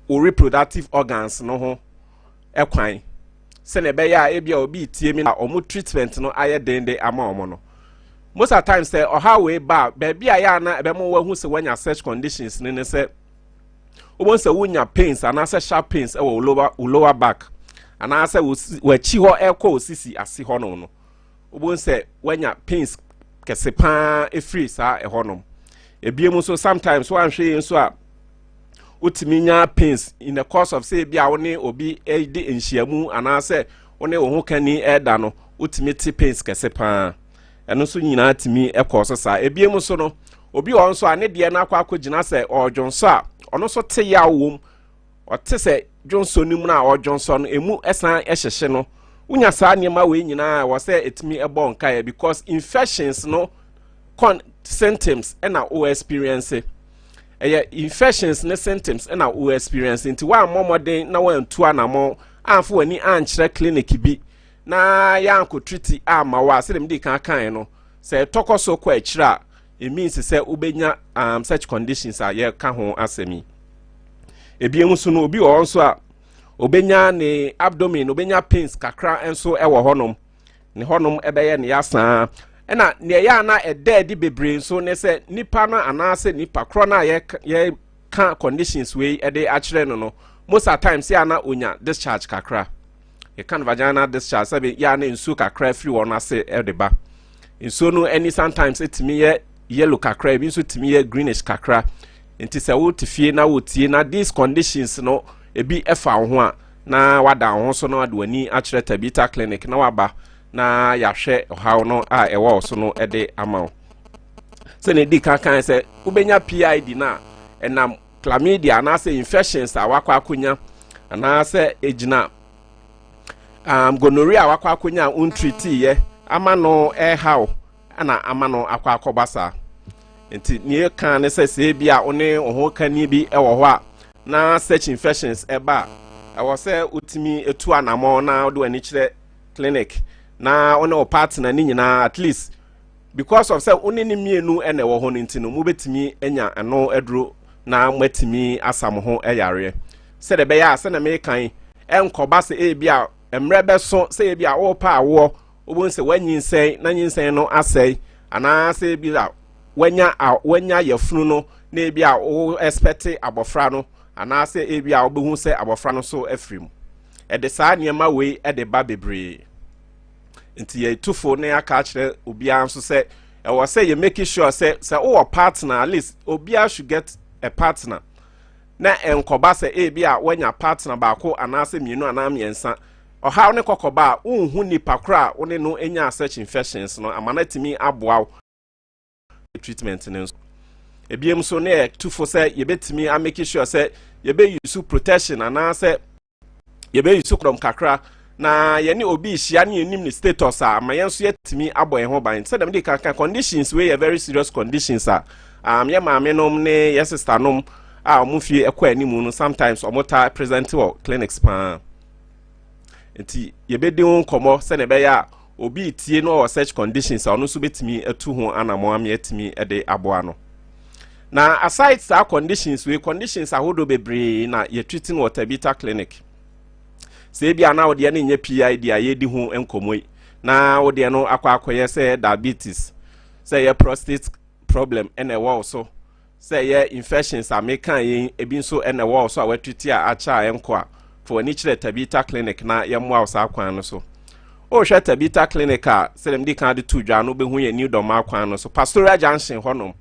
Wo reproductive organs no ho ɛkwan sɛnea ɛbɛyɛ a ebi a obi tie mi na ɔmo treatment no ayɛ den de ama ɔmo no. Most of the times, sɛ ɔhaw wei ba a, baabi a yɛ ana ɛbɛmo wahu sɛ wanya such conditions ne sɛ wobɛhu sɛ wonya pains anaasɛ sharp pains ɛwɔ wo lower back anaasɛ w'akyi hɔ ɛkɔ wo sisi ase hɔnom no. Wobɛhu sɛ woanya pains kɛse paa ɛfiri saa ɛhɔnom. Ebiem nso, sometimes woanhwɛ yi nso a, wotumi nya pains in the course of sɛ ebi a wo ne obi di nhyiamu anaasɛ wo ne wo ho kani ɛda no, wotumi te pains kɛse paa. Ɛno nso nyinaa tumi ɛkɔ so saa. Ebiem nso no, obi wɔ nso a ne deɛ no akɔ akɔgyina sɛ ɔredwonso a, ɔno nso te yaw wom. Ɔte sɛ dwonso no mu no a ɔredwonso no, emu ɛsan ɛhyehyɛ no. Wonya saa nneɛma wei nyinaa, wɔ sɛ ɛtumi ɛbɔ nkaeɛ because infections no con symptoms ɛna wo experience, ɛyɛ infections ne symptoms ɛna wo experience. Nti woammɔ mmɔden na woantu anammɔ amfa w'ani ankyerɛ clinic bi na yɛankɔ treat ama wo a, sɛdeɛ mede kan kan no, sɛ ɛtɔkɔ so kɔ akyire a, it means sɛ wobɛnya such conditions a yɛka ho asɛm yi. Ebien nso no, obi wɔ hɔ nso a obɛnya ne abdomen, obɛnya pains kakra nso ɛwɔ hɔnom, ne hɔnom ɛbɛyɛ ne yasaa. Ɛna nea ɛyɛ ana ɛda adi bebree nso ne sɛ nipa no anaasɛ nipa korɔ no a yɛka conditions wei ɛde akyerɛ no, most of times yɛ ana onya discharge kakra. Yɛka no vaginal discharge, sɛbi, yɛ ana nsuo kakra firi wɔn ase ɛde ba. Nsuo no ani sometimes ɛtumi yɛ yellow kakra, ebi nso tumi yɛ greenish kakra. Nti sɛ wote fie na wotie na these conditions no ebi ɛfa wo ho a, na wada wo ho so na wade w'ani akyerɛ Tabita Clinic na waba na yɛahwɛ ɔhaw no a ɛwɔ wo so no de ama wo. Sɛnea ɛdi kan kan sɛ wobɛnya PID no a, ɛnam chlamydia anaasɛ infections a wakɔ akɔnya anaasɛ ɛgyina gonorrhea a wakɔ akɔnya a wontreatiiɛ ama no ɛhaw ɛna ama no akɔ akɔba saa. Nti nea ɛka ne sɛ, sɛ bi a wo ne wo ho kani bi ɛwɔ hɔ a na such infections ɛba a, ɛwɔ sɛ wotumi etu anammɔn na wode w'ani kyerɛ clinic na wo ne wo partner ne nyinaa, at least because of sɛ wo ne ne mmienu ɛna ɛwɔ hɔ no nti no, mobɛtumi anya ɛno aduro na moatumi asa mo ho ɛyareɛ, sɛdeɛ ɛbɛyɛ a sɛdeɛ mekan ɛnkɔba sɛ ebi a mmerɛ bɛso sɛ ebi a wɔrepa awoɔ, wobɛhu sɛ woanyinsɛn na nyinsɛn no asɛe, anaasɛ ebi a wanya yafunu no na ebi a wo expect abɔfra no, anaasɛ ebi a wobɛhu sɛ abɔfra no so afiri mu. Ɛde saa nneɛma wei ɛde ba bebree. Nti yɛtufo na yɛaka akyerɛ obiara nso sɛ ɛwɔ sɛ yɛ make sure sɛ wowɔ partner, at least obiara should get a partner, na nkɔba sɛ ebi a wanya partner baako anaasɛ mmienu anaa mmiɛnsa, ɔhaw ne kɔkɔba a wonhu nipa koro a wone no anya such infections no ama no atumi aboa wo treatment no nso. Ebiem nso ne yɛ tufo sɛ yɛbɛtumi amake sure sɛ yɛbɛuse protection anaasɛ yɛbɛuse condom kakra na yɛne obi hyia ne yɛnim ne status a, ama yɛn nso yɛtumi abɔ yɛn ho ban. Sɛdeɛ mede kankan, conditions wei yɛ very serious conditions a yɛ maame nom ne yɛ sister nom a wɔn fie ɛkɔ anim no, sometimes wɔn ta present wɔ clinics paa. Nti yɛbɛdi ho nkɔmmɔ sɛdeɛ ɛbɛyɛ a obi tie no wɔ such conditions a, ɔno nso bɛtumi atu ho anammɔn ama yɛatumi de aboa no. Na aside saa conditions wei, conditions ahodoɔ bebree na yɛtreat no wɔ Tabita Clinic. Sɛ ebi a na wodeɛ no nyɛ PID a yɛdi ho nkɔmmɔ yi, na wodeɛ no akɔ akɔyɛ sɛ diabetes, sɛ ɛyɛ prostate problem ɛna ɛwɔ wo so, sɛ ɛyɛ infections a meka yɛn ebi nso ɛna ɛwɔ wo so a watreat a akyɛ a ɛnkɔ a, fa w'ani kyerɛ Tabita Clinic na yɛmmoa wo saa kwan no so. Wohwɛ Tabita Clinic a, sɛdeɛ mede kan de to dwa no, wobɛhu yɛn New Dɔma kwan no so, Pastoral Junction hɔnom.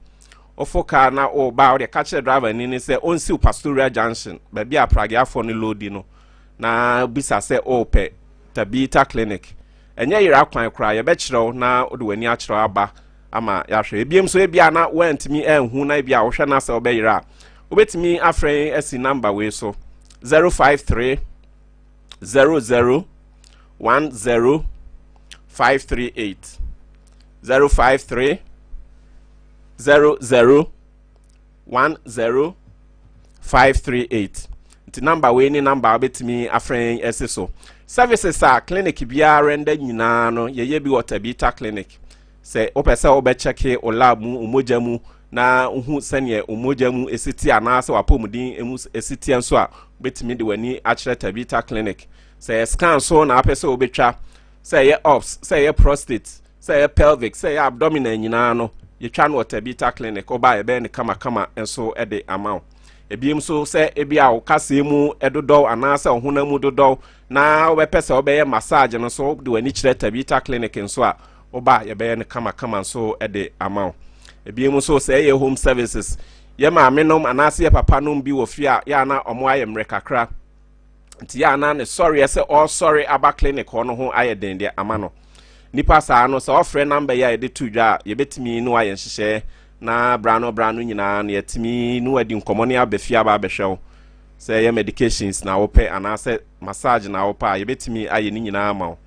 Wofo kaa na woba a, wode ka kyerɛ driver ni ne sɛ ɔnsiw Pastoral Junction, baabi a prageafoɔ no loadi no, na bisa sɛ wopɛ Tabita Clinic. Ɛnyɛ yera kwan koraa, yɛbɛkyerɛw na wode w'ani akyerɛw aba ama yɛahwɛ. Ebiem so, ebia na woantumi anhu na ebia wohwɛ no sɛ wobɛyera a, wobɛtumi afrɛ yɛn asi number wei so: 053 00 10 538, 053 00 10 538. Nti number wei ne number a wobɛtumi afrɛ yɛn asi so. Services a clinic biara render nyinaa no, yɛyɛ bi wɔ Tabita Clinic. Sɛ wopɛ sɛ wobɛkyɛke wo lab mu, wo mogya mu na wohu sɛneɛ wo mogya mu ɛsi teɛ anaasɛ w'apɔmuden mu ɛsi teɛ nso a, wobɛtumi de w'ani akyerɛ Tabitha Clinic. Sɛ ɛyɛ scan so na apɛ sɛ wobɛtwa, sɛ ɛyɛ ops, sɛ ɛyɛ prostate, sɛ ɛyɛ pelvic, sɛ ɛyɛ abdominal nyinaa no, yɛtwa no wɔ Tabitha Clinic. Woba a yɛbɛyɛ no kamakama nso de ama wo. Ebiem nso sɛ ebi a wo kaseɛ mu dodɔw anaasɛ wo honam mu dodɔw na wobɛpɛ sɛ wobɛyɛ massage no nso, wode w'ani kyerɛ Tabitha Clinic nso a, woba a yɛbɛyɛ no kamakama nso de ama wo. Ebiem nso sɛ ɛyɛ home services, yɛ maame nom anaasɛ yɛ papa nom bi wɔ fie a yɛ ana ɔmo ayɛ mmerɛ kakra nti yɛ ana ne sɔreɛ sɛ ɔresɔre aba clinic hɔ no ho ayɛ den deɛ ama no nipa saa no, sɛ ɔfrɛ number yi a yɛde to dwa a, yɛbɛtumi no ayɛ nhyehyɛɛ na bra no bra no nyinaa no yɛtumi no adi nkɔmmɔ ne aba fie aba abɛhwɛ wo. Sɛ ɛyɛ medications na wopɛ anaasɛ massage na wopɛ a, yɛbɛtumi ayɛ ne nyinaa ama wo.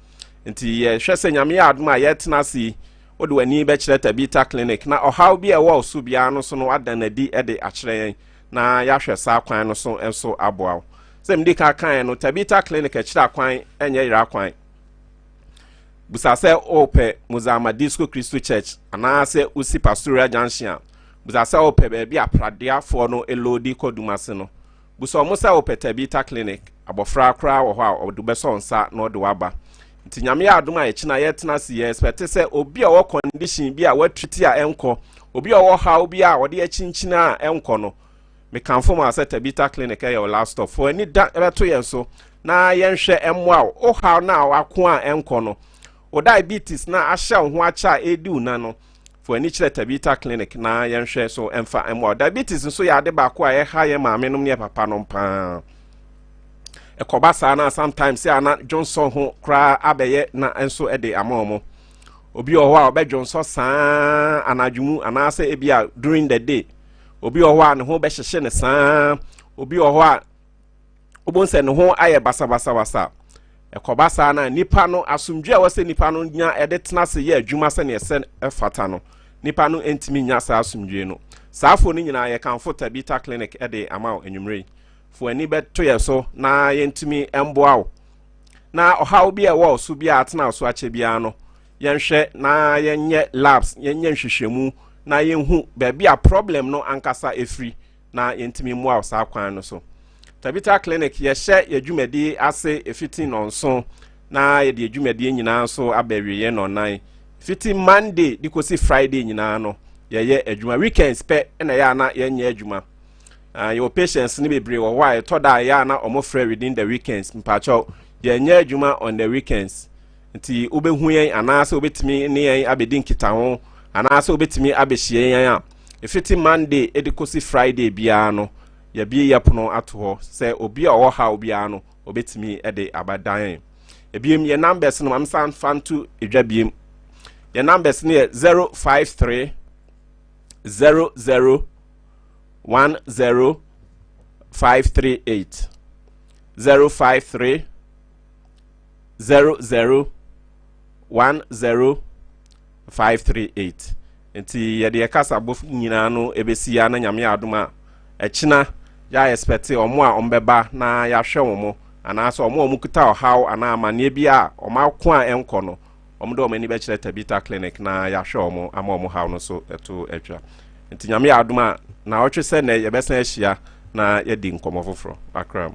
Nti yɛhwɛ sɛ Nyame yɛ adom a yɛtena ase yi, wode w'ani bɛkyerɛ Tabita Clinic na ɔhaw bi a ɛwɔ wo so biara no so no wada n'adi de akyerɛ yɛn na yɛahwɛ saa kwan no so nso aboa wo. Sɛ medi ka kaeɛ no, Tabita Clinic akyiri akwan ɛnyɛ yera kwan. Busa sɛ wopɛ Muzama Disco Christo Church anaasɛ wosi Pastoria Junction a, busa sɛ wopɛ baabi a pradeafoɔ no elodi kɔ Dumase no. Busa ɔmo sɛ wopɛ Tabita Clinic. Abɔfra koraa wɔ hɔ a ɔde bɛsɔ nsa na ɔde waba. Nti Nyame yɛ adom a yɛkyina yɛtena ase, yɛ expect sɛ obi a ɔwɔ condition bi a watreat a ɛnkɔ, obi a ɔwɔ haw bi a ɔde akyinkyini a ɛnkɔ no, mekamfo ma sɛ Tabita Clinic ɛyɛ wo last stop. Fo ani da ɛbɛto yɛn so na yɛnhwɛ ɛmmoa wo. Wo haw no a wako a ɛnkɔ no, wo diabetes na ahyɛ wo ho akyɛ a ɛredi wo na no, fo ani kyerɛ Tabita Clinic na yɛnhwɛ so ɛmfa mmoa wo. Diabetes nso yɛ ade baako a ɛha yɛn maame nom ne yɛ papa nom paa. Ɛkɔba saa na sometimes sɛ ana dwonsɔ ho koraa abɛyɛ na nso ɛde ama wɔn. Obi wɔ hɔ a ɔbɛdwonsɔ saa anadwo mu anaasɛ ebi a during the day. Obi wɔ hɔ a ne ho bɛhyehyɛ ne saa. Obi wɔ hɔ a wobɛhu sɛ ne ho ayɛ basabasabasa. Ɛkɔba saa na nipa no asomdwe a wɔsɛ nipa no nya ɛde tena ase yɛ adwuma sɛnea ɛsɛ ɛfata no, nipa no ntumi nya saa asomdwe no. Saa afo no nyinaa, yɛkamfo Tabita Clinic ɛde ama wo anwummerɛ yi. Fo ani bɛto yɛ so na yɛntumi mboa wo na ɔhaw bi a ɛwɔ wo so bi a atena wo so akyɛ biara no, yɛnhwɛ na yɛnyɛ labs, yɛnyɛ nhwehwɛmu na yɛnhu baabi a problem no ankasa ɛfiri na yɛntumi mmoa wo saa kwan no so. Tabita Clinic, yɛhyɛ yɛ dwumadie ase ɛfiti 7 na yɛde dwumadie nyinaa nso aba awieɛ 4. Fiti Monday de kɔsi Friday nyinaa no yɛyɛ adwuma. Weekends pɛ ɛna ɛyɛ ana yɛnyɛ adwuma. Yɛwɔ patients no bebree wɔ hɔ a ɛtɔ da a ɛyɛ ana ɔmo frɛ within the weekends. Mpakyɛw, yɛnyɛ adwuma on the weekends. Nti wobɛhu yɛn anaasɛ wobɛtumi ne yɛn abɛdi nkitaho anaasɛ wobɛtumi abɛhyia yɛn a, ɛfiti Monday ɛde kɔsi Friday biara no, yɛbie yɛ pono ato hɔ sɛ obi a ɔwɔ haw biara no obɛtumi de abadan yɛn. Ebiem, yɛ numbers no, mamsa fa nto edwa biem. Yɛ numbers no yɛ 053 00 10 538, 053 00 10 538. Nti yɛde yɛ kasabɔ nyinaa no ebesi ya na Nyame adom a ɛkyina yɛ expect ɔmo a ɔmo bɛba na yɛahwɛ wɔn anaasɛ ɔmo a ɔmo kuta ɔhaw anaa amanneɛ bi a ɔmo ako a ɛnkɔ no, ɔmo de ɔmo ani bɛkyerɛ Tabita Clinic na yɛahwɛ ɔmo ama ɔmo haw no so ɛto atwa. Nti Nyame yɛ adom a na ɔtwe sɛ nɛ yɛbɛsan ahyia na yɛdi nkɔmmɔ foforɔ akra mu.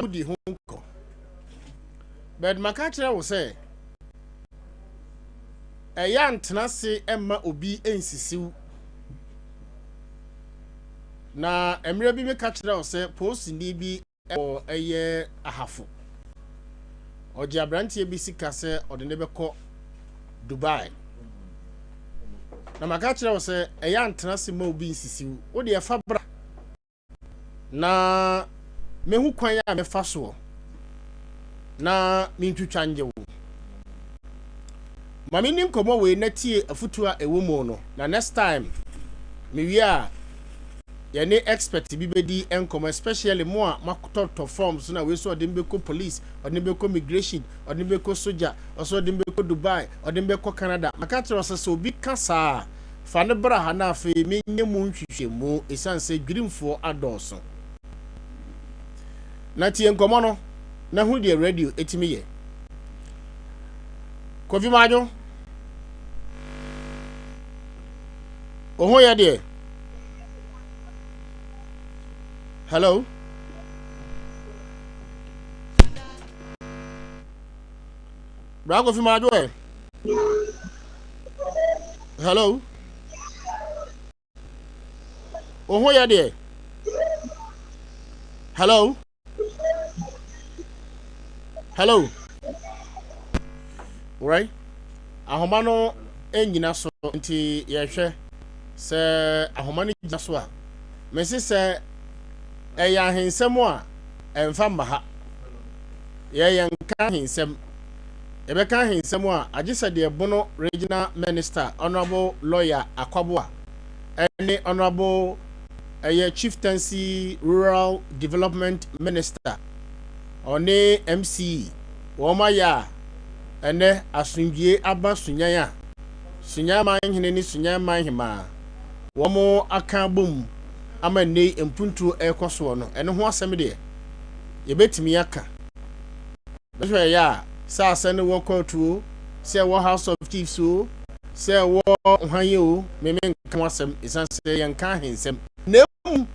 Wodi ho nkɔ, but maka kyerɛ wo sɛ ɛyɛ antena ase mma obi nsisiw. Na mmerɛ bi meka kyerɛ wo sɛ polisini bi wɔ ɛyɛ Ahafo, ɔgye aberanteɛ bi sika sɛ ɔde ne bɛkɔ Dubai. Na maka kyerɛ wo sɛ ɛyɛ antena ase ma obi nsisiw. Wode ɛfa bra na mehu kwan a mɛfa soɔ na mentwitwa ngye wo. Ma menni nkɔmmɔ wei na tie afotuo a ɛwɔ mu no, na next time mewie a, yɛne expert bi bɛdi nkɔmmɔ, especially mo a makɔtɔtɔ forms na wei so ɔde mbɛkɔ police, ɔde mbɛkɔ migration, ɔde mbɛkɔ soja, ɔsɛ ɔde mbɛkɔ Dubai, ɔde mbɛkɔ Canada. Maka kyerɛ sɛ sɛ obi ka saa, fa ne bra ha na afei menyɛ mu nhwehwɛmu, ɛsiane sɛ dwirimfoɔ adɔɔso. Na tie nkɔmmɔ no na hu deɛ radio ɛtumi yɛ. Kofi Madwo, wo ho yɛ deɛ? Hello, bra Kofi Madwo ɛ. Hello, wo ho yɛ deɛ? Hello, hello. Right, ahoma no nyina so, nti yɛhwɛ sɛ ahoma no gyina so a, mese sɛ ɛyɛ ahensɛm a ɛmfa mma ha. Yɛyɛ nka ahensɛm, yɛbɛka ahensɛm a, agye sɛ deɛ Bono Regional Minister, Honourable Lawyer Akwaboa, ɛne Honourable ɛyɛ Chieftaincy Rural Development Minister, ɔne MC wɔn ayɛ a ɛnɛ asomdwie aba Sunyan a Sunyan man hene ne Sunyan man hemaa wɔn aka bom ama nnɛ mpuntuo ɛrekɔ soɔ no, ɛno ho asɛm deɛ yɛbɛtumi aka. Bɛhwɛ ɛyɛ a sɛ asɛ no wɔ court o, sɛ ɛwɔ House of Chiefs o, sɛ ɛwɔ hwan o, meme nka ho asɛm, ɛsiane sɛ yɛnka ahensɛm. Na emu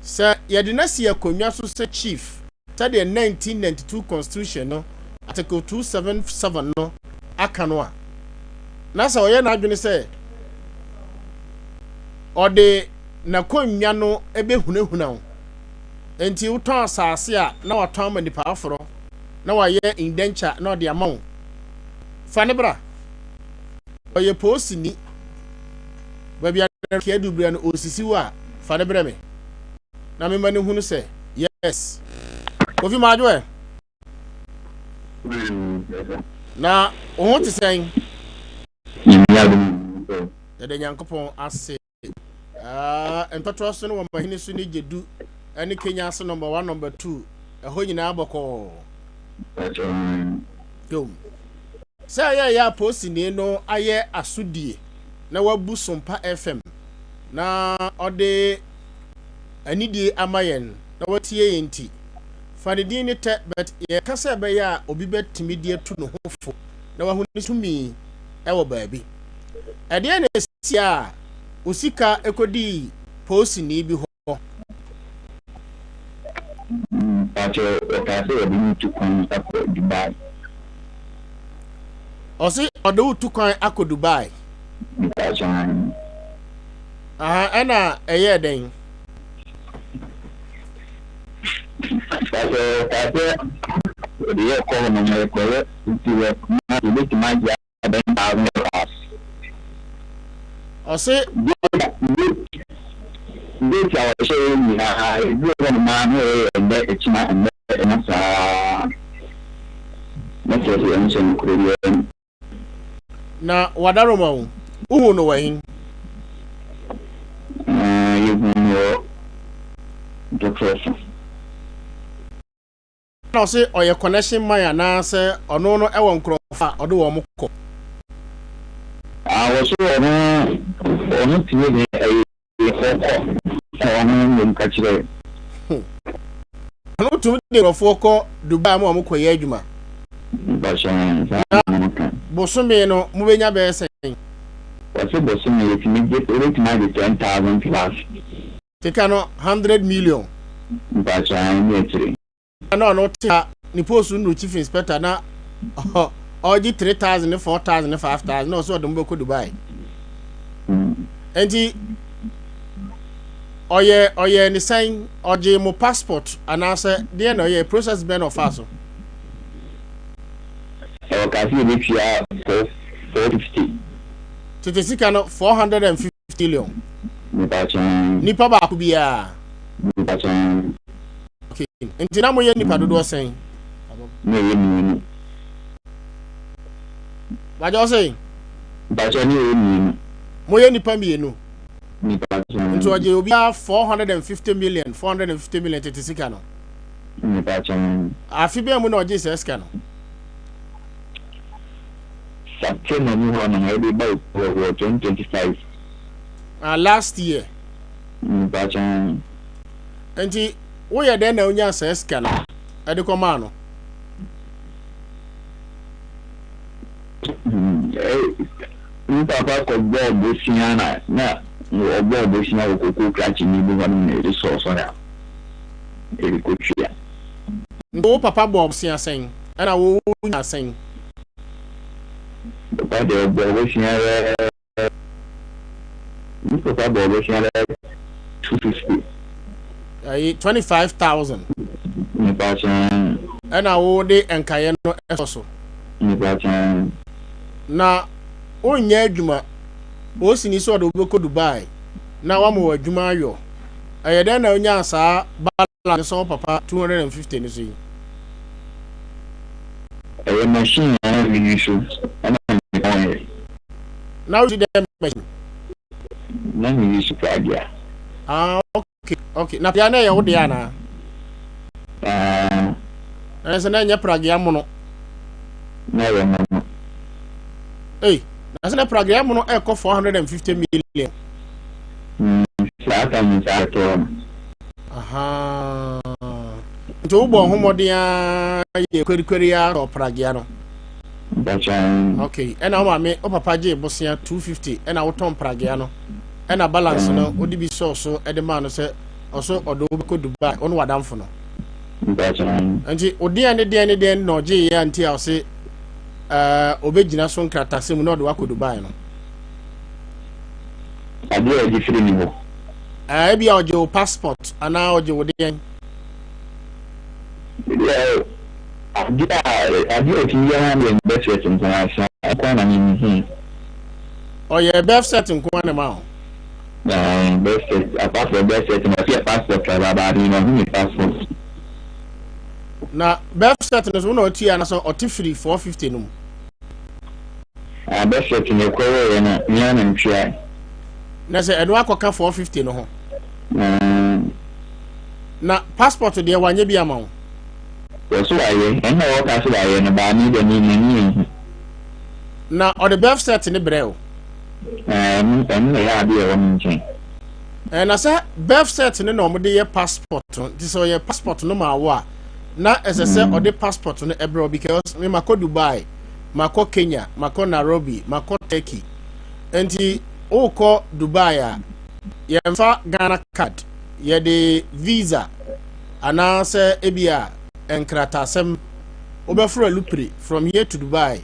sɛ yɛde no asi akonnwa so sɛ chief, sɛdeɛ 1992 Constitution no Article 277 no aka no a, na sɛ ɔyɛ n'adwene sɛ ɔde n'akonnwa no bɛhunahuna wo, nti wotɔn asase a na watɔn ama nipa aforɔ na wayɛ indenture na ɔde ama wo, fa ne bra. Ɔyɛ poosini baabi a adu bere no ɔsisi wo a, fa ne brɛ me na mema no hunu sɛ yes. Kofi Madwo ɛ, na wo ho te sɛn? Yɛda Nyankopɔn ase. Ntɔtoa so no wɔ mahene so ne Gyedu ne Kenya ase number 1, number 2, ɛhɔ nyinaa bɔkɔɔ dom. Sɛ ɛyɛ ɛyɛ apolisini no ayɛ asodie na wabu Sompa FM na ɔde anidie ama yɛn na watie yɛn nti, fa ne din ne tɛ, but yɛka sɛ ɛbɛyɛ a obi bɛtumi de atu ne ho fo na wahu ne tumi ɛwɔ baabi. Ɛdeɛ na esi a osika ekɔdii polisini bi hɔ? Mpakyɛ, wɔkaa sɛ wɔde me tu kwan akɔ Dubai. Ɔse ɔde wo tu kwan akɔ Dubai? Mpakyɛ. Aha, ɛna ɛyɛɛ dɛn? Mpakyɛ, wɔkaa sɛ wɔde yɛ kɔ hɔ nom, yɛkɔyɛ nti wɔ na yɛbɛtumi agye $10,000. Ɔse Date a wɔhyɛ yɛ nyinaa, ebi wɔ hɔ nom a na yɛyɛ ɛnnɛ, ɛkyina, ɛnnɛ, ɛna saa na kyerɛ sɛ ɛnhyɛ no kuro biara mu. Na wadaroma wo, wohu no wɔ he? Yɛhu no wɔ Dɔkɔfa. Na ɔse ɔyɛ connection man anaasɛ ɔno no ɛwɔ nkurɔfoɔ a ɔde wɔn kɔ? Wɔ so ɔno tumi de ɛyɛ ɔkɔ na ɔno mmom ka kyerɛ. Ɔno tumi de nkurɔfoɔ kɔ Dubai ma wɔn kɔyɛ adwuma? Mpakyɛ, saa na ɔno ka. Bosome no mobɛnya bɛyɛ sɛn? Wɔse bosome yɛtumi gye, wobɛtumi agye 10,000 plus. Sika no 100 million. Mpakyɛ, ne akyire. Na ɔno te ha ne post no chief inspector na ɔgye 3000 ne 4000 ne 5000 na ɔsɛ ɔde mo bɛkɔ Dubai. Nti ɔyɛ ne sɛn, ɔgye mo passport anaasɛ deɛ na ɔyɛ, process bɛn na ɔfa so? Ɔka sɛ yɛbɛtua 450. Tete sika no, 450 million? Mepakyɛn. Nipa baako biara? Mepakyɛn. Okay, nti na moyɛ nipa dodoɔ sɛn? Na ɛyɛ mmienu. Wagye ɔsɛ? Mepakyɛn, ne ɛyɛ mmienu. Moyɛ nipa mmienu? Mepakyɛn. Nti ɔgye obiara 450 million, 450 million tete sika no? Mepakyɛn. Afe bɛn mu na ɔgye saa sika no? September mu hɔ nom, ɛde ba wɔ 2025. Ah, last year? Mepakyɛn. Nti woyɛ dɛn na wonya saa sika no ɛde kɔmaa no? Me papa kɔbɔɔ bosea na ɔbɔɔ bosea wɔ koko krakye ne bi hɔ nom na yɛde sɔɔ sɔre a yɛde kɔtua. Nti wo papa bɔɔ bosea sɛn ɛna wo nya sɛn? Papa deɛ, ɔbɔɔ bosea bɛɛ, me papa bɔɔ bosea bɛɛ 250. Ɛyi 25,000? Mepakyɛn. Ɛna wo de nkaeɛ no ɛsɔ so? Mepakyɛn. Na wonyɛ adwuma, osini sɛ ɔde wobɛkɔ Dubai na wama wɔ adwuma ayɔ, ɛyɛ dɛn na wonya saa balance sɛ wo papa 250 no so yi? Ɛyɛ machine a na meyi so ɛna metɔn. Na wosi dɛn machine? Na meyi so pragea. Ah, okay, na pragea na ɛyɛ wo deɛ anaa? Ah. Ɛyɛ sɛ na ɛnyɛ pragea mono? Na ɛyɛ mono. Ei, na sɛ na pragea mono ɛkɔ 450 million? Saa time saa ɛtɔɔ no. Aha, nti wobɔ ho mmɔden a yɛ kwerikweri a tɔ pragea no? Mepakyɛn. Okay, ɛna wo maame, wo papa gye bosea 250, ɛna wotɔn pragea no, ɛna balance no wode bi sɔɔ so ɛde maa no sɛ ɔso ɔde wo bɛkɔ Dubai, wo ne wadamfo no? Mepakyɛn. Nti wo deɛn ne deɛn ne deɛn na ɔgye yɛ nti a ɔse ɔbɛgyina so nkratasɛm mu na ɔde wakɔ Dubai no? Adeɛ a ɔgye firi ne hɔ? Ebi a ɔgye wo passport anaa ɔgye wo deɛn? Deɛ adeɛ a ɔtumi yɛ ha deɛ, birth cert nko ara sa nko na mehu. Ɔyɛ birth cert nko ara na ma wo? Birth cert, apart from birth cert na ɔsɛ passport kra baade na ɔhu me passport. Na birth cert no so, wo na ɔtua anaasɛ ɔte firi 450 no mu? Ah, birth cert no ɛkɔ yɛyɛ no, mea na ntua. Na sɛ ɛno akɔka 450 no ho? Na passport deɛ, wanyɛ bi ama wo? Wɔ so wayɛ, ɛnna wɔka so wayɛ no baa me deɛ, me m'ani ehu. Na ɔde birth cert ne brɛ o? Ɛno na ɛyɛ adeɛ ɛwɔ me nkyɛn. Na sɛ birth cert ne na ɔmode yɛ passport no, nti sɛ ɔyɛ passport no ma wo a, na ɛsɛ sɛ ɔde passport no ɛbrɛ wo, because me makɔ Dubai, makɔ Kenya, makɔ Nairobi, makɔ Turkey. Nti wokɔ Dubai a, yɛmfa Ghana Card, yɛde visa anaasɛ ebi a nkratasɛm wobɛforo alupre from here to Dubai.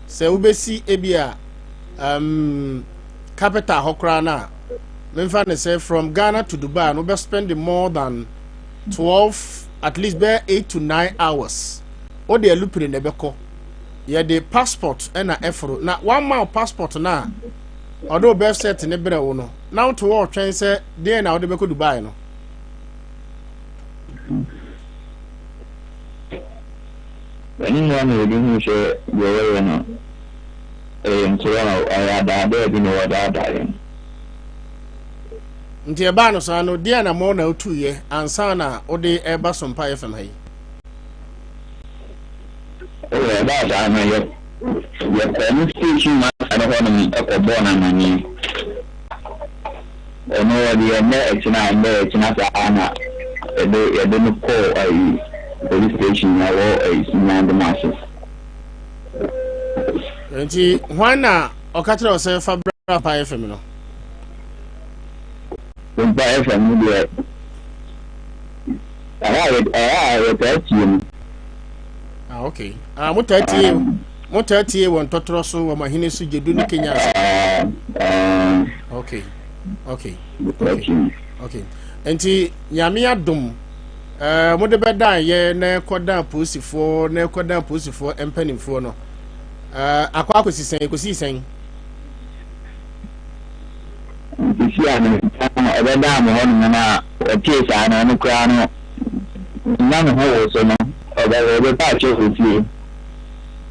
Sɛ wobɛsi ebi a capital hɔ koraa no a, memfa ne sɛ from Ghana to Dubai no, wobɛspend more than 12, at least bɛyɛ 8 to 9 hours. Wode alupre na ɛbɛkɔ, yɛde passport ɛna ɛforo. Na wama wo passport no a, ɔde wo birth cert ne brɛ wo no, na wote hɔ ɔtwɛn sɛ deɛn na wode bɛkɔ Dubai no? Ɛno nyinaa na yɛde hu sɛ deɛ wɔyɛ no ɛyɛ ntorɔ a ɛyɛ adaadaa bi na wɔdaadaa yɛn. Nti ɛbaa no saa no, deɛn na mɔ na wotuyɛ ansa na wode ɛba Sompa FM ha yi? Ɛwɔ ɛbaa saa no, yɛkɔɔ no station master no hɔnom ɛkɔbɔɔ no amanneɛ. Ɔno ɔde ɛnnɛ ɛkyena, ɛnnɛ ɛkyena saa na yɛde no kɔɔ ayi police station na ɛwɔ ayi Sunyandom ase. Nti hwan na ɔka kyerɛ wo sɛ fa bra Pa FM no? Sompa FM no deɛ. Ɛhɔ a ɛhɔ a yɛtaa tie mu. Ah, okay. Ah, mo taa tie mo taa tie wɔ ntɔtorɔ so wɔ mahene so gyedu ne Kenya ase. Okay. Okay. Okay. Okay. Nti nyame adom eh mo de bɛdan yɛ na ɛkɔdan polisifoɔ na ɛkɔdan polisifoɔ mpanimfoɔ no. Eh akɔ akɔsi sɛn ɛkɔsi sɛn? Sisi a no ɔbɛdaa me hɔ nom no a ɔtee saa no ɔno koraa no na me ho woso no ɔbɛ ɔbɛpa akyɛ wɔ fie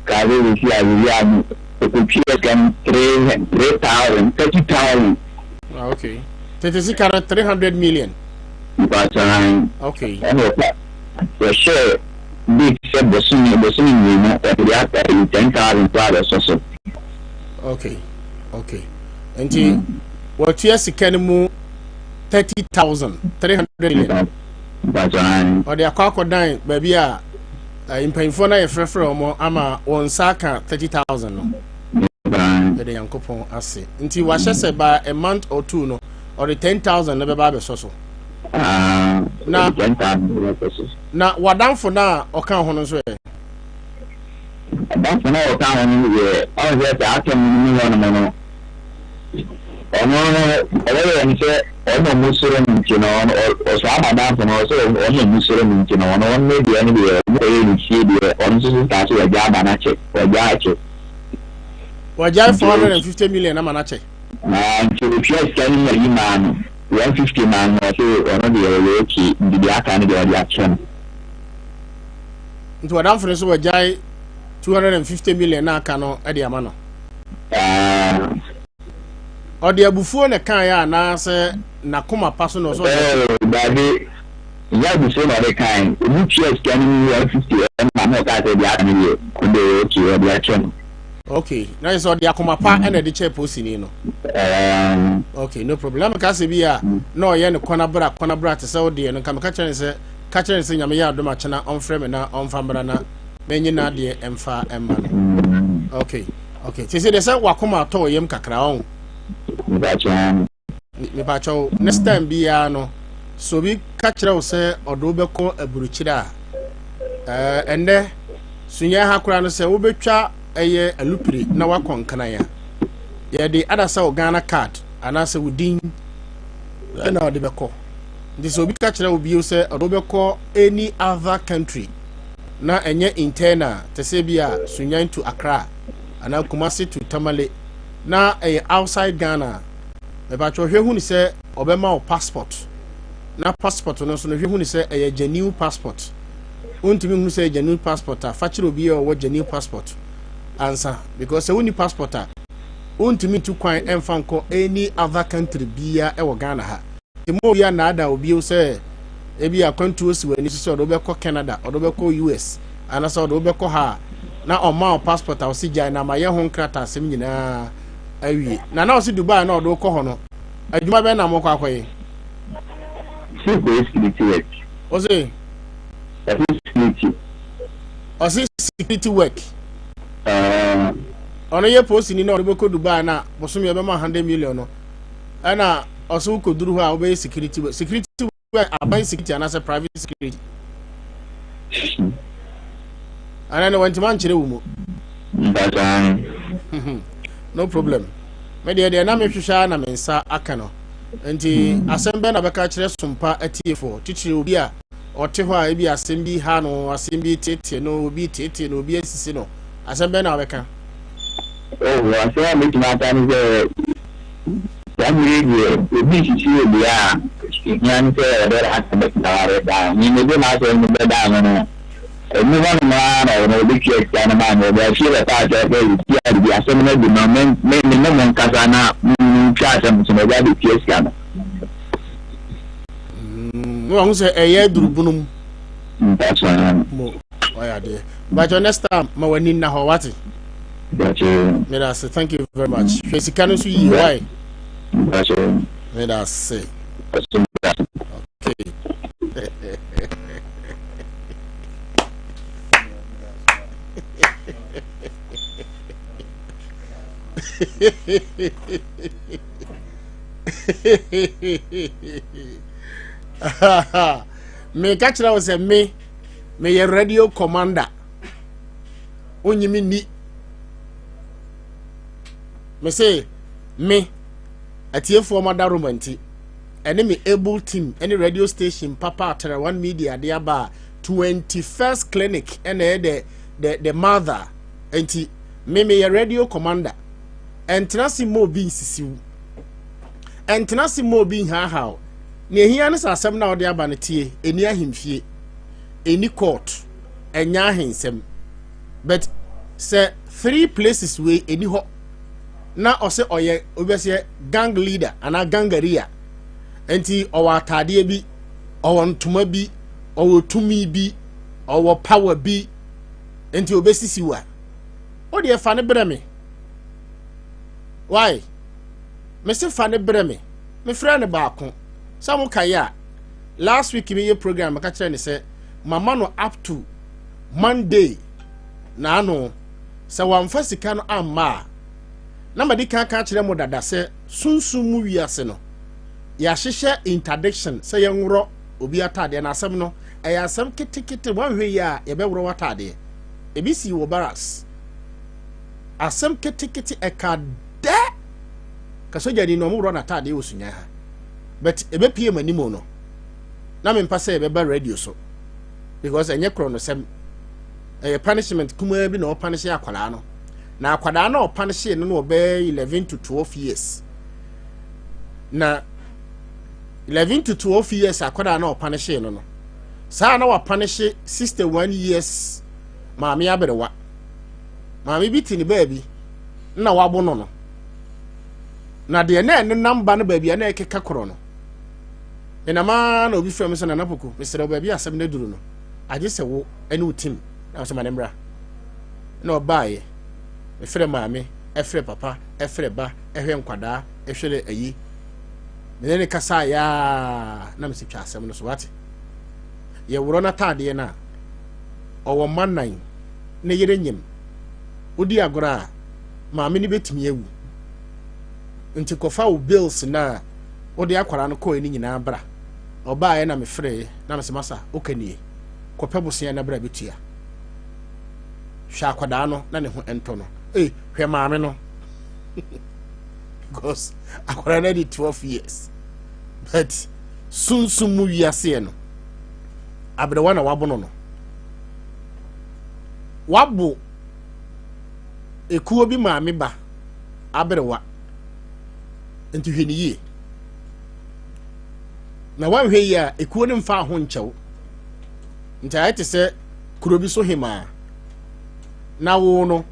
kaa sɛ sisi a sisi a no ɔkɔtwia sika no 3,000 30,000. Ah, okay. Tete sika no 300 million. Mpakyɛw. Okay. Ɛna ɔpa wɔhyɛɛ date sɛ bosome bosome mmienu ɔde aka 10,000 so abɛsɔ so. Okay. Okay. Nti wɔtua sika no mu 30,000 300 million. Ɔde akɔ akɔdan baabi a eh, mpanyinfoɔ no a yɛfrɛfrɛ wɔn ama wɔn nsa aka 30,000 no. Yɛde Nyankopɔn ase. Nti wahyɛ sɛ by a month or two no ɔde 10,000 no bɛba abɛsɔ so. Na na wadamfo no a ɔka ho no nso ɛ? Adamfo no a ɔka ho no deɛ, ɔhu sɛ saa asɛm no mu hɔnom no, ɔno no, ɔbɛyɛ no sɛ ɔno na ɔmo suro no nti no, ɔno ɔsaa m'adamfo no, ɔsɛ ɔno na ɔmo suro no nti no, ɔno ɔno deɛ no deɛ, ɔmo kɔyɛ ne fie deɛ, ɔno nso so kaa sɛ wagya ama no akyɛ, wagya akyɛ. Wagyae 450 million ama no akyɛ. Na nti otua sika no mu ayi maa no, 150 maa no, ɔse ɔno deɛ ɔyɛ okay, nti deɛ aka no deɛ ɔde akyɛ no. Nti w'adamfo no nso wagyae 250 million na aka no de ama no. Ɔde abufuo na ɛkaeɛ anaasɛ n'akoma pa so na ɔsɛ ɔde akyɛ? Oh, daabi, nyɛ abufuo na ɔde kae. Obi tua sika no mu 150 ɛma na ɔkaa sɛ deɛ aka no deɛ, ɔno deɛ ɔyɛ okay, ɔde akyɛ no. Okay, na yɛ sɛ ɔde akoma pa ɛna ɛde kyɛɛ posini no. Okay, no problem. Na meka sɛ bi a na ɔyɛ ne kɔnabra kɔnabra te sɛ wodeɛ no, nka meka kyerɛ ne sɛ Ka kyerɛ no sɛ Nyame yɛ adom a kyena ɔmfrɛ me na ɔmfa mmra na menye n'adeɛ mfa mma no. Okay, okay. Sese deɛ sɛ wakoma atɔ wɔ yam kakra ɔn. Mepakyɛw, next time biara no, sɛ obi ka kyerɛ wo sɛ ɔde wo bɛkɔ aburukyire a, ɛɛ ɛndɛ sunyɛ ha koraa no sɛ wobɛtwa ɛyɛ alupire na wakɔ nkran a, yɛde adasa wo Ghana card anaasɛ wo din ɛna ɔde bɛkɔ. Nti sɛ obi ka kyerɛ wo bio sɛ ɔde wo bɛkɔ any other country na ɛnyɛ internal te sɛ bi a Sunyani to Accra anaa Kumasi to Tamale na ɛyɛ outside Ghana a, mepatwɛ hwɛ hu ne sɛ ɔbɛma wo passport na passport no nso no hwɛ hu ne sɛ ɛyɛ genuine passport. Wontumi hu sɛ ɛyɛ genuine passport a, fa kyerɛ obi a ɔwɔ genuine passport ansa because sɛ wonni passport a wontumi ntu kwan ɛmfa nkɔ any other country bia ɛwɔ Ghana ha. Nti mma obi annaadaa wo bio sɛ ebi akwantuo si w'ani so sɛ ɔde wobɛkɔ Canada, ɔde wobɛkɔ US, anaasɛ ɔde wobɛkɔ ha a, na ɔma wo passport a ɔse gyae na mayɛ ho nkrataasɛm nyinaa awie. Na na ɔse Dubai na ɔde wokɔ hɔ no, adwuma bɛn na mokɔ akɔyɛ? Ɔse kɔyɛ security work. Ɔse? Ɔse security. Ɔse security work. Ɔno yɛ posini na ɔde wobɛkɔ Dubai na bosome ɔbɛma 100 million no. Ɛna ɔsɛ wokɔduru hɔ a wobɛyɛ security work. Security work aban security anaasɛ private security. Ana ne wantumi ankyerɛ wo mu. No problem. Me deɛ deɛ na mehwehwɛ ara na me nsa aka no. Nti asɛm bɛn na bɛka kyerɛ Sompa atiefoɔ titiri obi a ɔte hɔ a ebi asɛm bi ha no, asɛm bi tietie no, obi tietie no, obi asisi no. Asɛm bɛn na wobɛka? Oh, asɛm a mɛtumi aka ne sɛ saa mmerɛ yi deɛ obi nsisi obi a ɛhia ne sɛ ɔde n'asɛm bɛtena hɔ abɛdaa. Me mede m'asɛm no bɛdaa no no, ɛmu hɔnom ara na ɔno ɔbɛtua sika no maa me. Ɔbaa fie bɛkaa kyerɛ sɛ yɛtua biribi asɛm no adi ma me me me ne mo nkasa na mentwa asɛm so na ɔba abɛtua sika no. Mm, wahu sɛ ɛyɛ aduru bunu mu. Mpakyɛ. Mo, wayɛ adeɛ. Mpakyɛ next time ma w'ani nna hɔ wate. Mpakyɛ. Meda ase, thank you very much. Hwɛ sika no nso yie, why? Mpakyɛ. Meda ase. Okay. Meka kyerɛ wo sɛ me meyɛ radio commander. Wonyi me ni. Me se me atiefoɔ madaroma nti ɛne me able team ɛne radio station papa Atara One Media de aba a 21st clinic ɛna ɛyɛ the mother nti me meyɛ radio commander. Ɛntena se ma obi nsisiw. Ɛntena se ma obi nhaahaw. Nea ehia ne sɛ asɛm no a wɔde aba no tie, ɛni ahemfie, ɛni court, ɛnyɛ ahensɛm. But sɛ three places wei ɛni hɔ na ɔsɛ ɔyɛ obɛsɛ gang leader anaa gangaria nti ɔwɔ ataadeɛ bi, ɔwɔ ntoma bi, ɔwɔ tumi bi, ɔwɔ power bi nti obɛsisi wa. O deɛ fa ne brɛ me. Why? Mese fa ne brɛ me. Mefrɛ ne baako. Sɛ mo kae a last week meyɛ program meka kyerɛ ne sɛ mama no up to Monday na ano sɛ wamfa sika no amma a na madi kan ka kyerɛ mo dada sɛ sunsum mu wiase no yɛahyehyɛ interdiction sɛ yɛnworɔ obi ataadeɛ na asɛm no ɛyɛ asɛm ketekete wanhwɛ yi a yɛbɛworɔ w'ataadeɛ. Ebi si wɔ barracks. Asɛm ketekete ɛka dɛ ka sogyani no ɔmo worɔ n'ataadeɛ wɔ Sunya ha. But ebepie m'anim no na mempa sɛ yɛbɛba radio so because ɛnyɛ korɔ no sɛm ɛyɛ punishment kumaa bi na ɔpunish akwadaa no na akwadaa no ɔpunish no no ɔbɛyɛ 11 to 12 years na 11 to 12 years akwadaa no ɔpunish no no saa na wapunish 61 years maame aberewa maame bi te ne baabi na wabo no no na deɛ na ɛne namba no baabi a na ɛkeka korɔ no ɛnam na obi frɛ me sɛ Nana Poku, mesrɛ wo, baabi asɛm no aduru no agye sɛ wo ne wo team na sɛ ma ne mmra. Na ɔbaeɛ, mefrɛ maame, ɛfrɛ papa, ɛfrɛ ba, ɛhwɛ nkwadaa, ɛhwɛ ayi, mene ne kasa yaa na mesɛ twa asɛm no so wate. Yɛworɔ n'ataadeɛ no a ɔwɔ mma nan ne yere nyim wodi agorɔ a maame no bɛtumi awu nti kɔfa wo bills na wode akwara no kɔɔ ne nyinaa bra. Ɔbaeɛ na mefrɛɛ na mesɛ masa woka nie kɔpɛ bosea na bra bɛtua. Hwɛ akwadaa no na ne ho ɛntɔ no. Ei, hwɛ maame no because akwadaa no adi 12 years but sunsum mu wiaseɛ no aberewa na wabo no no wabo ekuo bi maame ba aberewa nti hwɛ ne yie na wanhwɛ yie a ekuo no mfa ho nkyɛw nti ayɛ te sɛ kuro bi so hemaa na wo no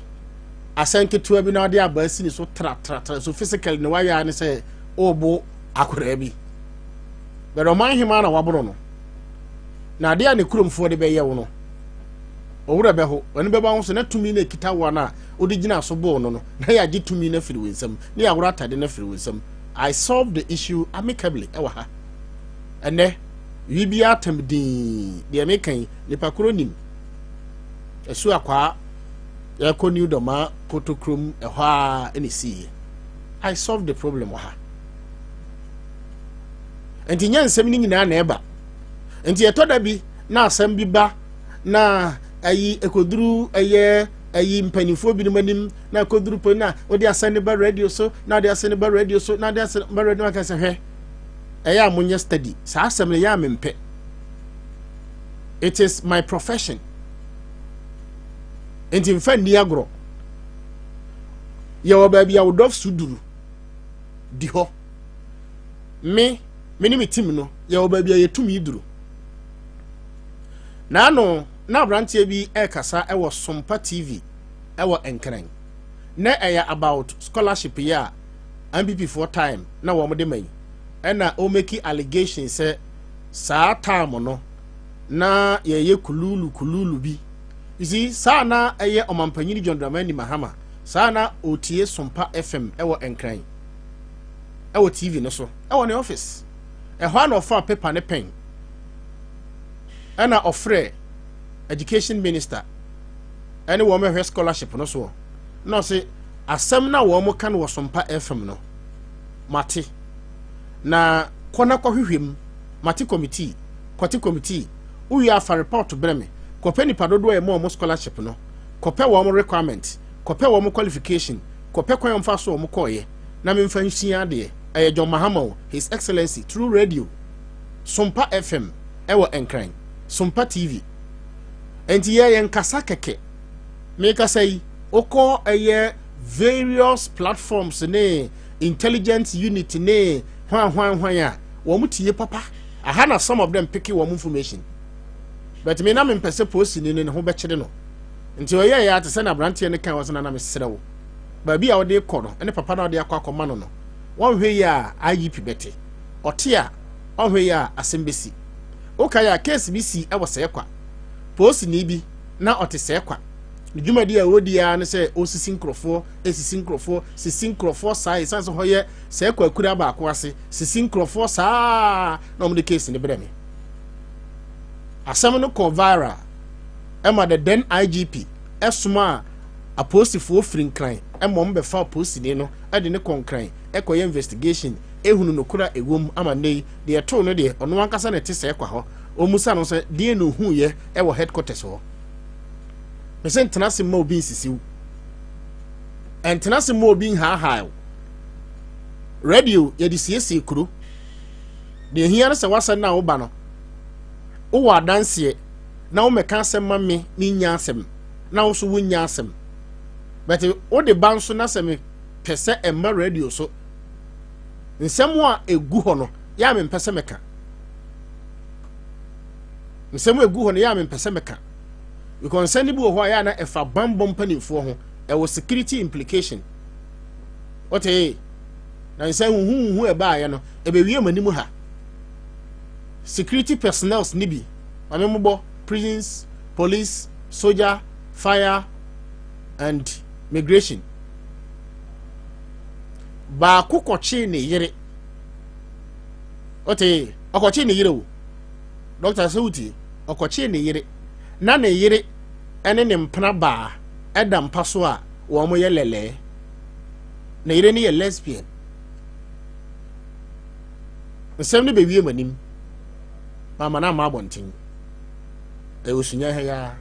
asɛn ketewa bi na ɔde aba asi ne so tratratra so physically na wayɛ ne sɛ ɔrebɔ akwaraa bi bɛrɛ ɔman hemaa na waboro no na adeɛ a ne kuromfoɔ de bɛyɛ wo no ɔwura bɛho ɔne bɛba ho so na tumi no ekita wo no a wode gyina so bɔɔ no no na yɛagye tumi no afiri wo nsam na yɛaworɔ atade no afiri wo nsam. I solved the issue amicably ɛwɔ ha. Ɛnɛ biribiara atam dinn. Deɛ meka yi nipa koro nim ɛso akwaa yɛkɔ New Dɔma Kotokrom ɛhɔ a ɛna esiiɛ. I solved the problem wɔ ha nti nyɛ nsɛm no nyinaa na ɛba nti ɛtɔ da bi na asɛm bi ba na ayi ekoduru ɛyɛ ayi mpanimfoɔ binom anim na ekoduru po na wɔde asɛm no ba radio so na wɔde asɛm no ba radio so na wɔde asɛm ba radio aka sɛ hwɛ ɛyɛ a monyɛ steady saa asɛm no ɛyɛ a mempɛ. It is my profession nti nfa nni agorɔ. Yɛwɔ baabi a wodɔf so duru di hɔ me me ne me team no yɛwɔ baabi a yɛtumi duru. Naano na aberanteɛ bi ɛrekasa ɛwɔ Sompa TV ɛwɔ Nkran na ɛyɛ about scholarship yi a NPP foɔ time na wɔn de ma yi ɛna ɔmake allegation sɛ saa time no na yɛyɛ kululu kululu bi. You see, saa na ɛyɛ ɔmampanyini John Dramani Mahama saa na ɔtie Sompa FM ɛwɔ Nkran ɛwɔ TV no so ɛwɔ ne office ɛhɔ a na ɔfa paper ne pen ɛna ɔfrɛ education minister ɛne wɔn ɛhwɛ scholarship no soɔ na ɔse asɛm na wɔn ka no wɔ Sompa FM no mate na kɔ na kɔhwehwɛ mu mate committee kɔ. Kɔte committee. Wowie a fa report brɛ me. Kɔpɛ nipa dodoɔ a yɛma wɔn scholarship no. Kɔpɛ wɔn requirement. Kɔpɛ wɔn qualification. Kɔpɛ kwan a wɔfa so wɔn kɔɔeɛ na memfa nsua adeɛ. Ɛyɛ John Mahama o, His Excellency, through radio. Sompa FM ɛwɔ Nkran. Sompa TV. Enti yɛ yɛn kasa kɛkɛ. Mekasa yi, wokɔ ɛyɛ various platforms ne intelligence unit ne hwan hwan hwan a wɔn tie papa. Aha na some of them pick wɔn information. But me na mempɛ sɛ polisini no ne ho bɛkyere no. Nti ɔyɛɛ yɛ a te sɛ na aberanteɛ no kan wɔ sɛ nana mesrɛ wo. Baabi a wode kɔ no ne papa no a wode akɔ akɔma no no, wɔnhwɛ yie a IGP bɛte. Ɔte a, ɔnhwɛ yie a asɛm bɛsi. Wokae a case bi sii wɔ Sɛɛkwa. Polisini bi na ɔte Sɛɛkwa. Ne dwumadi a ɔredi ara ne sɛ ɔresisi nkurɔfoɔ, sisi nkurɔfoɔ, sisi nkurɔfoɔ saa ɛsiane sɛ hɔ yɛ Sɛɛkwa akuraa baako ase, sisi nkurɔfoɔ saa na wɔde case no brɛ me. Asɛm no kɔɔ viral ɛma the then IGP ɛsomaa apolisifoɔ firi Nkran ma wɔn bɛfa polisini no de no kɔ Nkran kɔyɛ investigation ehunu nokorɛ a ɛwɔ mu ama nnɛ yi deɛ ɛtoo no deɛ ɔno ankasa na ɛte sɛɛ kwa hɔ ɔmmusa no sɛ deɛn na ɔhuuiɛ wɔ headquarters hɔ. Mese ntena ase mma obi nsisi wo, ɛntena ase mma obi nhaahaa wo. Radio yɛde siesie kuro. Deɛ ɛhia no sɛ w'asɛm no a woba no wowɔ adanseɛ na womɛka asɛm ma me mennya asɛm na wo nso wonnya asɛm. But wode ba nso na sɛ mepɛ sɛ ɛmma radio so nsɛm a ɛgu hɔ no yɛ a mempɛ sɛ mɛka. Nsɛm a ɛgu hɔ no yɛ a mempɛ sɛ mɛka. Because nsɛm no bi wɔ hɔ a yɛ a na ɛfa bammɔ mpanimfoɔ ho, ɛwɔ security implication. Wote na nsɛm huhuhu ɛbaeɛ no ɛbɛwie m'anim ha. Security personnels ne bi, maame mobɔ prisons, police, soldier, fire and migration. Baako kɔkyee ne yere. Wote ɔkɔkyee ne yere o. Dɔkta sɛ wotie, ɔkɔkyee ne yere. Na ne yere ne ne mpena baa ɛda mpa so a wɔn yɛ lɛlɛɛ. Ne yere no yɛ lesbian. Nsɛm no bɛwie m'anim. Mama no amma abɔnten. Ɛwɔ sunya ha yi ara.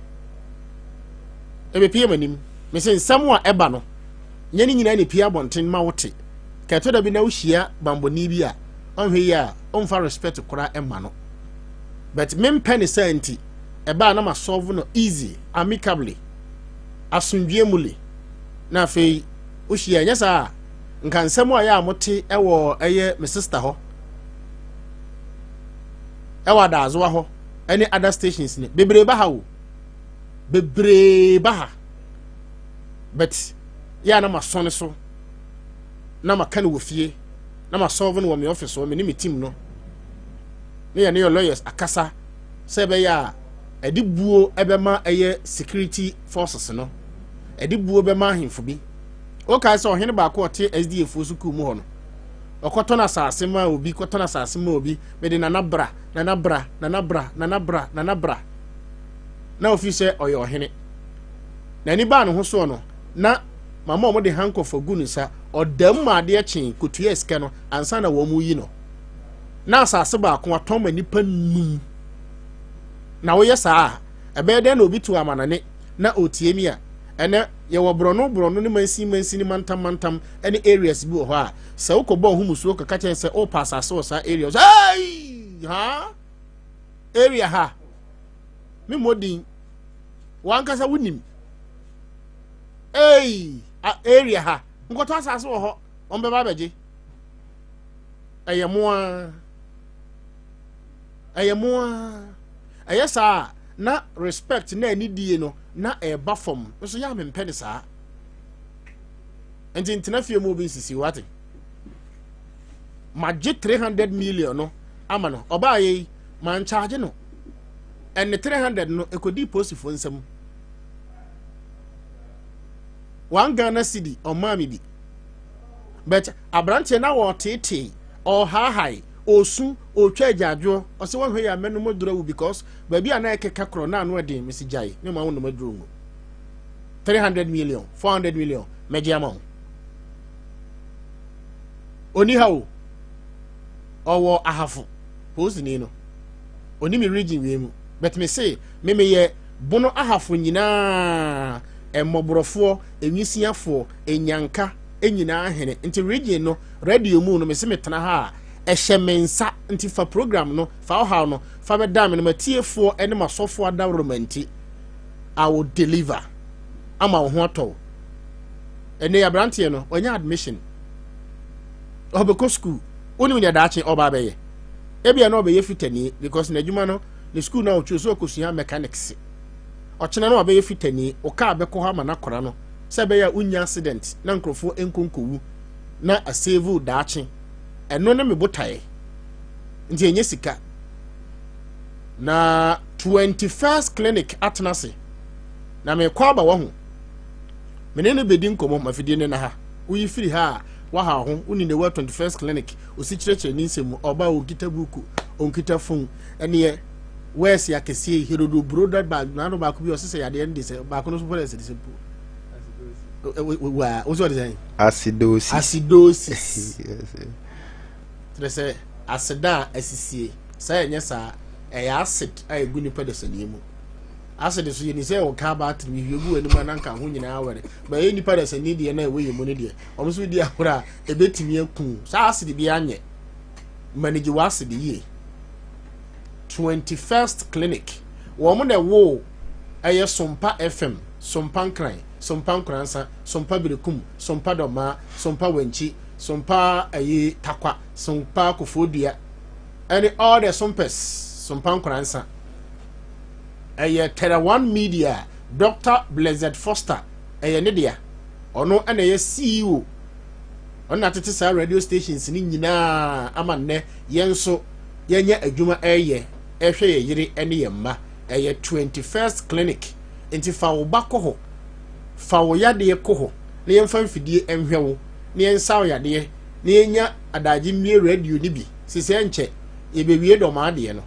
Ɛbɛpie m'anim. Mese nsɛm a ɛba no, nyɛ ne nyinaa na ɛpie abɔnten ma wote. Ka ɛtɔ da bi na wohyia bambɔni bi a, ɔnhwɛ yi a, ɔmfa respect koraa ɛma no. But mempɛ ne saa nti, ɛbaa na ma solve no easy, amicably, asomdwie mu le. Na afei, wohyia, ɛnyɛ saa a, nka nsɛm a ɛyɛ a mote ɛwɔ ɛyɛ me sister hɔ, ɛwɔ Adaazoa hɔ, ɛne other stations no, bebree ba ha o. Bebree ba ha. But, yɛ a na masɔne so, na maka no wɔ fie, na ma solve no wɔ me office hɔ, me ne me team no, ne yɛne yɛ lawyers akasa sɛ ɛbɛyɛ a ɛde buo ɛbɛma ɛyɛ security forces no, ɛde buo bɛma ahemfo bi. Wokae sɛ ɔhene baako a ɔte SDA foɔ sukuu mu hɔ no, ɔkɔtɔn asase ma obi, kɔtɔn asase ma obi, mede nana bra, nana bra, nana bra, nana bra, nana bra. Na ofi sɛ ɔyɛ ɔhene. N'ani baa ne ho soɔ no, na mama wɔn de handcuff agu ne nsa, ɔda mu ma adeɛ kyee kɔtuaa sika no ansa na wɔn reyi no. Na asase baako atɔn ma nnipa num. Na woyɛ saa a, ɛbɛyɛ dɛn na obi to amanane na ɔretie mi a? Ɛnɛ yɛwɔ borɔno borɔno ne mansin mansin ne mantam mantam ne areas bi wɔ hɔ a, sɛ wokɔbɔ wo ho musuo kɔka kyerɛ sɛ wopɛ asase wɔ saa area sɛ hey! Ha? Area ha? Me mmɔ din. Wankasa wonim. Ei, area ha. Nkɔtɔ asase wɔ hɔ. Wɔn bɛba abɛgye. Ɛyɛ mo ara. Ɛyɛ mo ara. Ɛyɛ saa a, na respect na anidie no na ɛreba fam. Nso yɛ a mempɛ ne saa. Nti ntena fie mu obi nsisi wate. Magye 300 million no ama no. Ɔbaa yɛ yi, mankyagye no. Ɛne 300 no ɛkɔdii posifoɔ nsam. One Ghana cedi ɔmaa me bi. But aberanteɛ na wɔteetee, ɔhaahae, ɔsu, ɔtwa agyaadwoɔ, ɔsɛ wɔnhwɛ yɛ a mɛnom aduro awu because baabi a na ɛkeka korɔ na ano ɛden, mesi gyae, me ma wo nom aduro ngu. 300 million, 400 million, mɛgye ama wo. Ɔni ha o, ɔwɔ ahafo, polisini no. Ɔni me region wei mu. But me se, me meyɛ Bono Ahafo nyinaa, mmɔborɔfoɔ, nwisiafoɔ, nnyanka nyinaa hene. Nti region no, radio mu no, me se metena ha a, ɛhyɛ me nsa. Nti fa program no, fa ɔhaw no, fa bɛdan me no, m'atiefoɔ ne m'asɔfoɔ adaworoma nti, I will deliver ama wo ho atɔ wo. Ɛnɛ yi aberanteɛ no, wanya admission. Ɔbɛkɔ school. Wonim nea daakye ɔba abɛyɛ. Ebia na ɔbɛyɛ fitani because n'adwuma no, ne school no a ɔtwerɛ sɛ ɔkɔsua mechanics. Ɔkyena no wabɛyɛ fitani, wo kaa bɛkɔ hɔ ama no akora no sɛ ɛbɛyɛ a wonnya accident na nkurɔfoɔ nko nkɔwu na asave wo daakye. Ɛno ne me botaeɛ. Nti ɛnyɛ sika. Na 21st clinic atena ase. Na mekɔ aba wahu. Me ne no bɛdi nkɔmmɔ, mafidie no na ha. Woyi firi ha a, waha ho. Woni ne wɔ 21st clinic. Osi kyerɛkyerɛ ne nsɛm mu. Ɔba ɔnkita buku, ɔnkita fon. Ɛneɛ wɛɛse akɛseɛ yi, herodo buro da ba n'ano baako bi ɔsesɛ yadeɛ no de sɛ baako no so pɔ dɛ sɛ po. Waa, wo sɛ ɔde sɛn? Acidosis. Acidosis. Kyerɛ sɛ aseda a asisie. Sɛ ɛnyɛ saa, ɛyɛ acid a ɛgu nipa dasani mu. Acid so yɛni sɛ ɛwɔ car battery mu hwie gu w'anim a na nka ho nyinaa wɛre. Ba ɛyɛ nipa dasani deɛ na ɛwɔ yɛ mu no deɛ, wɔn nso di ahorow a ɛbɛtumi aku. Saa acid bi anyɛ. Manage wɔ acid yie. 21st Clinic. Wɔn na ɛwoo ɛyɛ Sompa FM, Sompa Nkran, Sompa Nkoransa, Sompa Berekum, Sompa Dɔmaa, Sompa Wankyi, Sompa ɛyi Takwa, Sompa Kofoɔdua, ɛne all the Sompes, Sompa Nkoransa. Ɛyɛ Terra One Media, Dr. Blessed Foster, ɛyɛ ne dea. Ɔno ɛna ɛyɛ CEO. Ɔno na atete saa radio stations ne nyinaa ama nnɛ yɛn nso yɛnyɛ adwuma ɛyɛ ɛhwɛ yɛ yere ne yɛn mma. Ɛyɛ 21st Clinic. Nti fa wo ba kɔ hɔ. Fa wo yadeɛ kɔ hɔ na yɛmfa mfidie nhwɛ wo na yɛnsa wo yadeɛ na yɛnya adagye mmie radio no bi. Sisi ɛnkyɛ yɛbɛwie dɔm adeɛ no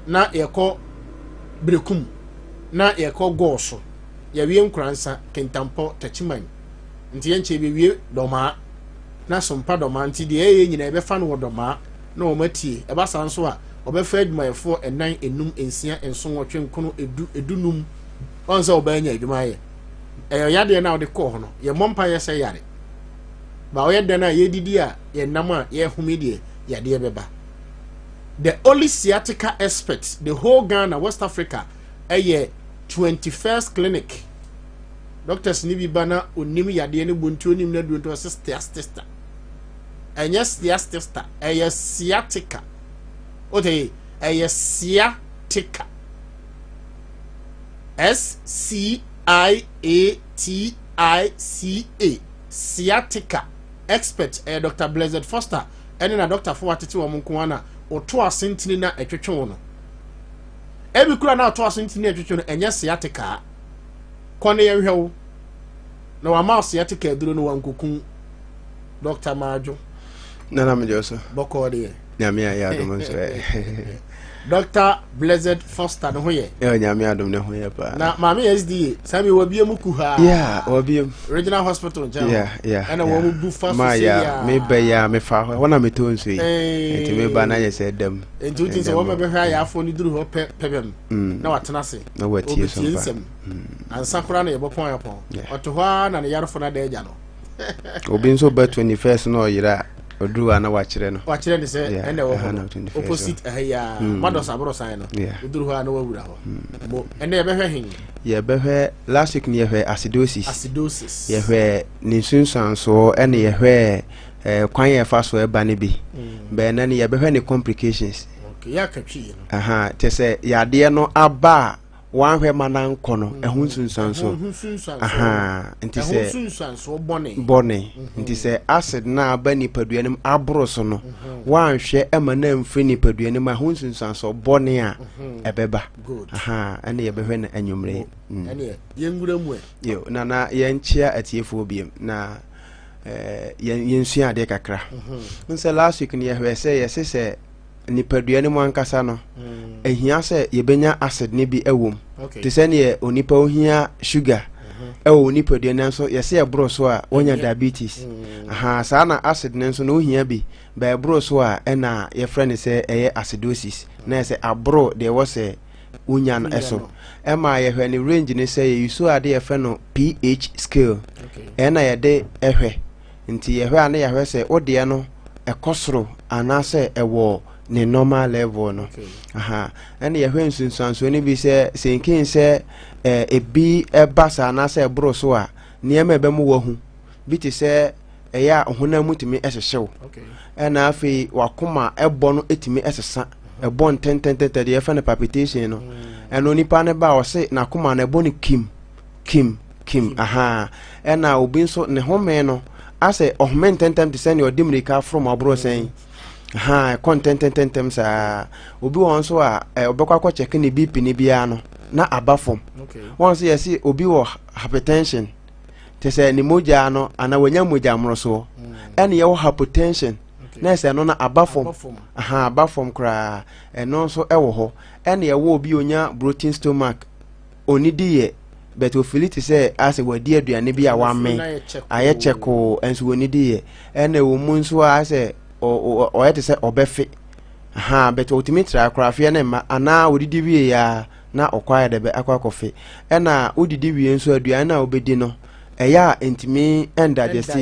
na yɛkɔ Berekum na yɛkɔ Gɔɔso. Yɛwie Nkoransa, Kintampo, Takyiman. Nti yɛnkyɛ yɛbɛwie Dɔmaa na Sompa Dɔmaa. Nti deɛ ɛyɛ nyinaa yɛbɛfa no wɔ Dɔmaa na wɔn atie. Ɛba saa nso a, wɔbɛfa adwumayɛfoɔ ɛnan, enum, nsia, nson, nwɔtwe, nkono, edu, edunum. Wɔn sɛ wɔbɛnya anya adwuma ayɛ. Ɛyɛ yadeɛ no a wɔde kɔɔ hɔ no, yɛmmɔ mpaeɛ sɛ yare. Ba ɔyɛ dan a yɛdidi a yɛnam a yɛhome deɛ, yadeɛ bɛba. The only sciatica expert, the whole Ghana, West Africa, ɛyɛ 21st Clinic. Doctors ni bi ba na onim yadeɛ no bu nti onim no aduro nti ɔsɛ stiastista. Ɛnyɛ stiastista, ɛyɛ sciatica. Wote ɛyɛ sciatica. S C I A T I C A sciatica expert ɛyɛ Dr. Blessed Foster ɛne na doctorfo atete wɔn nko ara na ɔto asentene na ɛtwetwe wo no. Ebi kura na ɔto asentene na ɛtwetwe no ɛnyɛ sciatica. Kɔ ne yɛnhwɛ wo na wama sciatica aduro no wankokun. Dr. Maadwo. Nana mejɔ so. Bɔkɔɔ deɛ. Nyame ayɛ adom nso ɛ. Dr. Blessed Foster ne ho yɛ. Ɛ Nyame adom ne ho yɛ paa. Na maame SDA saa mi wabie mu kuhaa. Yeah, wabie mu. Regional hospital nkyɛn. Yeah, yeah. Ɛna wɔn mu bu fa so sɛ ya. Me bɛ ya me fa hɔ na me to nso yi. Nti me ba na yɛ sɛ dɛm. Nti wotin sɛ wɔn bɛhwɛ ayaafoɔ no duru hɔ pɛ pɛ bɛm. Na watena ase. Na watie so mpa. nsɛm. Ansa koraa na yɛbɔpɔn ayɔpɔn. Ɔte hɔ ara na ne yarefo no ada agya no. Obi nso ba 21st na ɔyera a ɔduru a na wakyerɛ no. Wakyerɛ ne sɛ ɛna ɛwɔ hɔ no opposite ɛha yi a madɔs aborosan no woduru hɔ a na wawura hɔ. Mo ɛnna yɛbɛhwɛ he? Yɛbɛhwɛ last week no yɛhwɛ acidosis. Acidosis. Yɛhwɛ ne nsunsuansoɔ ɛna yɛhwɛ eh, kwan yɛ ɛfa so ɛba no bi. Bɛn na ne yɛbɛhwɛ ne complications. Okay, yɛaka twi no. Aha, kyɛ sɛ yadeɛ no aba a wanhwɛ ma no ankɔ no ɛho nsunsuansoɔ. Aha, nti sɛ bɔne nti sɛ acid no aba nipadua no mu aboro so no wanhwɛ ma no amfiri nipadua no mu a ɛho nsunsuansoɔ bɔne a ɛbɛba. Aha, ɛne yɛbɛhwɛ no anwummerɛ yi. Ɛneɛ yɛnwura mu ɛ. Yo, nana yɛnkyea atiefoɔ biom na eh, yɛn yɛnsua adeɛ kakra. N sɛ last week no yɛhwɛ sɛ yɛse sɛ nipadua no mu ankasa no, ɛhia sɛ yɛbɛnya acid no bi wɔ mu. Te sɛ neɛ onipa ohia sugar. ɛwɔ wo nipadua nanso yɛsɛ ɛboro so a woanya diabetes. Aha, saa na acid no nso no wohia bi, ba ɛboro so a ɛna yɛfrɛ no sɛ ɛyɛ acidosis, na ɛsɛ aboro deɛ ɛwɔ sɛ wonya no ɛso. Ɛma yɛhwɛ ne range no sɛ yɛyusu ade yɛfrɛ no pH scale, ɛna yɛde ɛhwɛ. Nti yɛhwɛ a na yɛhwɛ sɛ wodeɛ no ɛkɔ soro anaasɛ ɛwɔ ne normal level no. Aha, ɛna yɛhwɛ nsunsuansoɔ no bi sɛ sɛnkin sɛ ebi ɛba saa anaasɛ ɛboro so a, nneɛma ɛbɛmo wahu bi te sɛ ɛyɛ a honam mu tumi ɛhyehyew, ɛna afei wakoma ɛbɔ no ɛtumi ɛsesa, ɛbɔ ntɛntɛntɛntɛ deɛ yɛfrɛ no palpitation no. Ɛno nipa no ba a ɔse n'akoma no ɛbɔ no kim kim kim. Aha, ɛna obi nso ne home no asɛ ɔhome ntɛntɛm te sɛ nea ɔde mmirika aforo mu aborɔ sɛn. Aha, ɛkɔ ntɛntɛntɛntɛm saa. Obi wɔ nso a ɔbɛkɔ akɔkyɛke ne BP ne biara no na aba fam. Wɔn nso yɛsi obi wɔ hypertension te sɛ ne mogya no anaa wɔnya mogya mmorosoɔ, ɛna yɛwɔ hypotension na ɛsɛ no na aba fam. Aha, aba fam koraa, ɛno nso ɛwɔ hɔ. Ɛna yɛwɔ obi onya bloating stomach, onidi yɛ but ofili te sɛ asɛ wadi aduane bi a wame ayɛ kyɛkoo nso onidi yɛ. Ɛna ɛwɔ mu nso a asɛ ɔyɛ te sɛ ɔbɛfe. Aha, but ɔtumi tra koraa afeɛ ne mma anaa odidi wie ya na ɔkɔ ayɛ dɛbɛ akɔ akɔfe. Ɛna wodidi wie nso, aduane no a wobɛdi no ɛyɛ a ntumi ndigest,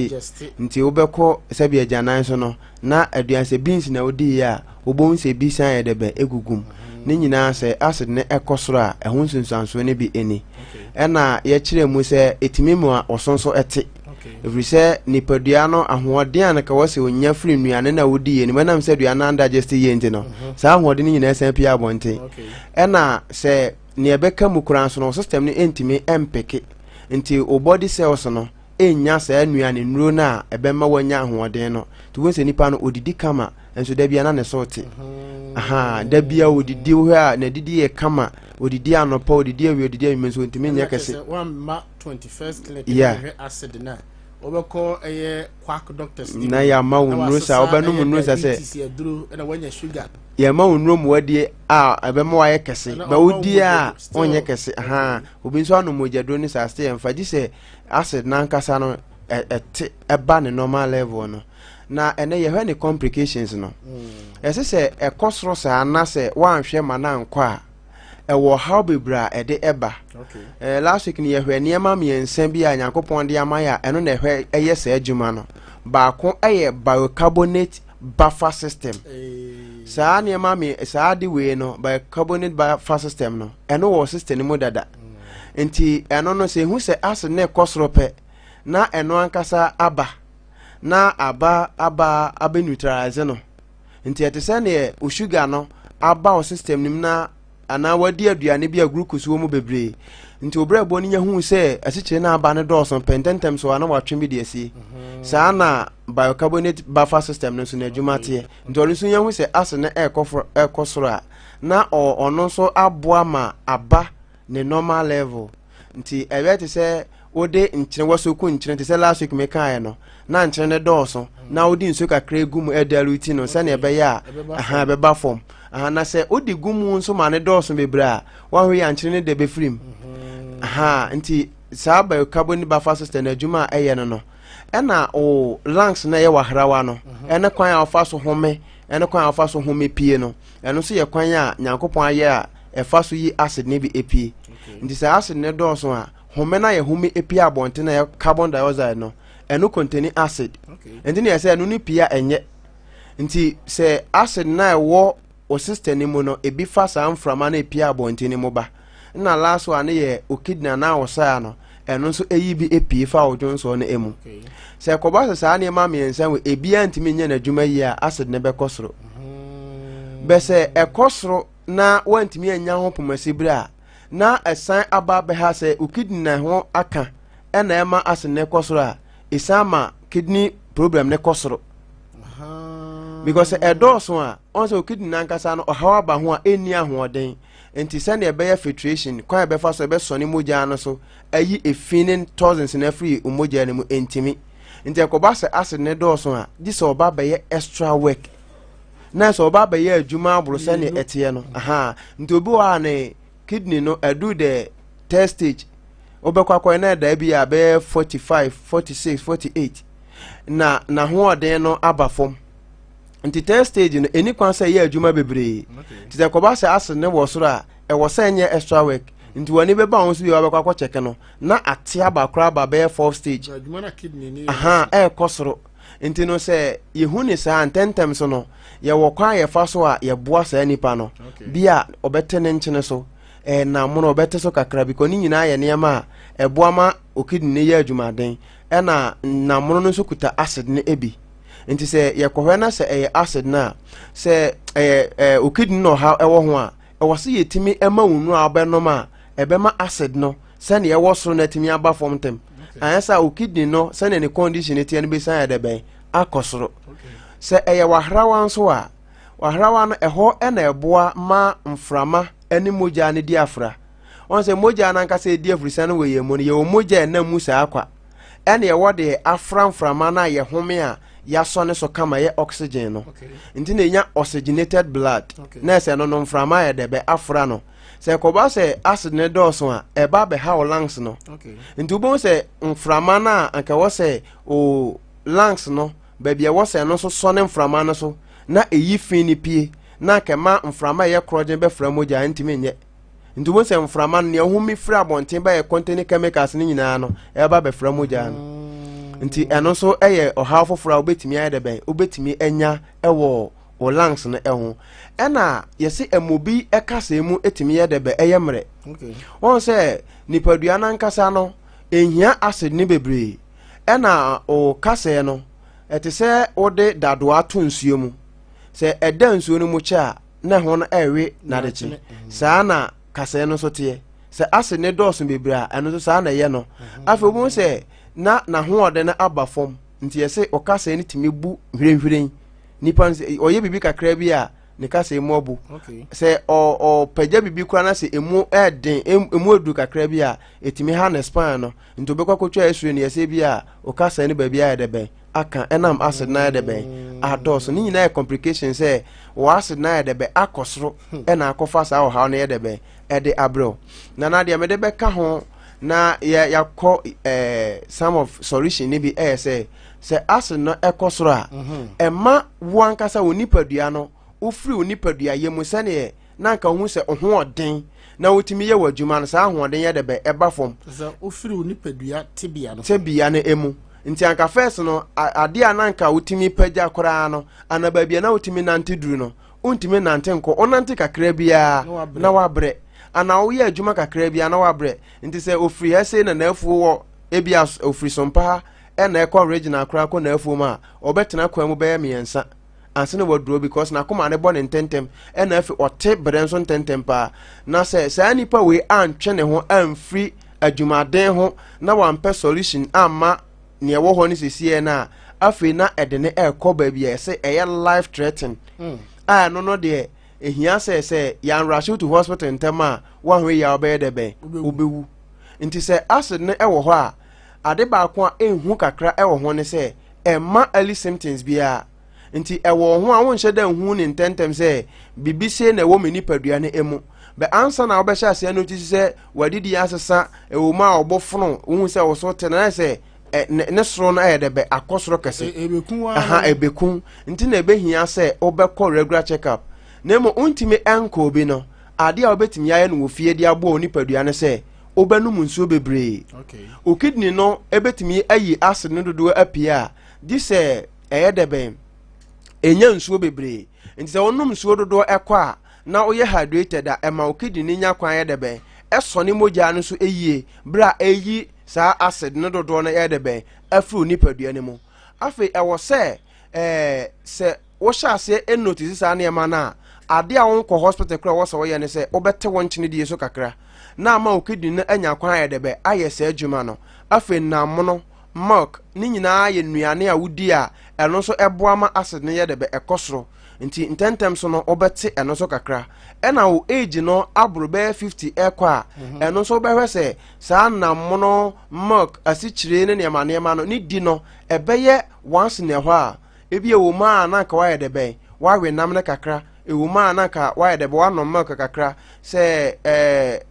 nti wobɛkɔ sɛbi agyanan so no na aduane sɛ beans na wodi yɛ a, wobɛhu sɛ bi san yɛ dɛbɛ egugum ne nyinaa. Sɛ acid ne ɛkɔ soro a, ɛho nsunsuansoɔ no bi ani. Ɛna yɛkyerɛ mu sɛ ɛtumi mu a ɔso nso ɛte, ɛfiri sɛ nipadua no ahoɔden a nka wɔ sɛ onya firi nnuane na wodi yɛ no mu, ɛnam sɛ aduane no andigest yie nti no, saa ahoɔden no nyinaa san pie abɔnten. Ɛna sɛ nea ɛbɛka mu koraa nso no, system no ntumi mpeke, nti wo body cells no ɛnya saa nnuane nnuro no a ɛbɛma wanya ahoɔden no. Nti wohu sɛ nipa no odidi kama nso da bia na ne so te. Aha, da bia odidi, wohwɛ a n'adidi yɛ kama, odidi anɔpa, odidi awia, odidi anwummerɛ, nso ntumi nyɛ kɛse. Wamma 21st Clinic hwɛ acid na wɔbɛkɔ ɛyɛ quack doctors. Na yɛama wo nnuro sa, wobɛnom nnuro sa sɛ aduro ɛna wanya sugar. Yɛma wo nnuro mu wadie a ɛbɛma wayɛ kɛse, bɛ wodie a ɔnyɛ kɛse. Aha, obi nso anom mogyaduro no saa sɛ yɛmfa gye sɛ acid n'ankasa no ɛte ɛba ne normal level no. Na ɛnɛ yɛhwɛ ne complications no. Ɛsɛ sɛ ɛkɔ soro saa na sɛ woanhwɛ ma no ankɔ a, ɛwɔ haw bebree a ɛde ɛba. Last week no yɛhwɛ nneɛma mmiɛnsa bi a Nyankopɔn de ama yɛ a ɛno na ɛhwɛ ɛyɛ saa adwuma no. Baako ɛyɛ bicarbonate buffer system. Saa nneɛma mi saa ade wei no, bicarbonate buffer system no, ɛno wɔ system no mu dada. Nti ɛno no sɛ ehu sɛ acid ne kɔ soro pɛ na ɛno ankasa aba na aba aba abɛ neutralize no. Nti ɛte sɛ neɛ o sugar no aba wo system no mu na anaa wadi aduane bi a glucose wɔ mu bebree, nti obrɛboɔ no nya hu sɛ asikyire no aba no dɔɔso pɛ, ntɛntɛm so a na watwe bi de asie. Saa na bicarbonate buffer system no nso n'adwuma teɛ. Nti ɔno nso nya hu sɛ acid no ɛrekɔ soro a, na ɔno nso aboa ma aba ne normal level. Nti ɛbɛyɛ te sɛ wode nkyene wasoku nkyene te sɛ last week mekaeɛ no, na nkyene no dɔɔso na wode nsuo kakra gu mu ɛdilute no sɛnea ɛbɛyɛ a aha ɛbɛba fam. Aha, na sɛ wode gu mu nso ma ne dɔɔso bebree a, woahwɛ yɛ nkyene no de bɛfiri mu. Aha, nti saa bicarbonate buffer system no adwuma a ɛyɛ no, ɛna o lungs na ɛyɛ wahrawa no, ɛne kwan a wɔfa so home, ɛne kwan a wɔfa so home pie no, ɛno nso yɛ kwan a Nyankopɔn ayɛ a ɛfa so yi acid ne bi epie. Nti sɛ acid ne dɔɔso a, home no a yɛhome epie abɔnten na yɛ carbon dioxide no, ɛno contain acid. Nti ne yɛ sɛ ɛno ne pie a ɛnyɛ. Nti sɛ acid na ɛwɔ o system no mu no ebi fa saa mframa no epie abɔnten no mu ba. Na last one no yɛ o kidney anaa o saa no, ɛno nso eyi bi epie fa o dwonsɔ no emu. Sɛ ɛkɔba sɛ saa nneɛma mmiɛnsa wɔ ebiara ntumi nyɛ n'adwuma yie a, acid no bɛkɔ soro. Bɛ sɛ ɛkɔ soro na wantumi anya ho pomasi bere a na ɛsan aba bɛha sɛ o kidney na ho aka ɛna ɛma acid no kɔ soro a, ɛsan ma kidney problem no kɔ soro because ɛdɔɔso a, ɔn sɛ o kidney nankasa no ɔhaw aba ho a ɛnni ahoɔden. Nti sɛnea ɛbɛyɛ filtration kwan a ɛbɛfa so ɛbɛsɔne mogya no so ayi efi ne toxins no afiri mogya no mu ntumi. Nti ɛkɔba sɛ acid no dɔɔso a, gye sɛ ɔba bɛyɛ extra work na sɛ ɔba bɛyɛ adwuma aboro sɛnea ɛteɛ no. Aha, nti obi wɔ a ne kidney no ɛdu the third stage. Wobɛkɔ akɔyɛ na ɛda bi a bɛyɛ 45, 46, 48 na n'ahoɔden no aba fam. Nti third stage no, ɛni kwan sɛ ɛyɛ adwuma bebree. Nti sɛ kɔba sɛ acid no wɔ soro a, ɛwɔ sɛ ɛnyɛ extra work. Nti w'ani bɛba ho so wie a wobɛkɔ akɔ check no, na ate aba koraa aba bɛyɛ fourth stage. Aha, ɛrekɔ soro. Nti no sɛ yɛhu ne saa ntɛntɛm so no, yɛwɔ kwan a yɛfa so a yɛboa saa nipa no. Bi a ɔbɛte ne nkyene so, ɛnam no ɔbɛte so kakra because ne nyinaa yɛ nneɛma a ɛboa ma o kidney no yɛ adwumaden. Ɛna namono no nso kuta acid no bi. Nti sɛ yɛkɔhwɛ na sɛ ɛyɛ acid no a, sɛ ɛyɛ ɛɛ o kidney na ɔhaw ɛwɔ ho a, ɛwɔ sɛ yɛtumi ɛma wo nnuro a wobɛnom a ɛbɛma acid no sɛnea ɛwɔ soro no atumi aba fam ntɛm. Anyɛ saa o kidney no sɛnea ne condition no teɛ no bɛsan ayɛ dɛ bɛn akɔ soro. Sɛ ɛyɛ w'ahrawa nso a, w'ahrawa no ɛhɔ na ɛboa ma mframa ne mogya no di afra. Wɔn sɛ mogya no ankasa ɛdi afirisan no wɔ yɛn mu no, yɛwɔ mogya a ɛnam mu saa kwa. Ɛna ɛwɔ deɛ afra mframa no a yɛhome a yɛasɔ ne so kama yɛ oxygen no. Nti na ɛnya oxygenated blood. Na ɛsɛ no no mframa yɛ dɛ bɛ afra no. Sɛ ɛkɔba sɛ acid no dɔɔso a, ɛba bɛha wo lungs no. Nti wobɛhu sɛ mframa no a anka ɛwɔ sɛ o lungs no, baabi a ɛwɔ sɛ ɛno nso sɔne mframa no so na ɛyi fi no pie na anka ɛma mframa a ɛyɛ korɔgyen bɛfra mogya a, ɛntumi nyɛ. Nti wobɛhu sɛ mframa no, nea wohome firi abɔnten ba yɛ contain chemicals no nyinaa no, ɛba bɛfra mogya no. Nti ɛno nso yɛ ɔhaw foforɔ a wobɛtumi ayɛ dɛ bɛn, wobɛtumi anya wɔ wo lungs no ho. Ɛna yɛse ɛmɔ bi kasɛɛ mu tumi yɛ dɛ bɛ, ɛyɛ mmerɛ. Wɔn sɛ nipadua no ankasa no, ɛnhia acid no bebree. Ɛna wo kasɛɛ no, ɛte sɛ wode dadoa to nsuo mu. Sɛ ɛda nsuo no mu kyɛ a, na ɛho no ɛrewe n'adekye. Saa na kasɛɛ no nso teɛ. Sɛ acid no dɔɔso bebree a, ɛno nso saa na ɛyɛ no. Afei wobɛhu sɛ na n'ahoɔden no aba fam. Nti yɛse ɔkasɛɛ no tumi bu hwirenhwiren. Nipa no sɛ ɔyɛ biribi kakra bi a, ne kasɛɛ mu abu. Sɛ ɔpagya biribi koraa na sɛ emu ɛden, emu aduru kakra bi a, ɛtumi ha ne spine no. Nti ɔbɛkɔ akɔtwa x-ray no yɛsɛ bi a ɔkasɛɛ no baabi ayɛ dɛ bɛn aka ɛnam acid no ayɛ dɛ bɛn adɔɔso. Ne nyinaa yɛ complication sɛ wɔ acid no ayɛ dɛ bɛn akɔ soro ɛna akɔfa saa ɔhaw no yɛ dɛ bɛn ɛde abrɛ wo. Na na deɛ mede bɛka ho na yɛ yɛakɔ ɛɛ some of solution no bi ɛyɛ sɛ sɛ acid no ɛkɔ soro a ɛma wo ankasa wo nipadua no wofiri wo nipadua yɛ mu sɛdeɛ na anka wohu sɛ wo ho ɔden na wotumi yɛ w'adwuma no, saa ahoɔden yɛ dɛ bɛ ɛba fam. Sɛ wofiri wo nipadua tebea no. Tebea no emu. Nti anka first no, adeɛ a na anka wotumi pagya koraa no, ana baabi a na wotumi nante duru no, wontumi nante nkɔ. Wonante kakra biara na wabrɛ. Ana woyɛ adwuma kakra biara na wabrɛ. Nti sɛ ofiri ha sei na n'afuo wɔ, ebi a ofiri Sompa ha ɛna ɛkɔ regional koraa kɔ n'afuo mu a, ɔbɛtena kwan mu bɛyɛ mmiɛnsa. ansa na waduro because n'akoma no bɔ ne ntɛntɛm ɛna afei ɔte brɛ nso ntɛntɛm paa. Na sɛ saa nipa wei antwe ne ho amfiri adwumaden ho na wampɛ solution amma nea ɛwɔ hɔ no sesiɛ no a, afei na ɛde ne ɛrekɔ baabi a ɛsɛ ɛyɛ life threatening. A ɛno no deɛ ehia sɛ sɛ yɛn rush to hospital ntɛm a woahwɛ yie a wobɛyɛ dɛ bɛn wobɛwu. Nti sɛ acid no ɛwɔ hɔ a, ade baako a ɛnhu kakra ɛwɔ ho ne sɛ ɛmma early symptoms biara. Nti ɛwɔ wo ho a wonhyɛ da nhu ne ntɛntɛm sɛ biribi sei na ɛwɔ me nipadua no mu. Bɛ ansa na wobɛhyɛ aseɛ notice sɛ w'adidi asesa, ɛwɔ mu a ɔbo fono, wohu sɛ wo so te no, na sɛ ne soro no ayɛ dɛ bɛ akɔ soro kɛse. Ɛbɛku ara. Aha, ɛbɛku. Nti na ɛbɛhia sɛ wobɛkɔ regular check up. Na mmom wontumi nkɔ obi no, adeɛ a wobɛtumi ayɛ no wɔ fie de aboa wo nipadua no sɛ wobɛnom nsuo bebree. Wo kidney no bɛtumi ayi acid no dodoɔ apue a, gye sɛ ɛyɛ dɛ bɛn ɛnya nsuo bebree. Nti sɛ wonom nsuo dodoɔ ɛkɔ a, na woyɛ hydrated a, ɛma wo kidney no nya kwan yɛ dɛ bɛn ɛsɔne mogya no so yie berɛ a ɛyi saa acid no dodoɔ no yɛ dɛ bɛn afiri wo nipadua no mu. Afei ɛwɔ sɛ ɛɛ sɛ wohyɛ aseɛ notice saa nneɛma no a, adeɛ a wonkɔ hospital koraa ɛwɔ sɛ woyɛ ne sɛ wobɛte wo nkyene die so kakra na ama wo kidney no anya kwan ayɛ dɛ bɛ ayɛ saa adwuma no. Afei nammono, milk, ne nyinaa yɛ nnuane a wodi a ɛno nso ɛboa ma acid no yɛ dɛ bɛ ɛkɔ soro. Nti ntɛntɛm so no wobɛte ɛno nso kakra. Ɛna wo age no aboro bɛyɛ 50 ɛkɔ a, ɛno nso wobɛhwɛ sɛ saa nammono, milk, asikyire ne nneɛma nneɛma no ne di no ɛbɛyɛ once in a while. Ebia ɛwɔ mu a na anka woayɛ dɛ bɛn, woawe nam no kakra, ɛwɔ mu a na anka woayɛ dɛ bɛn, woanom milk kakra. Sɛ ɛɛ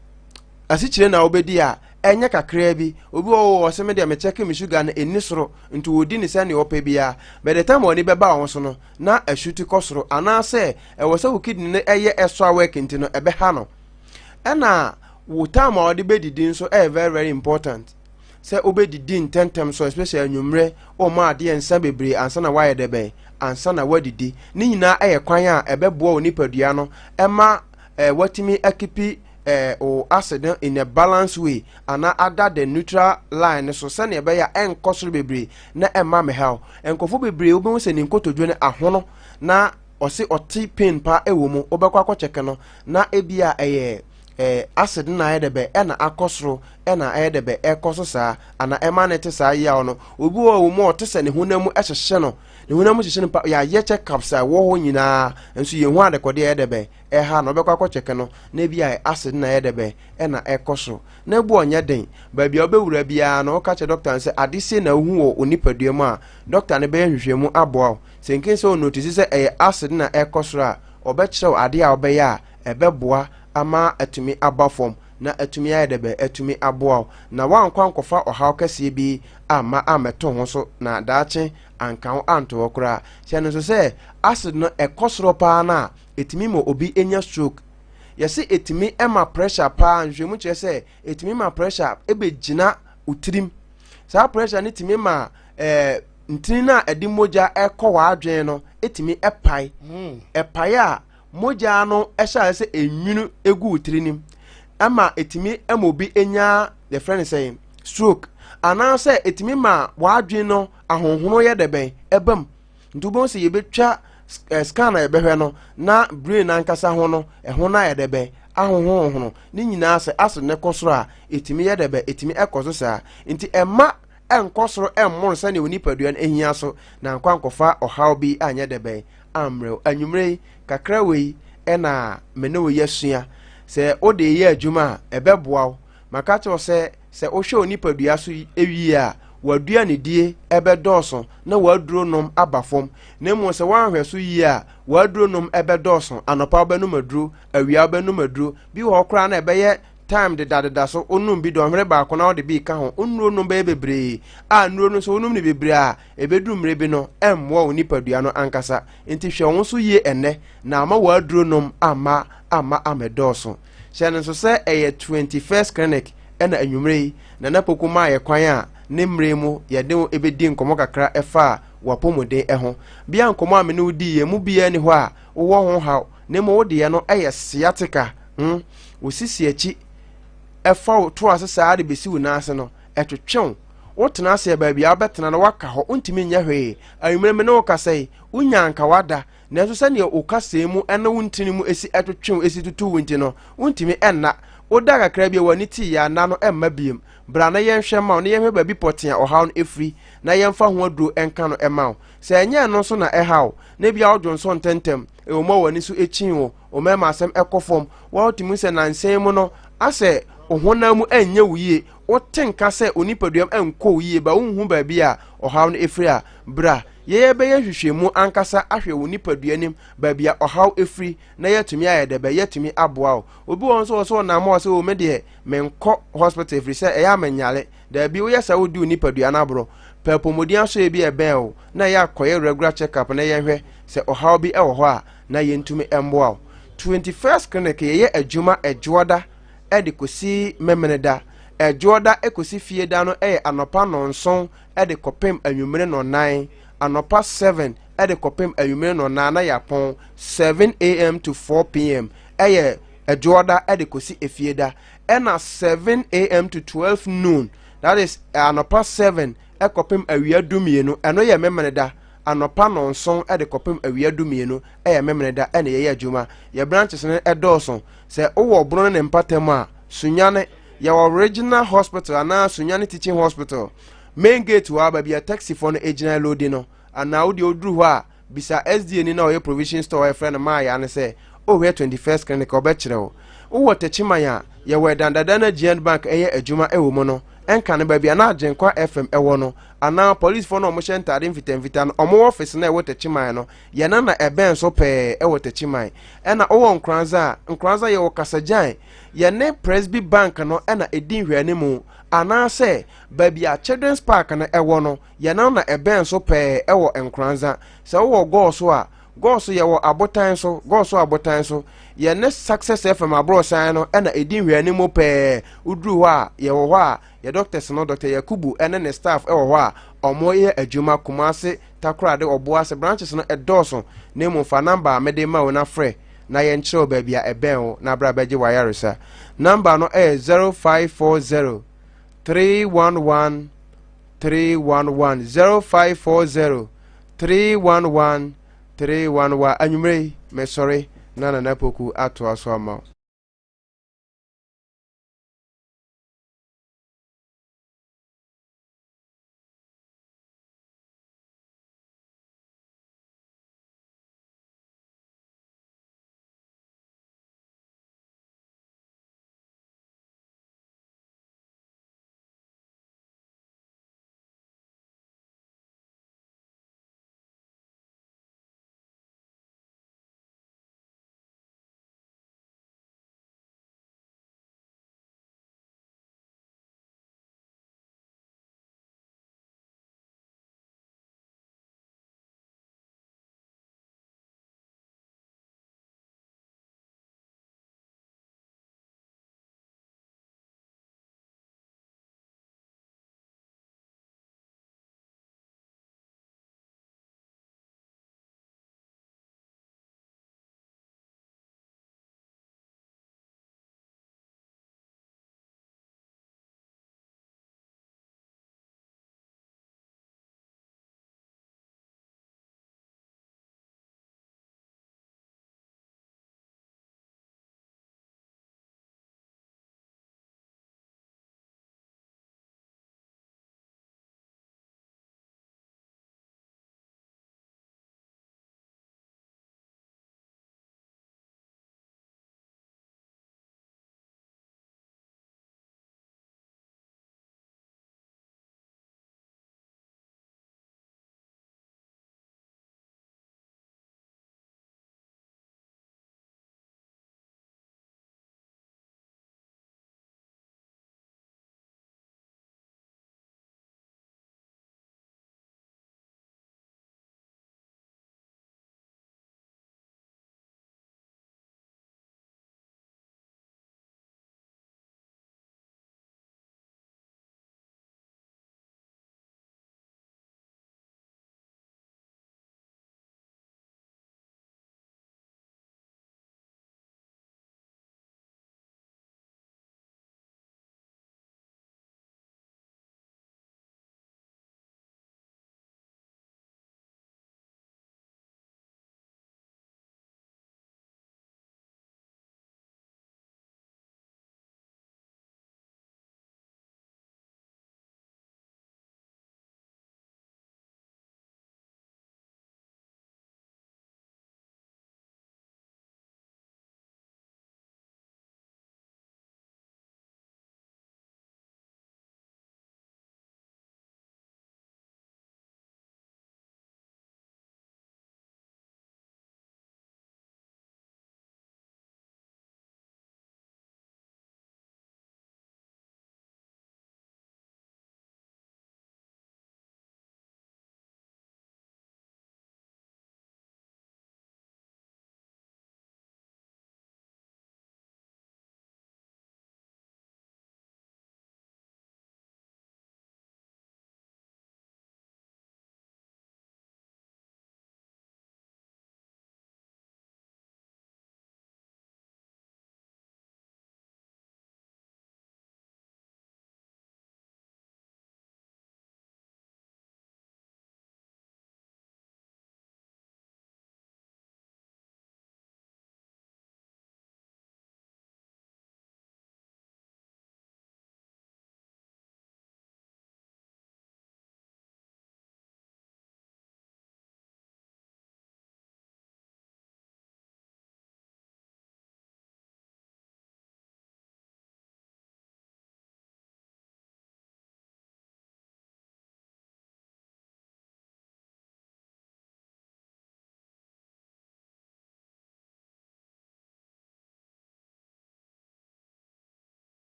asikyire na wobɛdi a, Ɛnyɛ kakraa bi. Obi wɔ hɔ ɔse me deɛ me check me sugar no ɛnni soro nti ɔdi ne sɛdeɛ ɔpɛ biara. By the time w'ani bɛba wo ho so no na asuti kɔ soro anaasɛ ɛwɔ sɛ wo kidney no ɛyɛ extra work nti no ɛbɛha no. Ɛna wo time a wɔde bɛdidi nso ɛyɛ very very important. Sɛ wobɛdidi ntɛntɛm so especially anwummerɛ wɔma adeɛ nsa bebree ansa na woayɛ dɛ bɛn ansa na woadidi. Ne nyinaa ɛyɛ kwan a ɛbɛboa wo nipadua no ɛma watumi akeep wo acid no in a balanced way anaa ada the neutral line no so sɛnea ɛbɛyɛ a ɛnkɔ soro bebree na ɛmma mmehaw. Nkurɔfoɔ bebree wobɛhu sɛ ne nkotodwe no ahono na ɔse ɔte pain pa ɛwɔ mu. Wobɛkɔ akɔkyɛke no na ebi a ɛyɛ acid na ayɛ dɛ bɛ ɛna akɔ soro ɛna ɛyɛ dɛ bɛ ɛkɔ so saa ana ɛma ne te saa yaw no. Obi wɔ wɔ mu a ɔte sɛ ne honam mu ɛhyehyɛ no, ne honam mu hyehyɛ no pa. Yɛayɛ check ups a ɛwɔ hɔ nyinaa nso yɛn ho adekɔdeɛ ɛyɛ dɛ bɛ ɛha na ɔbɛkɔ akɔkyɛke no na ebi a acid na ɛyɛ dɛ bɛ ɛna ɛkɔ so. Na ebu ɔnyɛ den, baabi a wobɛwura biara no ɔka kyerɛ dɔkta no sɛ ade sei na wohu wɔ onipadua mu a, dɔkta no bɛyɛ nhwehwɛmu aboa wo. Sɛ nken sɛ ɔnotice sɛ ɛyɛ acid na ɛkɔ soro a, ɔbɛkyerɛ wo adeɛ a wobɛyɛ a ɛbɛboa ama atumi aba fam na atumi ayɛ dɛ bɛ atumi aboa wo na woankɔ ankɔfa ɔhaw kɛseɛ bi amma ammɛto ho so na daakye anka wo anto hɔ koraa. Hyɛ no nso sɛ acid no ɛkɔ soro paa no a, ɛtumi ma obi nya stroke. Yɛse ɛtumi ma pressure paa. Nhwehwɛmu kyerɛ sɛ ɛtumi ma pressure ɛbɛgyina wo tirim. Saa pressure no tumi ma ntini no a ɛde mogya ɛkɔ w'adwene no ɛtumi ɛpae. Ɛpae a, mogya no ɛhyɛ ase sɛ ɛnwunu egu wo tiri nim ɛma ɛtumi ɛma obi nya yɛfrɛ no sɛ stroke, anaasɛ ɛtumi ma w'adwene no ahonhono yɛ dɛ bɛn ɛba mu. Nti wobɛhu sɛ yɛbɛtwa scan a yɛbɛhwɛ no na brain ankasa ho no ɛho no ayɛ dɛ bɛn ahohohono. Ne nyinaa sɛ acid no kɔ soro a, ɛtumi yɛ dɛ bɛn ɛtumi ɛkɔ so saa. Nti ɛma ɛnkɔ soro ɛmmoro sɛnea onipadua no ahia so na nkɔ ankɔfa ɔhaw bi anyɛ dɛ bɛn ammerɛw. Anwummerɛ yi kakra wei ɛna me ne wo yɛsua. Sɛ wode yɛ adwuma a, ɛbɛboa wo. Maka kyerɛ wo sɛ sɛ wohwɛ onipadua so wie a, w'aduanedie ɛbɛdɔɔso na w'aduro nom aba fam. Na mmom sɛ woanhwɛ so yie a, w'aduro nom ɛbɛdɔɔso. Anɔpa wobɛnom aduro, awia wobɛnom aduro. Bi wɔ hɔ koraa na ɛbɛyɛ time dedadeda so wonom bi dɔnhwere baako na wode bi ka ho. Nnuro nom bɛyɛ bebree a, nnuro no nso wonom no bebree a, ɛbɛduru mmerɛ bi no ɛmmoa wo nipadua no ankasa. Nti hwɛ wo so yie ɛnnɛ na ama w'aduro nom amma ammɛdɔɔso. Hyɛ no nso sɛ ɛyɛ 21st Clinic ɛna anwummerɛ yi Nana Poku maa yɛ kwan a ne mmerɛ mu yɛde wo ɛbɛdi nkɔmmɔ kakra ɛfa w'apɔmuden ɛho. Bia nkɔmmɔ a me ne wo dii yɛ mu biara ni hɔ a wowɔ ho haw, na mmom wo deɛ no ɛyɛ sciatica. Wo sisi akyi ɛfa wo to ase saa de bɛsi wo nan ase no ɛtwetwe wo. Wotena ase a, baabi a wobɛtena no woaka hɔ, wontumi nyɛ hwee. Anwummerɛ me ne wo kasa yi, wonya anka wada, nanso sɛdeɛ wo kasɛɛ mu ɛne wo ntini mu esi ɛtwetwe wo esi tutu wo nti no, wontumi ɛnna. Woda kakra bi a, w'ani te yɛ a, nna no ɛmma biem. Bra na yɛnhwɛ ma wo na yɛnhwɛ baabi pɔtee a ɔhaw no ɛfiri na yɛmfa ho aduro ɛnka no ɛma wo. Sɛ ɛnyɛ ɛno nso na ɛha wo, na ebia wodwo nso ntɛmntɛm, ɛwɔ mu a w'ani so ɛkyin wo, wo mmarima asɛm ɛkɔ fam, woatumi sɛ nansa yi mu no asɛ wo honam mu ɛnyɛ wo yie, wote nka sɛ onipadua mu ɛnkɔ wo yie ba wonhu baabi a ɔhaw no ɛfiri a, bra yɛyɛ bɛyɛ nhwehwɛmu ankasa ahwɛ wo nipadua nim baabi a ɔhaw ɛfiri na yɛatumi ayɛ dɛ bɛ yɛatumi aboa wo. Obi wɔ nso wɔ so ɔnam hɔ sɛ o, me deɛ menkɔ hospital ɛfiri sɛ ɛyɛ a menyare. Daabi, woyɛ sɛ wodi wo nipadua no aborɔ. Pɛ apɔmuden asɔeɛ bi a ɛbɛn wo na ɛyɛ akɔyɛ regular check up na yɛnhwɛ sɛ ɔhaw bi ɛwɔ hɔ a na yɛntumi mmoa wo. 21st Clinic yɛyɛ adwuma Ɛdwoɔda ɛde kɔsi Memeneda. Ɛdwoɔda ɛkɔsi Fieda no ɛyɛ anɔpa 7 ɛde kɔpem anwummere 4, anɔpa 7 ɛde kɔpem anwummere 4 na yɛapɔn. 7 a.m. to 4 p.m. ɛyɛ Ɛdwoɔda ɛde kɔsi Efieda, ɛna 7 a.m. to 12 noon, that is anɔpa 7 ɛkɔpem awia 12, ɛno yɛ Memeneda. Anɔpa 7 ɛde kɔpem awia 12 ɛyɛ Memeneda ɛna yɛyɛ adwuma. Yɛ branches no ɛdɔɔso. Sɛ wowɔ Bono ne mpatam a, Sunyane yɛwɔ Regional Hospital anaa Sunyane Teaching Hospital main gate hɔ a, baabi a taxifoɔ no gyina loadi no, anaa wodeɛ woduru hɔ a, bisa SDA ni na ɔyɛ provision store a yɛfrɛ no Maaya no sɛ wohwɛ 21st Clinic, ɔbɛkyerɛ wo. Wowɔ Takyiman a, yɛwɔ ɛdan dada no a GN Bank ɛyɛ adwuma ɛwɔ mu no. Ɛnka no baabi a na Agyenkwa FM wɔ no, anaa polisfoɔ no a wɔhyɛ ntaade mfitamfita no, wɔn office no a ɛwɔ Takyiman no, yɛn na na ɛbɛn so pɛɛ wɔ Takyiman. Ɛna wowɔ Nkoranza a, Nkoranza yɛwɔ Kasagyan, yɛne Presby Bank no na ɛdi nhwɛanimu, anaasɛ baabi a Children's Park no wɔ no, yɛn na na ɛbɛn so pɛɛ wɔ Nkoranza. Sɛ wowɔ Gɔɔ a, Gɔɔ so yɛwɔ abotan so, Gɔɔ so abotan so, yɛne Success FM aborɔsan no na ɛdi nhwɛanimu pɛɛ. Woduru hɔ a, yɛwɔ hɔ a, yɛ doctors no, Dr. Yakubu ne ne staff wɔ hɔ a wɔyɛ adwuma. Kumasi, Takoradi, Ɔboase, branches no ɛdɔɔso, na mmom fa number a mede ma wo na frɛ na yɛnkyerɛ wo baabi a ɛbɛn wo na bra bɛgye w'ayaresa. Number no yɛ 0540 311 311 0540 311 311. Anwummerɛ yi, mesɔre na Nana Poku atoa so ama wo.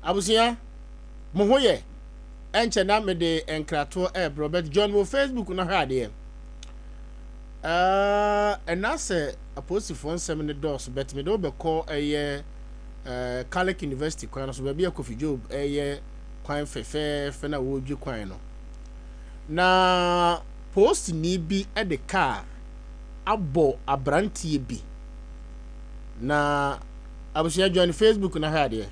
Abusua, mo ho yɛ? Ɛnkyɛ na mede nkratoɔ ɛrebrɛ but join wɔ Facebook na hwɛ adeɛ. Ɛna sɛ apolisifoɔ nsɛm no dɔɔso but mede wo bɛkɔ ɛyɛ Catholic University kwan no so baabi a Kofi Job ɛyɛ kwan fɛfɛɛfɛ na wɔredwi kwan no. Na postni bi de kaa abɔ aberanteɛ bi na abusua join Facebook na hwɛ adeɛ.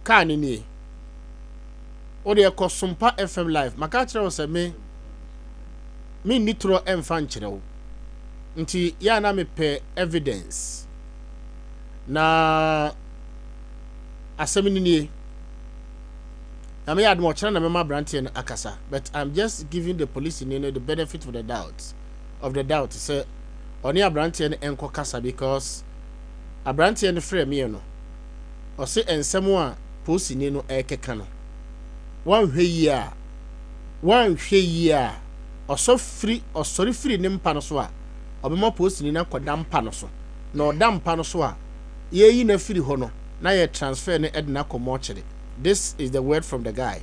Kaa no nie. Wo deɛ kɔ Sompa FM live. Maka akyerɛ wo sɛ me menni torɔ ɛmfa nkyerɛ wo. Nti yɛ a na mepɛ evidence. Na asɛm no nie. Nyame yɛ adom ɔkyena na mɛma aberanteɛ no akasa but I'm just giving the police ni no the benefit of the doubt of the doubt sɛ ɔne aberanteɛ no nkɔ kasa because aberanteɛ no frɛ meɛ no ɔse nsɛm a polisini no ɛrekeka no wanhwɛ yie a wanhwɛ yie a ɔsɔ firi ɔsɔre firi ne mpa no so a ɔbɛma polisini no akɔda mpa no so na ɔda mpa no so a yɛyi no afiri hɔ no na yɛ transfer no de no akɔ mortuary this is the word from the guy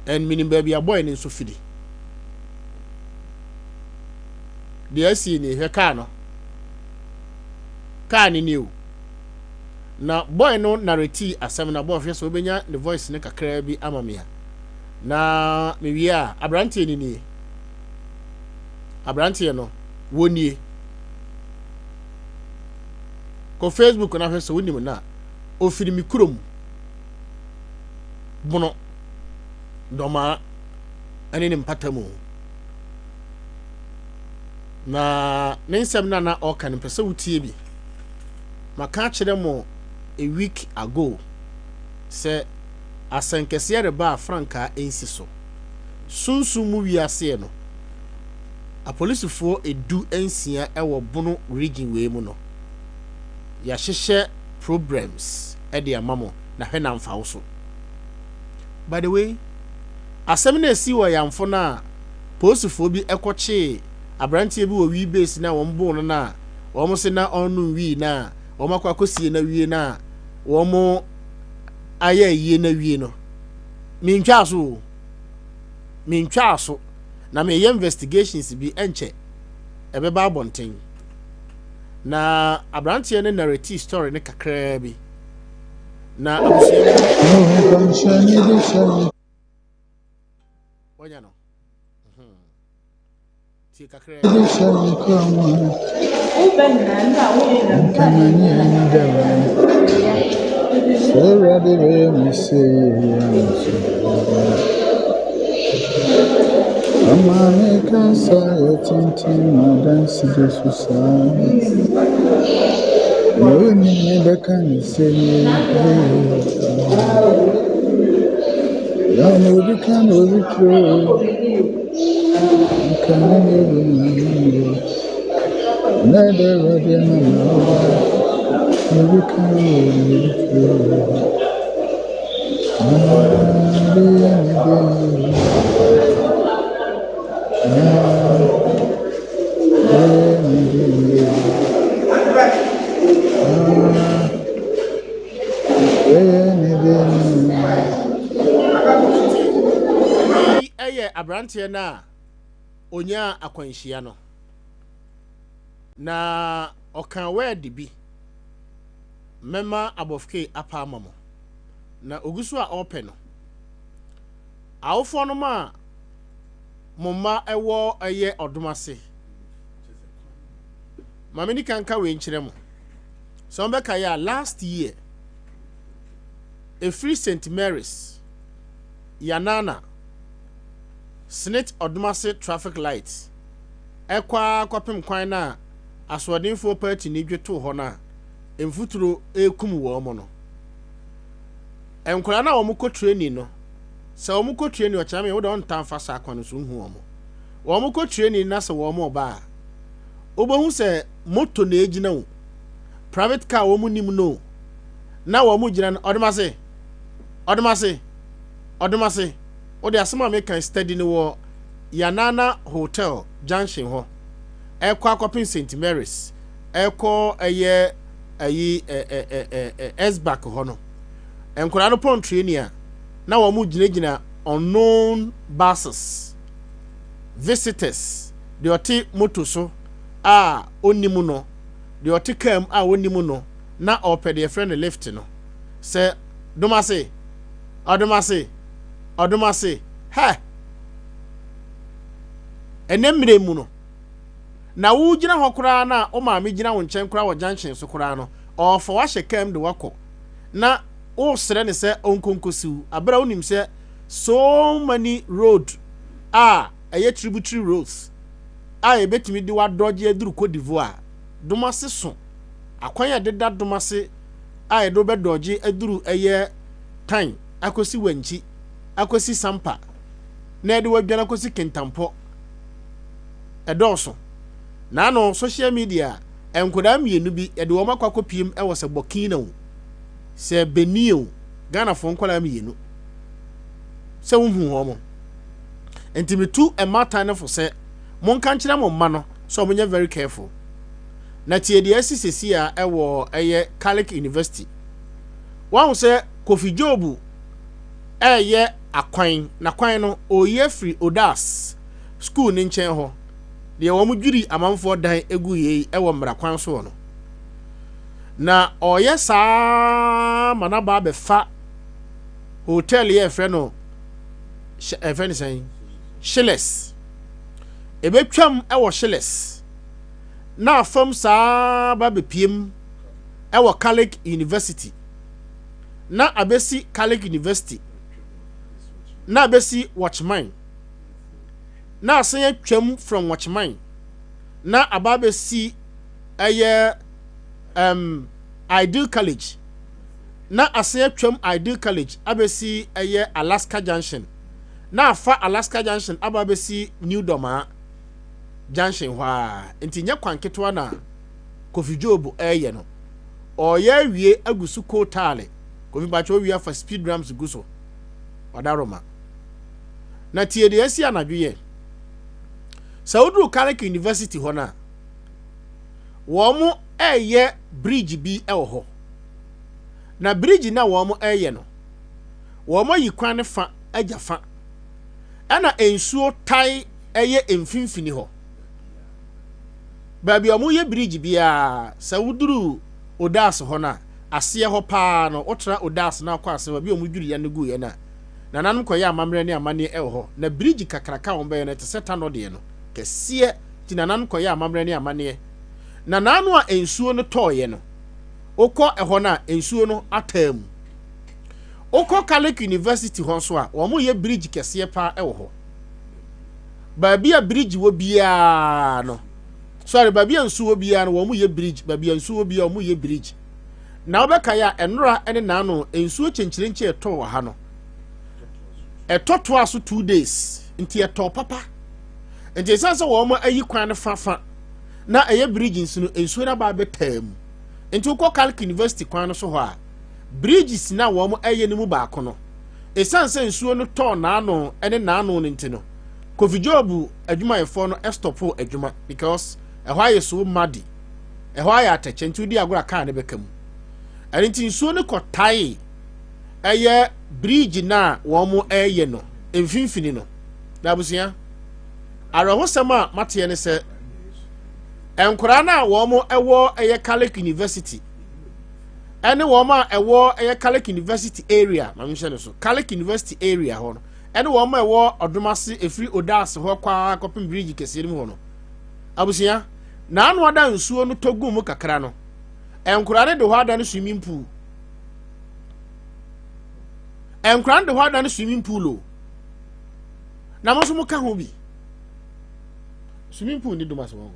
and menim baabi a boy no nso firi deɛ asie nie hwɛ kaa no kaa no nie o na boy no narrate asɛm na boy hwɛ sɛ wobɛnya ne voice no kakraa bi ama me a na mewie a aberanteɛ no nie aberanteɛ no wɔnie Kɔ Facebook na hwɛ sɛ wonim no a. Ofiri me kurom. Bono, Dɔmaa ne ne mpatamu. Na ne nsɛm no a na ɔreka no mpɛ sɛ wotie bi. Maka akyerɛ mo a week ago sɛ asɛnkɛseɛ reba a frankaa nsi so. Sunsum mu wiaseɛ no, Apolisifoɔ edu nsia wɔ Bono region wei mu no, yɛahyehyɛ problems de ama mo na hwɛ na amfa wo so. By the way, asɛm no a ɛsii wɔ Yamfo no a polisifoɔ bi kɔkyee aberanteɛ bi wɔ wii base no a wɔn boo no no a wɔn se na ɔnnom wii no a wɔn akɔ akɔsie no awie no a wɔn ayɛ ayie no awie no, mentwaa so o, mentwaa so. Na meyɛ investigations bi ɛnkyɛ ɛbɛba abɔnten. Na aberanteɛ no narrate story no kakraa bi. Na abusua mu. Wanya no. Mhm. Tie kakraa bi. Wei yɛ aberanteɛ no a ɔnyaa akwanhyia no. Na ɔkaa wɛɛde bi, Mɛma abɔfkee apa ama mo. Na ɔgu so a ɔrepɛ no. Awofoɔ nom a mo mma wɔ ɛyɛ ɔdom ase, ma menni kan nka wei nkyerɛ mo. Sɛ mobɛkae a, last year, ɛfiri St. Mary's, Yanana, Snit Ɔdomase traffic light, ɛkɔ ara kɔpem kwan no a asoɔdenfoɔ party no dwe too hɔ no a mfuturo rekum wɔn no. Nkwadaa no a wɔkɔ training no, sɛ wɔkɔ training ɔkyena me wode ɔntaa mfa saa kwan no so nhu wɔn. Wɔkɔ training na sɛ wɔn reba a, wobɛhu sɛ moto na egyina o, private car wɔn nim no o, na wɔn gyina no ɔdomase, ɔdomase, ɔdomase. Wode asɛm a meka steady no wɔ Yanana Hotel junction hɔ ɛkɔ akɔpem St Mary's ɛkɔ ɛyɛ ayi ɛ ɛ ɛ ɛ Esback hɔ no. Nkwadaa no pɔn training a, na wɔn gyinagyina unknown buses, visitors, deɛ ɔte moto so a ɔnnim no, deɛ ɔte kaa mu a ɔnnim no, na ɔrepɛ deɛ yɛfrɛ no lift no. Sɛ Domase, Ɔdomase, Ɔdomase, hɛ! Ɛnɛ mmerɛ mu no, na wogyina hɔ koraa na wo maame gyina wo nkyɛn koraa wɔ junction so koraa no, ɔrefa wahyɛ kaa mu de wakɔ na woresrɛ no sɛ ɔnkɔ nkɔsiw abere a wonim sɛ so many road a ɛyɛ tributary roads a yɛbɛtumi de wadɔgye aduru Cote d'Ivoire Domase so akwan a ɛdeda Domase a yɛde wobɛdɔgye aduru ɛyɛ Tan akɔsi Wankyi akɔsi Sampa na yɛde wadwan akɔsi Kintampɔ ɛdɔɔso. Naano social media nkwadaa mmienu bi yɛde wɔn akɔ akɔpiem wɔ sɛ Burkina o, sɛ Benin o, Ghanafoɔ nkwadaa mmienu sɛ wohu wɔn. Nti metu mmaatan no fo sɛ monka nkyerɛ mo mma no sɛ wɔnyɛ very careful. Na tie deɛ asi sɛsi a ɛwɔ ɛyɛ Catholic University. Wahu sɛ Kofi Job ɛyɛ akwan, na kwan no ɔreyi afiri Odas school ne nkyɛn hɔ, deɛ wɔn dwiri amanfoɔ dan gu yei wɔ mmara kwan soɔ no. Na ɔreyɛ saa ma n'aba abɛfa hotel yɛ ɛfrɛ no ɛfrɛ no sɛn Shillers. Ɛbɛtwam wɔ Shillers na afam saa ba bɛpiem wɔ Catholic University na abɛsi Catholic University na abɛsi Watchman na asan atwam from Watchman na aba abɛsi ɛyɛ um, Ideal College na asan atwam Ideal College abɛsi ɛyɛ Alaska Junction na afa Alaska Junction aba abɛsi New Domaa Junction hɔ a nti nyɛ kwan ketewa na Kofi Job ɛreyɛ no ɔreyɛ awie agu so kootaale Kofi Mpakyɛ owie afa speed rams gu so ɔdaroma Na tie deɛ asi anadwo yɛ. Sɛ woduru Carrick University hɔ no a, wɔn ɛreyɛ bridge bi wɔ hɔ. Na bridge no a wɔn ɛreyɛ no, wɔn ayi kwan no fa agya fa. Ɛna nsuo tae ɛyɛ mfimfini hɔ. Baabi a wɔyɛ bridge biara, sɛ woduru Odaase hɔ no a, aseɛ hɔ paa no, wotra Odaase na akɔ aseɛ baabi a wɔdwiri yɛn no guiɛ no a, Nananom kɔyɛɛ amammerɛ ne amanneɛ wɔ hɔ. Na birigyi kakraka a wɔbɛyɛ no, ɛte sɛ tanɔ deɛ no, kɛseɛ. Nti nananom kɔyɛɛ amammerɛ ne amanneɛ. Na n'ano a nsuo no tɔeɛ no, wokɔ ɛhɔ no a, nsuo no ataa mu. Wokɔ Catholic University hɔ nso a, wɔyɛ birigyi kɛseɛ paa wɔ hɔ. Baabi a birigyi wɔ biara no, sorry, baabi a nsuo wɔ biara no, wɔyɛ birigyi. Baabi a nsuo wɔ biara, wɔyɛ birigyi. Na wobɛkae a, ɛnora ne n'ano nsuo kyenkyerenkye ɛtɔɔ wɔ ha no, ɛtɔ toa so 2 days, nti ɛtɔɔ papa. Nti ɛsiane sɛ wɔn ayi kwan no fafa na ɛyɛ bridge nso no, nsuo no aba abɛtaa mu. Nti wokɔ Catholic University kwan no so hɔ a, bridges na wɔn ɛyɛ no mu baako no, ɛsiane sɛ nsuo no tɔɔ n'ano ne n'ano no nti no, Kofi Job adwumayɛfoɔ no stɔpo adwuma because ɛhɔ ayɛ so muddy. Ɛhɔ ayɛ atɛkyɛ nti wodi agorɔ a kaa no bɛka mu. Ɛno nti nsuo no kɔtae ɛyɛ bridge no a wɔn ɛreyɛ no mfimfini no. Na abusua, awerɛhosɛm a mateɛ ne sɛ nkwadaa no a wɔn ɛwɔ ɛyɛ Catholic University ɛne wɔn a ɛwɔ ɛyɛ Catholic University area, maame nhyɛ no so, Catholic University area hɔ no, ɛne wɔn a ɛwɔ Ɔdomase efiri Odaase hɔ kɔ ara kɔpem bridge kɛseɛ no mu hɔ no, abusua, N'ano ada nsuo no tɔ gu mu kakra no, nkwadaa no de hɔ ada no swimming pool. Nkwadaa no de hɔ ada no swimming pool o. Na mo nso mo ka ho bi. Swimming pool ni dum ase wɔn.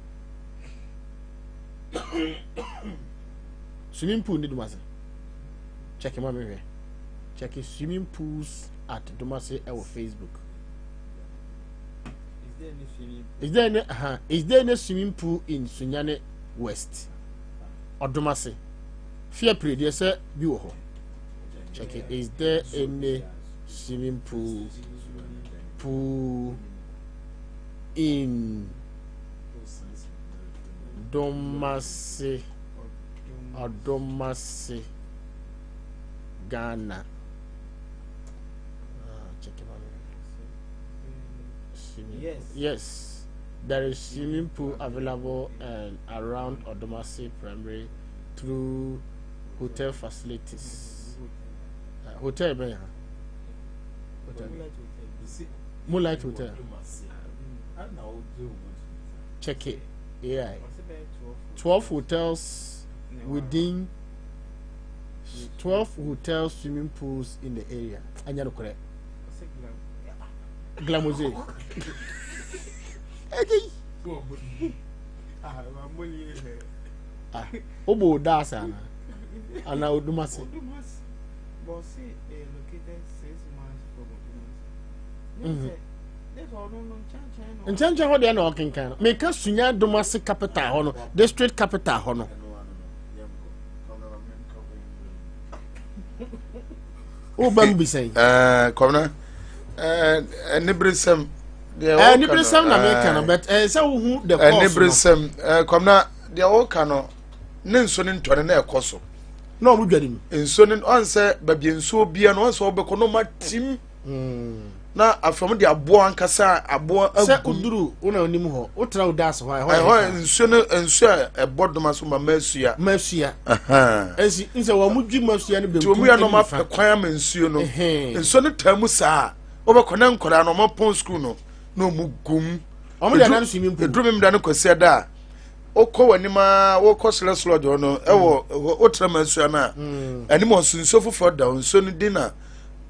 Swimming pool ni dum ase. Check ma me hwɛ. Check swimming pools at Dumase ɛwɔ Facebook. Is there any swimming pool in Sunyani West? Odumase. Fear pere deɛ sɛ bi wɔ hɔ. Check it. Is there any swimming pool in Domase? Odomase. Ghana. Ah, check it out. Swimming Yes. pool. Yes. There is swimming pool available and around Odumasi Primary through hotel facilities. Hotel bɛn ha? Hotel. Moonlight Hotel. Check it. AI. 12 hotels within 12 hotel swimming pools in the area. Anya no correct. Glamoze. Eji. Ah, obo da asa na. Ana Odumase. Nkyɛnkyɛn hɔ deɛ na ɔkenkan no. Meka Sunya Domase capital hɔ no, district capital hɔ no. Woba mu bisɛn. Ɛɛ kɔmna ɛɛ aniberesɛm. Ɛɛ aniberesɛm na meka no but ɛɛ sɛ wohu the cause no. Aniberesɛm ɛɛ kɔmna deɛ wɔka no ne nsuo ne ntɔne na ɛkɔ so. Na wɔn dwa ne mu. Nsuo ne ɔn sɛ baabi nsuo bia no ɔn sɛ ɔbɛkɔ no ma tim. Na afei wɔn de aboɔ ankasa aboɔ agu. Sɛ oduru wo na onim hɔ wotra wo daase hɔ a ɛhɔ ɛhɔ nsuo no nsuo a ɛbɔ doma so ma masua. Masua. Nsi nsɛ wɔn mo dwi masua no benkum ɛne nifa. Nti wɔn yɛ no wɔn apɛ kwan ama nsuo no. Nsuo no taa mu saa wɔbɛkɔ na nkwadaa no wɔn pɔn sukuu no na wɔn gum. Wɔn de anan swimming pool. Eduru mi da no kwasi da a wokɔ w'anim a wokɔ serɛ lodge hɔ no ɛwɔ wotra masua no a anim hɔ nso nsuo foforɔ da hɔ nsuo no din na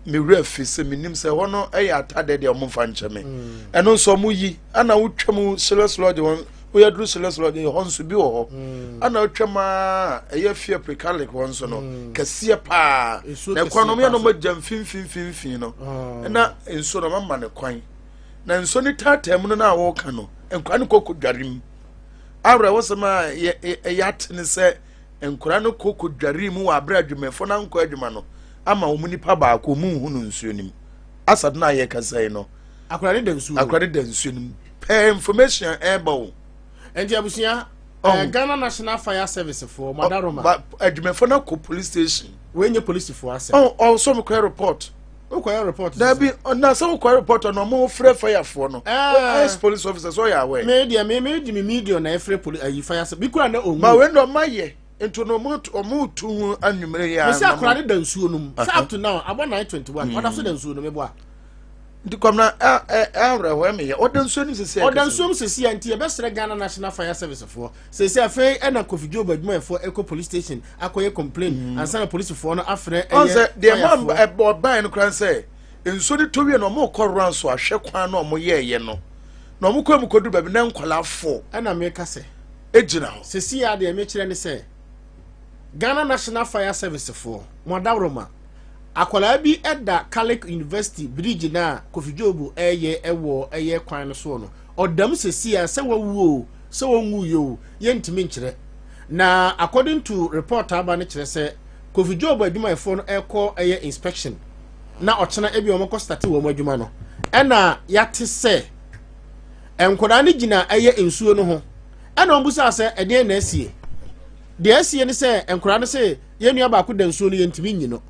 me werɛ fi sɛ menim sɛ hɔ no yɛ atadɛ deɛ ɔmo mfa nkyɛ me mm. ɛno nso ɔmo yi ana wotwa mu serious lodge wɔn woyɛ duru serious lodge hɔ nso bi wɔ hɔ mm. ana wotwa mu a ɛyɛ fie precalic hɔ nso no mm. kɛseɛ paa na ɛkwan no ɔmo yɛ no ɔmo agya mfimfimfimfini no ah. na nsuo no ɔmo ama ne kwan na nsuo no taataa mu no na wɔka no nkwa no kɔkɔ dware mu awerɛhosɛm a yɛ ate ne sɛ Nkwadaa no kɔ kɔdwaree mu wɔ aberɛ a adwumayɛfoɔ no ankɔ adwuma no ama wɔn nipa baako wɔn nhu no nsuo no mu. Asad no a yɛkasa yi no. Akwadaa no da nsuo mu. Akwadaa no da nsuo no mu. Pɛɛ information a ɛreba o. Nti abusua, eh, Ghana National Fire Service foɔ, Madaroma. Adwumayɛfoɔ no akɔ police station. Wei nye polisifoɔ asɛm. Ɔn ɔsɔ mi kɔyɛ report. Wokɔyɛ report. Dabi na sɛ wokɔyɛ report na ɔmo frɛ firefoɔ no. Ɛɛ police officer sɛ ɔyɛ awɛ. Me deɛ me me di me medium na ɛfrɛ police ayi fire sɛ bi kura na onwu. Ma wei na ɔmo ayɛ nti no ɔmo ɔmo tu ho anwumere yi ara. Mesi akora ne da nsuo no mu. Sɛ up to now abɔ 9:21 ɔda so da nsuo no meboa. Nti kɔmna ɛ ɛ awerɛhoɔ ɛmeyɛ ɔda nsuo no sisi a. Ɔda nsuo mu sisi a nti yɛbɛsrɛ Ghana National Fire Service foɔ sisi afei ɛna Kofi Job adwumayɛfoɔ ɛkɔ police station akɔyɛ complain mm. ansa na polisifoɔ no afrɛ ɛyɛ firefoɔ. Deɛ ma ɛbɔ ban no koraa sɛ nsuo no tɔ wie na wɔn kɔ round so ahwɛ kwan na wɔn yɛɛyɛ no na wɔn kɔ mu kɔdu baabi na nkwadaa fo. Ɛna meka sɛ. Egyina hɔ. Sisi a deɛ mekyerɛ ne sɛ Ghana National Fire Service foɔ mo adaworoma akwadaa bi ɛda Catholic University bridge na Kofi Job ɛyɛ ɛwɔ ɛyɛ kwan no soɔ no ɔdam sisi a sɛ wawu o sɛ wɔnwu yɛ o yɛntumi nkyerɛ. Na according to report a aba no kyerɛ sɛ Kofi Job adwumayɛfoɔ no ɛkɔ ɛyɛ inspection na ɔkyena ebi wɔn kɔ starte wɔn adwuma no ɛna yate sɛ nkwadaa no gyina ɛyɛ nsuo no ho ɛna wɔn busa sɛ ɛdeɛn na asie deɛ asie ne sɛ nkwadaa no sɛ yɛn nua baako da nsuo no yɛntumi nyi no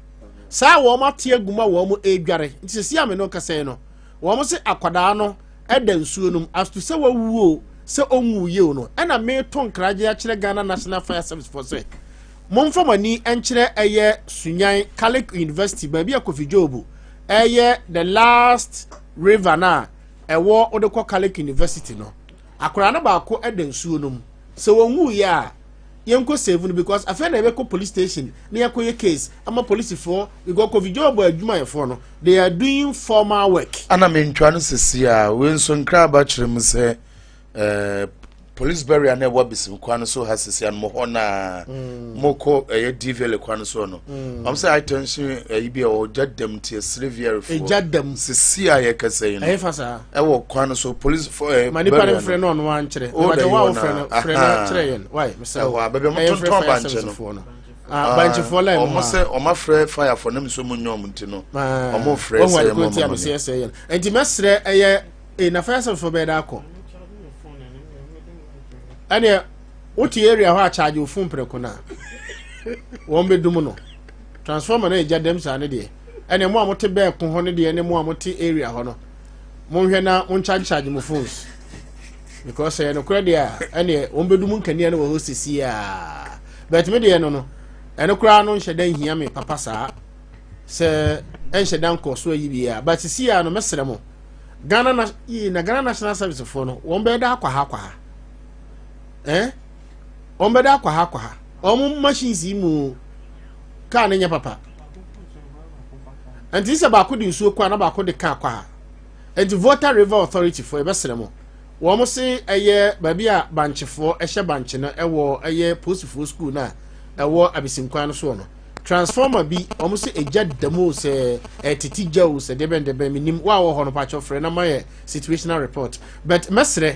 saa wɔn ate agu ma wɔn redware nti sɛ si ame no kasa yi no wɔn se akwadaa no da nsuo no mu as to sɛ wawu o sɛ ɔnwuiɛ o no ɛna meto nkragye akyerɛ Ghana National Fire Service foɔ sɛ momfa mo ani nkyerɛ ɛyɛ Sunyan Catholic University baabi a Kofi Job ɛyɛ the last river no a ɛwɔ wode kɔ Catholic University no akwadaa no baako da nsuo no mu sɛ wɔnwuiɛ a yɛnkɔ save no because afei na yɛbɛkɔ police station na yɛakɔyɛ case ama polisifoɔ because Kofi Job adwumayɛfoɔ no they are doing formal work. Ana mentwa no sisi a wei nso nkraba kyerɛ mu sɛ eh, police barrier na ɛwɔ abisim kwan no so ha sisi ano mo hɔ na mm. mokɔ ɛyɛ dvl kwan no so no mm. ɔm sɛ high tension ɛyi bi a ɔgya dam nti ɛsere vr foɔ ɛgya dam sisi a yɛkasa yi no ɛyɛ fa saa ɛwɔ kwan no so police fo ɛɛ ma nipa no frɛ no ɔno ankyerɛ o da yi wɔ na frɛ no kyerɛ yɛn wai mesɛ ɛwɔ a baabi a wɔn tontɔn bankyɛ no ah, bankyefoɔ line mu ɔmo sɛ ɔmo afrɛ fire fo ne nso mu nyɛ ɔmo nti no ɔmo frɛ sɛ ɛmɔ ɔmo mɔ nti mɛsrɛ ɛyɛ ee na fire service fo bɛyɛ dɛ akɔ ɛneɛ wote area hɔ a charge wo phone prɛko no a wɔn bɛdum no. Transformer no agya dɛm saa no deɛ, ɛnna mo a mote bɛɛko hɔ no deɛ ne mo a mote area hɔ no, monhwɛ na moncharge charge mo phones because ɛyɛ nokorɛ deɛ a ɛneɛ wɔn bɛdum nkanea no wɔ hɔ sisi a but me deɛ no no ɛno koraa no nhyɛ da nhia me papa saa sɛ ɛnhyɛ da nkɔ so ayi biara but sisi a no mɛsrɛ mo Ghana na yii na Ghana National Service foɔ no wɔn bɛyɛ da akɔ ha akɔ ha eh wɔn bɛda akɔ ha akɔ ha wɔn machines yi mu kaa no nyɛ papa nti sɛ baako de nsuo kɔ a na baako de kaa kɔ ha nti Volta River Authority foɔ yɛbɛsrɛ mo wɔn se ɛyɛ baabi a bankyefoɔ ɛhyɛ bankye no ɛwɔ ɛyɛ posifoɔ school no a ɛwɔ abisinkwan no soɔ no transformer bi wɔn se egya da mu sɛ ɛtete gya o sɛ debɛn debɛn menim wo a wɔ hɔ no pakyɛ frɛ na ma yɛ situational report but mɛsrɛ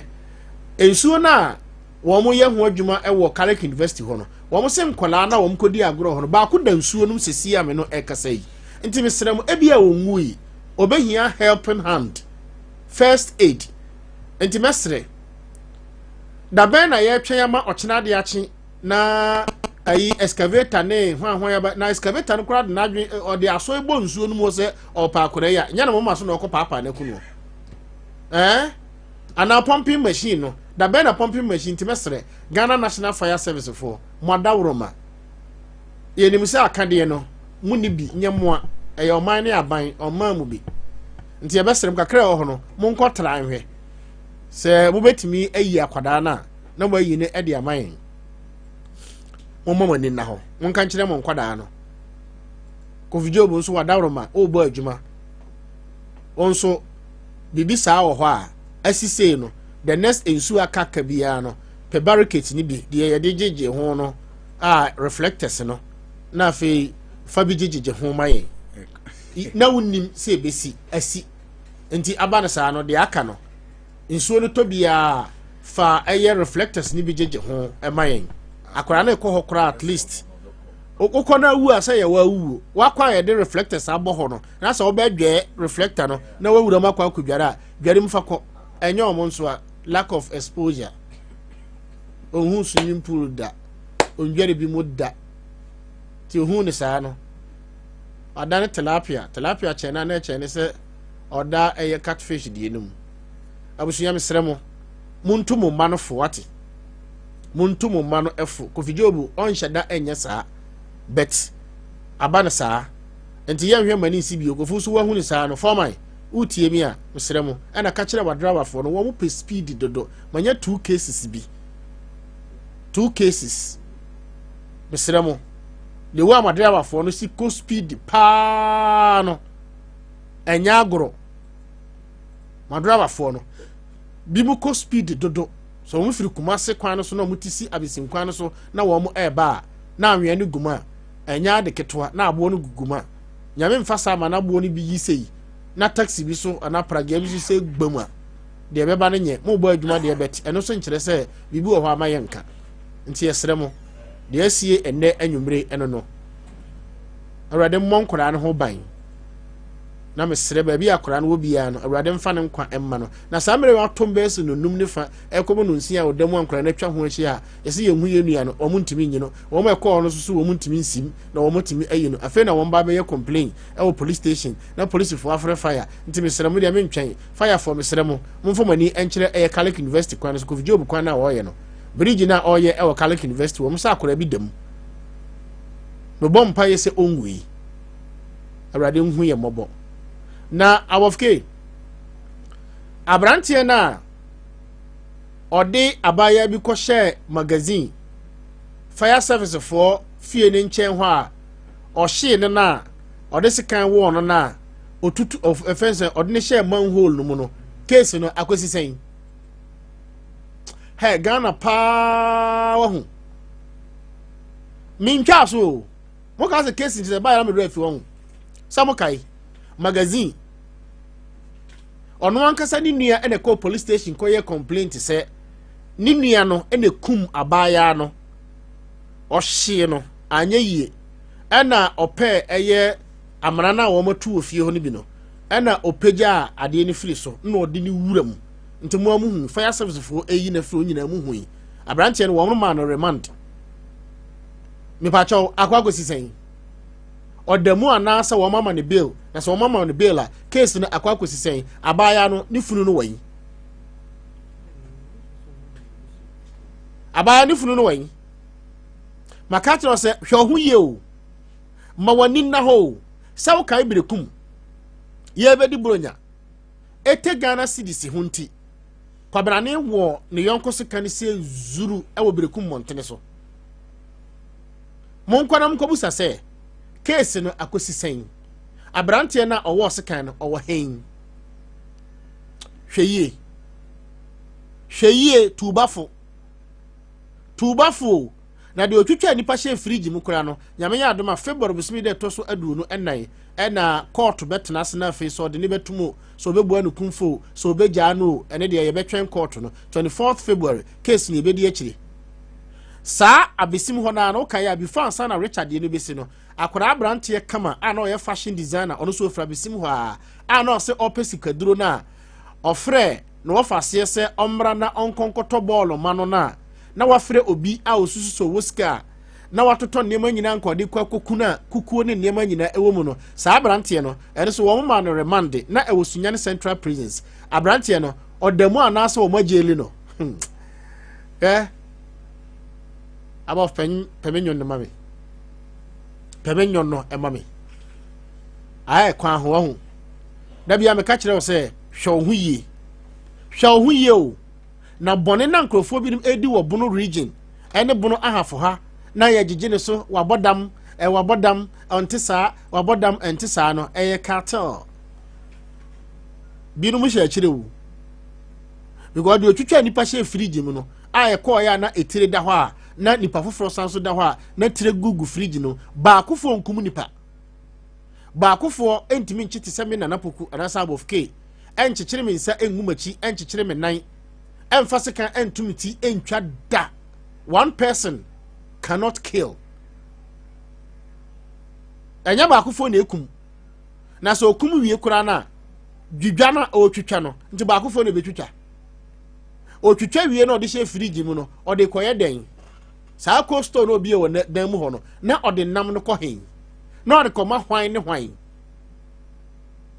Nsuo no a wɔyɛ ho adwuma wɔ Carrick University hɔ no, wɔn se nkwadaa no a wɔn kɔdi agorɔ hɔ no, baako da nsuo no mu sɛsi a me no ɛrekasa yi. Nti mesrɛ mo, ebia ɔnwui, ɔbɛhia helping hand, first aid. Nti mɛsrɛ, da bɛn na yɛretwɛn ama ɔkyena ade akye na ayi excavator ne hwan hwan aba na excavator no koraa de n'adwene ɔde asɔ ebɔ nsuo no mu sɛ ɔrepa akwadaa yi a nyɛ na moma so na ɔkɔ paapaa n'akunu ɛɛ Anaa pumping machine no, da bɛn na pumping machine nti mɛsrɛ Ghana National Fire Service foɔ, mo adaworoma. Yɛnim sɛ akadeɛ no, mo nni bi, nyɛ moa, ɛyɛ ɔman ne aban, ɔmaa mo bi. Nti yɛbɛsrɛ mo kakra ɛwɔ hɔ no, monkɔ tra nhwɛ. Sɛ mobɛtumi ayi akwadaa no a, na moayi no de ama yɛn. Momma mo ani nna hɔ. Monka nkyerɛ mo nkwadaa no. Kofi Job nso wadaworoma, wobɔ adwuma. Wo nso, biribi saa wɔ hɔ a, asi sei no, the next nsuo aka ka biara no, pɛ barricades no bi, deɛ yɛde gyegye ho no, a reflectors no, na afei fa bi gyegyegye ho ma yɛn. Na wonim sɛ ebesi asi. Nti aba no saa no, deɛ aka no, nsuo no tɔ biara fa ɛyɛ reflectors no bi gyegye ho ma yɛn. Akwadaa no rekɔ hɔ koraa at least. Wokɔ no awu a sɛ yɛwɔ awuo. Wakɔ a yɛde reflectors abɔ hɔ no, na sɛ wobɛdwɛɛ reflector no na wawura mu akɔ akɔdware a dware mu fa kɔ ɛnyɛ ɔmo nso a lack of exposure ohun swimming pool da ondware bi mu da ti ohun ne saa no ɔda ne tilapia tilapia kyɛn na na ɛkyɛn ne sɛ ɔda ɛyɛ catfish deɛ no mu abusua mesrɛ mo monto mo mma no fo wate monto mo mma no fo kofi jobu ɔnhyɛ da ɛnyɛ saa bet aba no saa Nti yɛnhwɛ mma no nsi bio. Kofi nso wahu no saa no. Foreman, wotie me a, mesrɛ mo, ɛna ka kyerɛ w'adrawafoɔ no, wɔn pɛ speed dodo. Manya two cases bi. Two cases. Mesrɛ mo, the way a m'adrawafoɔ no si kɔ speed paa no, ɛnyɛ agorɔ. M'adrawafoɔ no, bi mu kɔ speed dodo. So wɔn firi Kumase kwan no so na wɔn ti si Abesim kwan no so na wɔn ɛreba a, na anwea no gu mu a, ɛnyɛ ade ketewa na aboɔ no gugu mu a, Nyame mfa saa ma n'aboɔ no bi yi sei na taxi bi so anaa pragea bi so sɛ gba mu a, deɛ ɛbɛba no nyɛ mobɔ adwuma deɛ bɛt ɛno nso nkyerɛ sɛ biribi wɔ hɔ ama yɛnka. Nti yɛsrɛ mo, deɛ asie ɛnnɛ anwummere ɛno no, Awurade mmɔ nkwadaa no ho ban. Na mesrɛ baabi a akwadaa no wɔ biara no, Awurade mfa ne nkwa mma no. Na saa mmerɛ yi atom bɛyɛ sɛ nonum ne fa ɛkɔbɔ nonsia a ɔda mu a nkwadaa no atwa ho ahyia a yɛsɛ yɛnhu yɛn nua no, wɔn ntumi nyi no. Wɔn a ɛkɔɔ hɔ no nso so wɔn ntumi nsim na wɔn atumi ayi no. Afei na wɔn ba bɛyɛ complain ɛwɔ police station na polisifoɔ afrɛ fire. Nti mesrɛ mo deɛ mentwɛn. Firefoɔ mesrɛ mo, momfa mo ani nkyerɛ ɛyɛ Carlick University kwan no so, Kofi Job kwan no a wɔreyɛ no. Bridge no a ɔreyɛ ɛwɔ Carlick University, wɔn sɛ akwadaa bi da mu. Mebɔ mpaeɛ sɛ ɔnwui. Awurade nhu yɛ mmɔbɔ. Na awɔfke, aberanteɛ no a ɔde abaayewa bi kɔhyɛɛ magazine fire service foɔ fie no nkyɛn hɔ a ɔhyee no no a ɔde sekan wɔɔ no no a ɔtutu ɛfɛn sɛ ɔde no hyɛɛ manhole no mu no case no akɔsi sɛn hɛ Ghana paa wahu mentwaa so o moka sɛ case nti sɛ baayɛ na mewerɛ afi wahu sɛ mokae magazine ɔno ankasa ne nua na ɛkɔɔ police station kɔyɛ complaint sɛ ne nua no na kum abaayaa no ɔhyee no anyɛ yie ɛna ɔpɛɛ ɛyɛ amena no a wɔatu wɔ fie hɔ no bi no ɛna ɔpagyaa adeɛ no firi so na ɔde ne wura mu nti mo a mo hu fire service foɔ ɛyi na firi nyinaa mo hu yi aberanteɛ no wɔn maa no remand mepakyɛw akɔ akɔsi sɛn. Ɔda mu anaasɛ wɔn ama no bail? Na sɛ wɔn ama no bail a, case no akɔ akɔsi sɛn? Abaayaa no ne funu no wɔ yi? Abaayaa ne funu no wɔ yi? Maka kyerɛ sɛ hwɛ ɔho yie o, ma w'ani nna hɔ o, sɛ wokae berekum yɛbɛdi buronya ete Ghana cedis ho nti, Kwabrane wɔ ne yɔnko sika no sɛ zuru wɔ berekum mmɔntene so. Monkɔ na monkɔbusa sɛ, case no akosi sɛn? Aberanteɛ no a ɔwɔ sekan no, ɔwɔ hen? Hwɛ yie. Hwɛ yie, tuubafo. Tuubafo o. Na deɛ ɔtwitwa nnipa hyɛ firigye mu koraa no, Nyame yɛ adom a, February bosome da ɛtɔ so 24 ɛna kɔɔto bɛtena ase na afei sɛ ɔde ne bɛtum o, sɛ ɔbɛbua no kumfo o, sɛ ɔbɛgyaa no o, ɛne deɛ yɛbɛtwɛn kɔɔto no. 24th February, case no yɛbɛdi akyire. Saa abesim hɔ no ara no, wokae a, before ansa na Richard deɛ no bɛsi no, akwadaa aberanteɛ kama a na ɔyɛ fashion designer, ɔno nso ɔfiri abesim hɔ ara, a na ɔse ɔpɛ sikaduro no a, ɔfrɛɛ na wɔfa aseɛ sɛ ɔmmra na ɔnkɔ nkɔtɔ bɔɔlo ma no no a, na wafrɛ obi a ɔsusu sɛ ɔwɔ sika a, na watotɔ nneɛma nyinaa nka ɔde kɔ akɔku no a kukuo ne nneɛma nyinaa ɛwɔ mu no, saa aberanteɛ no, ɛno nso wɔn maa no remande, na ɛwɔ Sunyani Central Prisons. Aberanteɛ no, ɔda mu anaasɛ wɔn agyeeli no? Hmm. Eh, abɔ pɛ pɛ me nwon no ma me. Pɛ me nwon no ma me. Ayɛ kwan ho ahu. Da bia meka kyerɛ wo sɛ hwɛ wo ho yie. Hwɛ wo ho yie o. Na bɔne na nkurɔfoɔ binom edi wɔ Bono region ɛne Bono ahafo ha na yɛgyegye ne so wabɔ dam ɛ wabɔ dam ɔnte saa wabɔ dam ɛnte saa no ɛyɛ cartel. Binom hyɛ akyire o. Because deɛ otwitwa nipa hyɛ fridge mu no a ɛkɔɔeɛ a na etire da hɔ a na nipa foforɔ san so da hɔ a na tire gugu fridge no baakofoɔ nkum nipa baakofoɔ ntumi nkye te sɛ me nana poku anaasɛ abɔfke ɛnkyekyere me nsa ɛngu m'akyi ɛnkyekyere me nan ɛmfa sekan ɛnto me ti ɛntwa da. One person cannot kill. Ɛnyɛ baakofoɔ na ekum. Na sɛ okum wie koraa no a, dwidwa no a ɔretwitwa no nti baakofoɔ na ebetwitwa. Otwitwa wie na ɔde hyɛ firigye mu no, ɔde kɔyɛ dɛn? Saa cold store na obie wɔ dan mu hɔ no, na ɔde nam no kɔ hen? Na ɔde kɔma hwan ne hwan?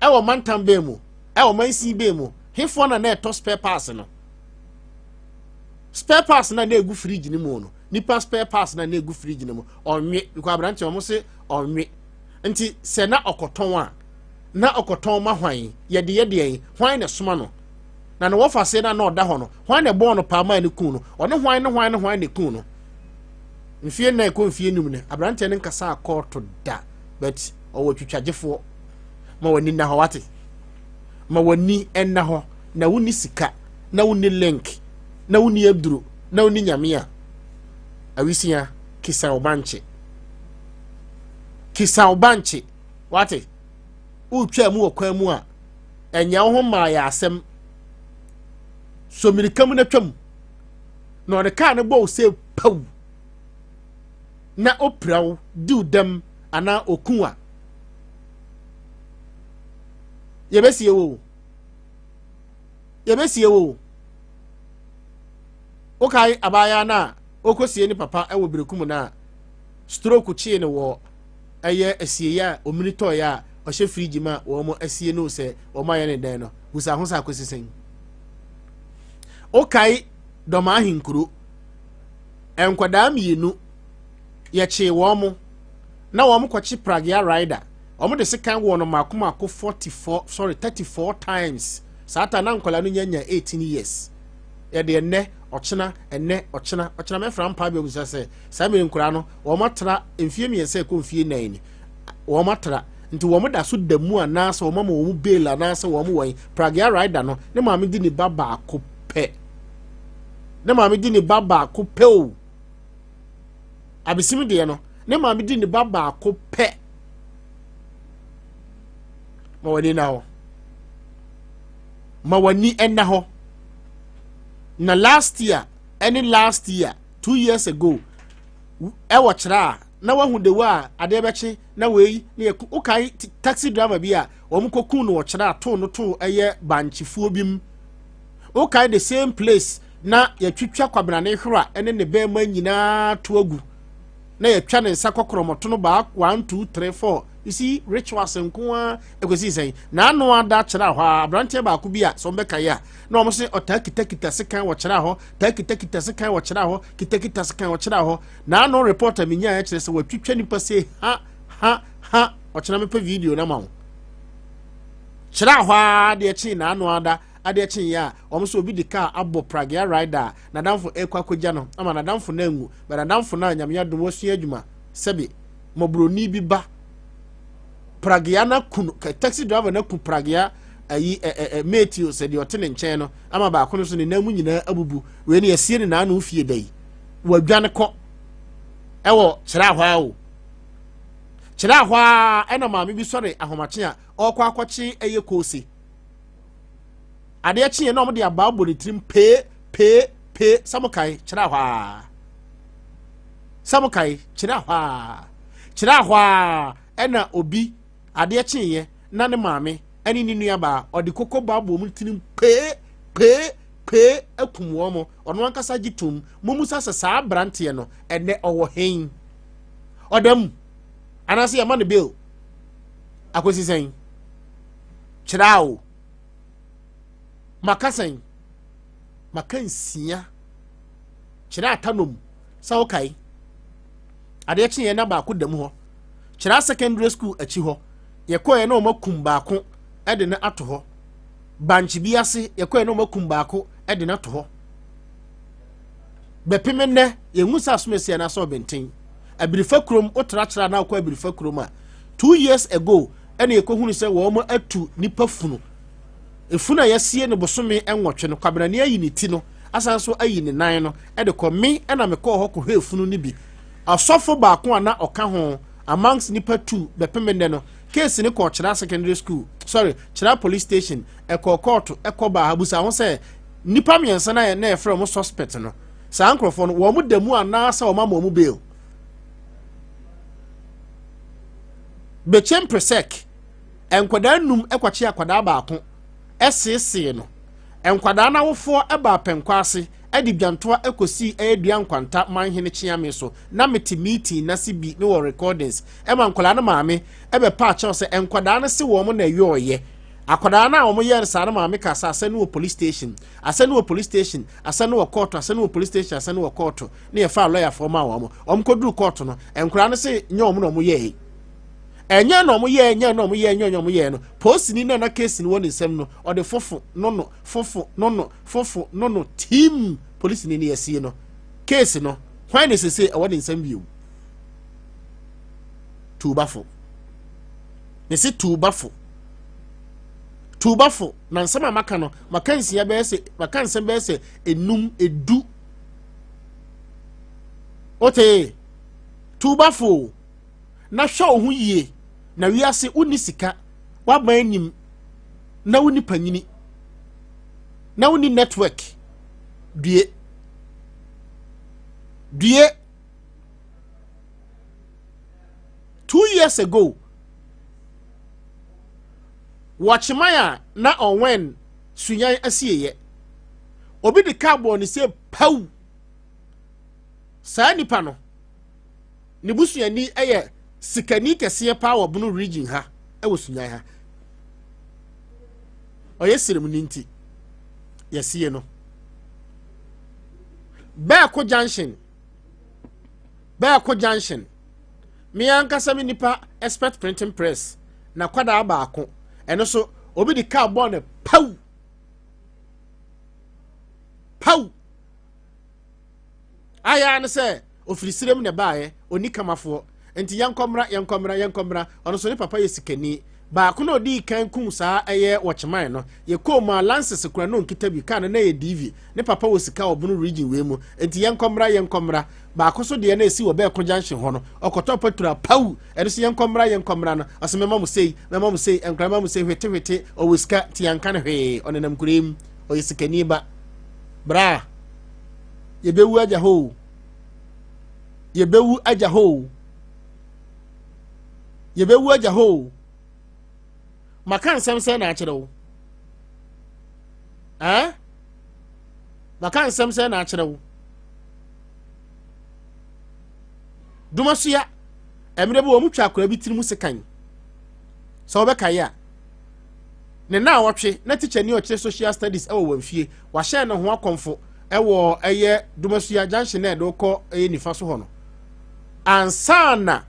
Ɛwɔ mantam bɛn mu? Ɛwɔ mansin bɛn mu? Hefoɔ na na ɛtɔ spare parts no? Spare parts na na egu fridge no mu no, nipa spare parts na na egu fridge no mu. Ɔnwe, because aberante wɔn se ɔnwe. Nti sɛ na ɔkɔtɔn a, na ɔkɔtɔn ma hwan? Yɛde yɛ deɛn? Hwan na ɛsoma no? Na ne wɔfa se na na ɔda hɔ no, hwan na ɛbɔɔ no paa maa ne kun no? Ɔne hwan ne hwan ne hwan na ɛkun no? Mfie nnan kɔ mfie num no, aberanteɛ no nkasa kɔɔto da, but ɔwɔ twitwagyefoɔ. Ma w'ani nna hɔ, wate? Ma w'ani nna hɔ, na wonni sika, na wonni link, na wonni aduro, na wonni nyame a, awisia, kisa wo bankye. Kisa wo bankye, wate? Wotwaa mu wɔ kwan mu a, ɛnyɛ wo ho maa yɛ asɛm. So mirika mu na twam. Na ɔde kaa no bɔ wo sɛ paw. Na opira wo, di wo dɛm anaa oku a. Yɛbɛsie wo. Yɛbɛsie wo. Wokae abaayaa no a ɔkɔsie ne papa wɔ berekum no a stroke kyee no wɔ ɛyɛ asieeɛ a omini tɔeɛ a ɔhyɛ fridge mu a wɔn asie no sɛ wɔn ayɛ ne dɛn no, busa ho sɛ akɔsi sɛn. Wokae dɔm ahenkuro, nkwadaa mmienu yɛkyee wɔn mo na wɔn kɔkye pragea rider, wɔn de sekan wɔ no mako mako 44 sorry 34 times. Saa ta na nkwadaa no nya nya 18 years. Yɛde ɛnɛ ɔkyena ɛnɛ ɔkyena ɔkyena mɛfra mpa bi abusa sɛ Saa mmere nkoraa no, wɔn atra mfie mmiɛnsa ɛkɔ mfie nnan ni. Wɔn atra. Nti wɔn da so da mu anaasɛ wɔn ama wɔn bail anaasɛ wɔn wɔn. Pragea rider no, ne maame di ne ba baako pɛ. Ne maame di ne ba baako pɛ o. Abesim deɛ no, ne maame di ne ba baako pɛ. Ma w'ani nna hɔ. Ma w'ani nna hɔ. Na last year, ɛne last year, 2 years ago ɛwɔ kyerɛ a na wahu de wa a adeɛ bɛkye na wei ne yɛ wokae taxi driver bi a wɔn kɔku no wɔ kyerɛ a too no too ɛyɛ bankyefuo bi mu. Wokae the same place na yɛtwitwa kwabenane hwera ɛne ne bɛrima nyinaa to agu na yɛtwa ne nsa kɔkorɔmɔto no baa 1 2 3 4. You see, rituals nko ara ɛkɔsi sɛn. N'ano ada kyerɛ hɔ a, aberanteɛ baako bi a sɛ wɔbɛka yɛ a, na wɔn se ɔtaa kitakita sekan wɔ kyerɛ hɔ, taa kitakita sekan wɔ kyerɛ hɔ, kitakita sekan wɔ kyerɛ hɔ. N'ano reporter mi nyaa kyerɛ sɛ wɔatwitwa nipa se ha ha ha ɔkyerɛ mepɛ video na ma wo. Kyerɛ hɔ a adeɛ kyee n'ano ada adeɛ kyee yɛ a wɔn nso obi de kaa abɔ pragea rider a n'adamfo ɛkɔ akɔgya no ama n'adamfo no anwu bɛ n'adamfo no a nyame adom wasua adwuma sɛbe mmɔborɔni bi ba pragea no aku no taxi driver no aku pragea ayi ɛ ɛ ɛ mate o sɛ deɛ ɔte ne nkyɛn no ama baako no so ne nan mu nyinaa abubu wei ne yɛsie ne n'ano fie da yi wadwane kɔ ɛwɔ kyerɛ ahɔ a o kyerɛ ahɔ a ɛna maame bi sɔre ahomakye a ɔrekɔ akɔkye ɛyɛ koose adeɛ kyeɛ na wɔde abaa bɔ ne tirim pee pee pee sɛ mo kae kyerɛ ahɔ a sɛ mo kae kyerɛ ahɔ a kyerɛ ahɔ a ɛna obi adeɛ kyeeɛ na ne maame ɛne ne nuabaa ɔde koko ba bɔ wɔn tirim pee pee pee akum wɔn mo ɔno ankasa gye tom mo musa sɛ saa aberanteɛ no ɛnɛ ɔwɔ hen ɔda mu anaasɛ yɛma no bail akosi sɛn kyerɛ o maka sɛn maka nsia kyerɛ atanom sɛ wokae adeɛ kyeeɛ na baako da mu hɔ kyerɛ secondary school akyi hɔ yɛkɔɛ na wɔakum baako de no ato hɔ bankye bi ase yɛkɔɛ na wɔakum baako de no ato hɔ bɛpem nnɛ yɛnhu sɛ asomasi anaasɛ ɔbɛnten abirifa kurom wotra kyerɛ anaa wokɔ abirifa kurom a two years ago ɛna yɛkɔhunu sɛ wɔn atu nipa funu efunu a yɛasie no bosome nwɔtwe no kwabenane ayi ne ti no asan so ayi ne nan no ɛde kɔ me ɛna mekɔɔ hɔ kɔhwɛ efunu no bi ɔsɔfo baako a na ɔka ho amongst nipa two bɛpem nnɛ no case ne kɔɔ kyerɛ secondary school sorry kyerɛ police station ɛkɔɔ kɔɔto ɛkɔ baa abusa ho sɛ nipa mmiɛnsa na na yɛfrɛ wɔn suspect no saa nkurɔfoɔ no wɔn da mu anaasɛ wɔn ama wɔn bail Bechem Presec nkwadaa num kɔkye akwadaa baako seesee no. Nkwadaa no awofoɔ baa Pɛnkɔ ase de dwantoa kɔsii ɛyɛ Dua Nkwanta Manhene Kyeame so. Na mete meeting no ase bi mewɔ recordings ɛma nkwadaa no maame bɛpaa kyɛw sɛ nkwadaa no se wɔn na ɛyɔɔyɛ. Akwadaa no a wɔyɛɛ no saa no maame kaa sɛ asɛm no wɔ police station, asɛm no wɔ police station, asɛm no wɔ kɔɔto, asɛm no wɔ police station, asɛm no wɔ kɔɔto. Ne yɛfaa lɔyafoɔ maa wɔn. Wɔn kɔduru kɔɔto no, nkwadaa no se nyɛ wɔn na wɔn yɛɛe. Ɛnyɛ na wɔn yɛɛ, nyɛ na wɔn yɛɛ, nyɛ na wɔn yɛɛ no. Polisini no a na case no wɔ ne nsam no, ɔde fofo no no, fofo no no, fofo no no, tim polisini no yɛsie no. Case no, hwan na sese ɛwɔ ne nsam bio? Tuubafo. Mese tuubafo. Tuubafo, na nsɛm a maka no, maka nsia bɛyɛ sɛ, maka nsɛm bɛyɛ sɛ enum, edu. Wote? Tuubafo. Na hwɛ wo ho yie, na wiase wonni sika, w'aban anim, na wonni panyini, na wonni network. Due. Due. 2 years ago, wɔkyeman a na ɔwɛn sunyan asieyɛ. Obi de kaa bɔɔ ne sɛ paw. Saa nipa no, ne busuani yɛ sikani kɛseɛ paa wɔ Bono region ha wɔ Sunyan ha. Ɔyɛ siremuni nti yɛsie no. Bɛɛko junction, Bɛɛko junction. Me ankasa me nipa expert printing press na kwadaa baako ɛno so obi de kaa bɔɔ no paw paw. Ayɛ ne sɛ ofiri sirem na ɛbaeɛ, ɔni kamafoɔ nti yɛnkɔ mmra yɛnkɔ mmra yɛnkɔ mmra. Ɔno nso ne papa yɛ sikani. Baako na ɔdii kan kum saa ɛyɛ wɔkyeman no yɛkɔɔ mu a lances kora na ɔnkita bi kaa no na ɛyɛ DV ne papa wɔ sika wɔ Bono region wei mu nti yɛnkɔ mmra yɛnkɔ mmra. Baako so deɛ na ɛsi wɔ Bɛɛko junction hɔ no ɔkɔtɔ petrol a pawu ɛno so yɛnkɔ mmra yɛnkɔ mmra no ɔsɛ mɛma mo sei mɛma mo sei nkora mɛma mo sei hwete hwete ɔwɔ sika nti yɛnka no hwee ɔnenam kura mu ɔyɛ sikani ba bra yɛbɛwu agya hɔ o yɛbɛwu agya hɔ o yɛbɛwu agya hɔ o maka nsɛm sɛ na akyerɛ wo ɛn maka nsɛm sɛ na akyerɛ wo dumasua mmerɛ bi wɔn twa akora bi tirim sekan. Sɛ wobɛkae a, ne naawɔtwe na tikyani a ɔkyerɛ social studies wɔ wɔn fie, wahyɛ ne ho akɔmfo wɔ ɛyɛ Dumasua junction na ɛde kɔ ɛyɛ nifa so hɔ no. Ansa na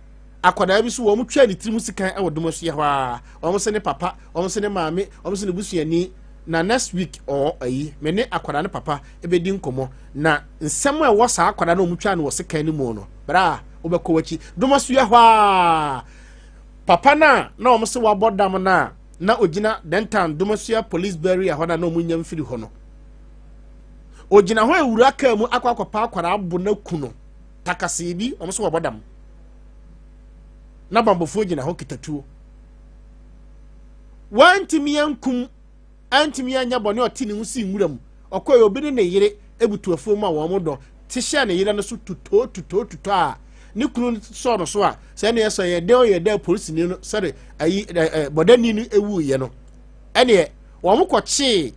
akwadaa bi so wɔn twaa ne tirim sikan wɔ Dumasua hɔ a, wɔn se ne papa, wɔn se ne maame, wɔn se ne busuani. Na next week ɔ ayi, me ne akwadaa ne papa bɛdi nkɔmmɔ. Na nsɛm a ɛwɔ saa akwadaa no wɔn twaa no wɔ sekan no mu no, bra wobɛkɔ w'akyi. Dumasua hɔ a, Papa no a na wɔn se wabɔ dam no a na ogyina Dentan Domasua Police Barrier hɔ no a na wɔn nya mfiri hɔ no, ogyina hɔ ewura kaa mu akɔ akɔpa akwadaa abo no aku no takasee bi wɔn se wabɔ dam. Na bambɔfoɔ gyina hɔ kita tuo. Wɔantumi ankum antumi anyɛ bɔne a ɔte ne ho sii nwura mu. Ɔkɔe, obi ne ne yere butu afuom a wɔn dɔ te hyɛɛ ne yere no so tutoo tutoo tutoo a ne kunu sɔɔ no so a sɛ ɛneɛ sɛ yɛ dɛn ɔyɛ dɛn polisini no sɛde ayi ɛ bɔdani no ewuiɛ no ɛneɛ wɔn kɔkyee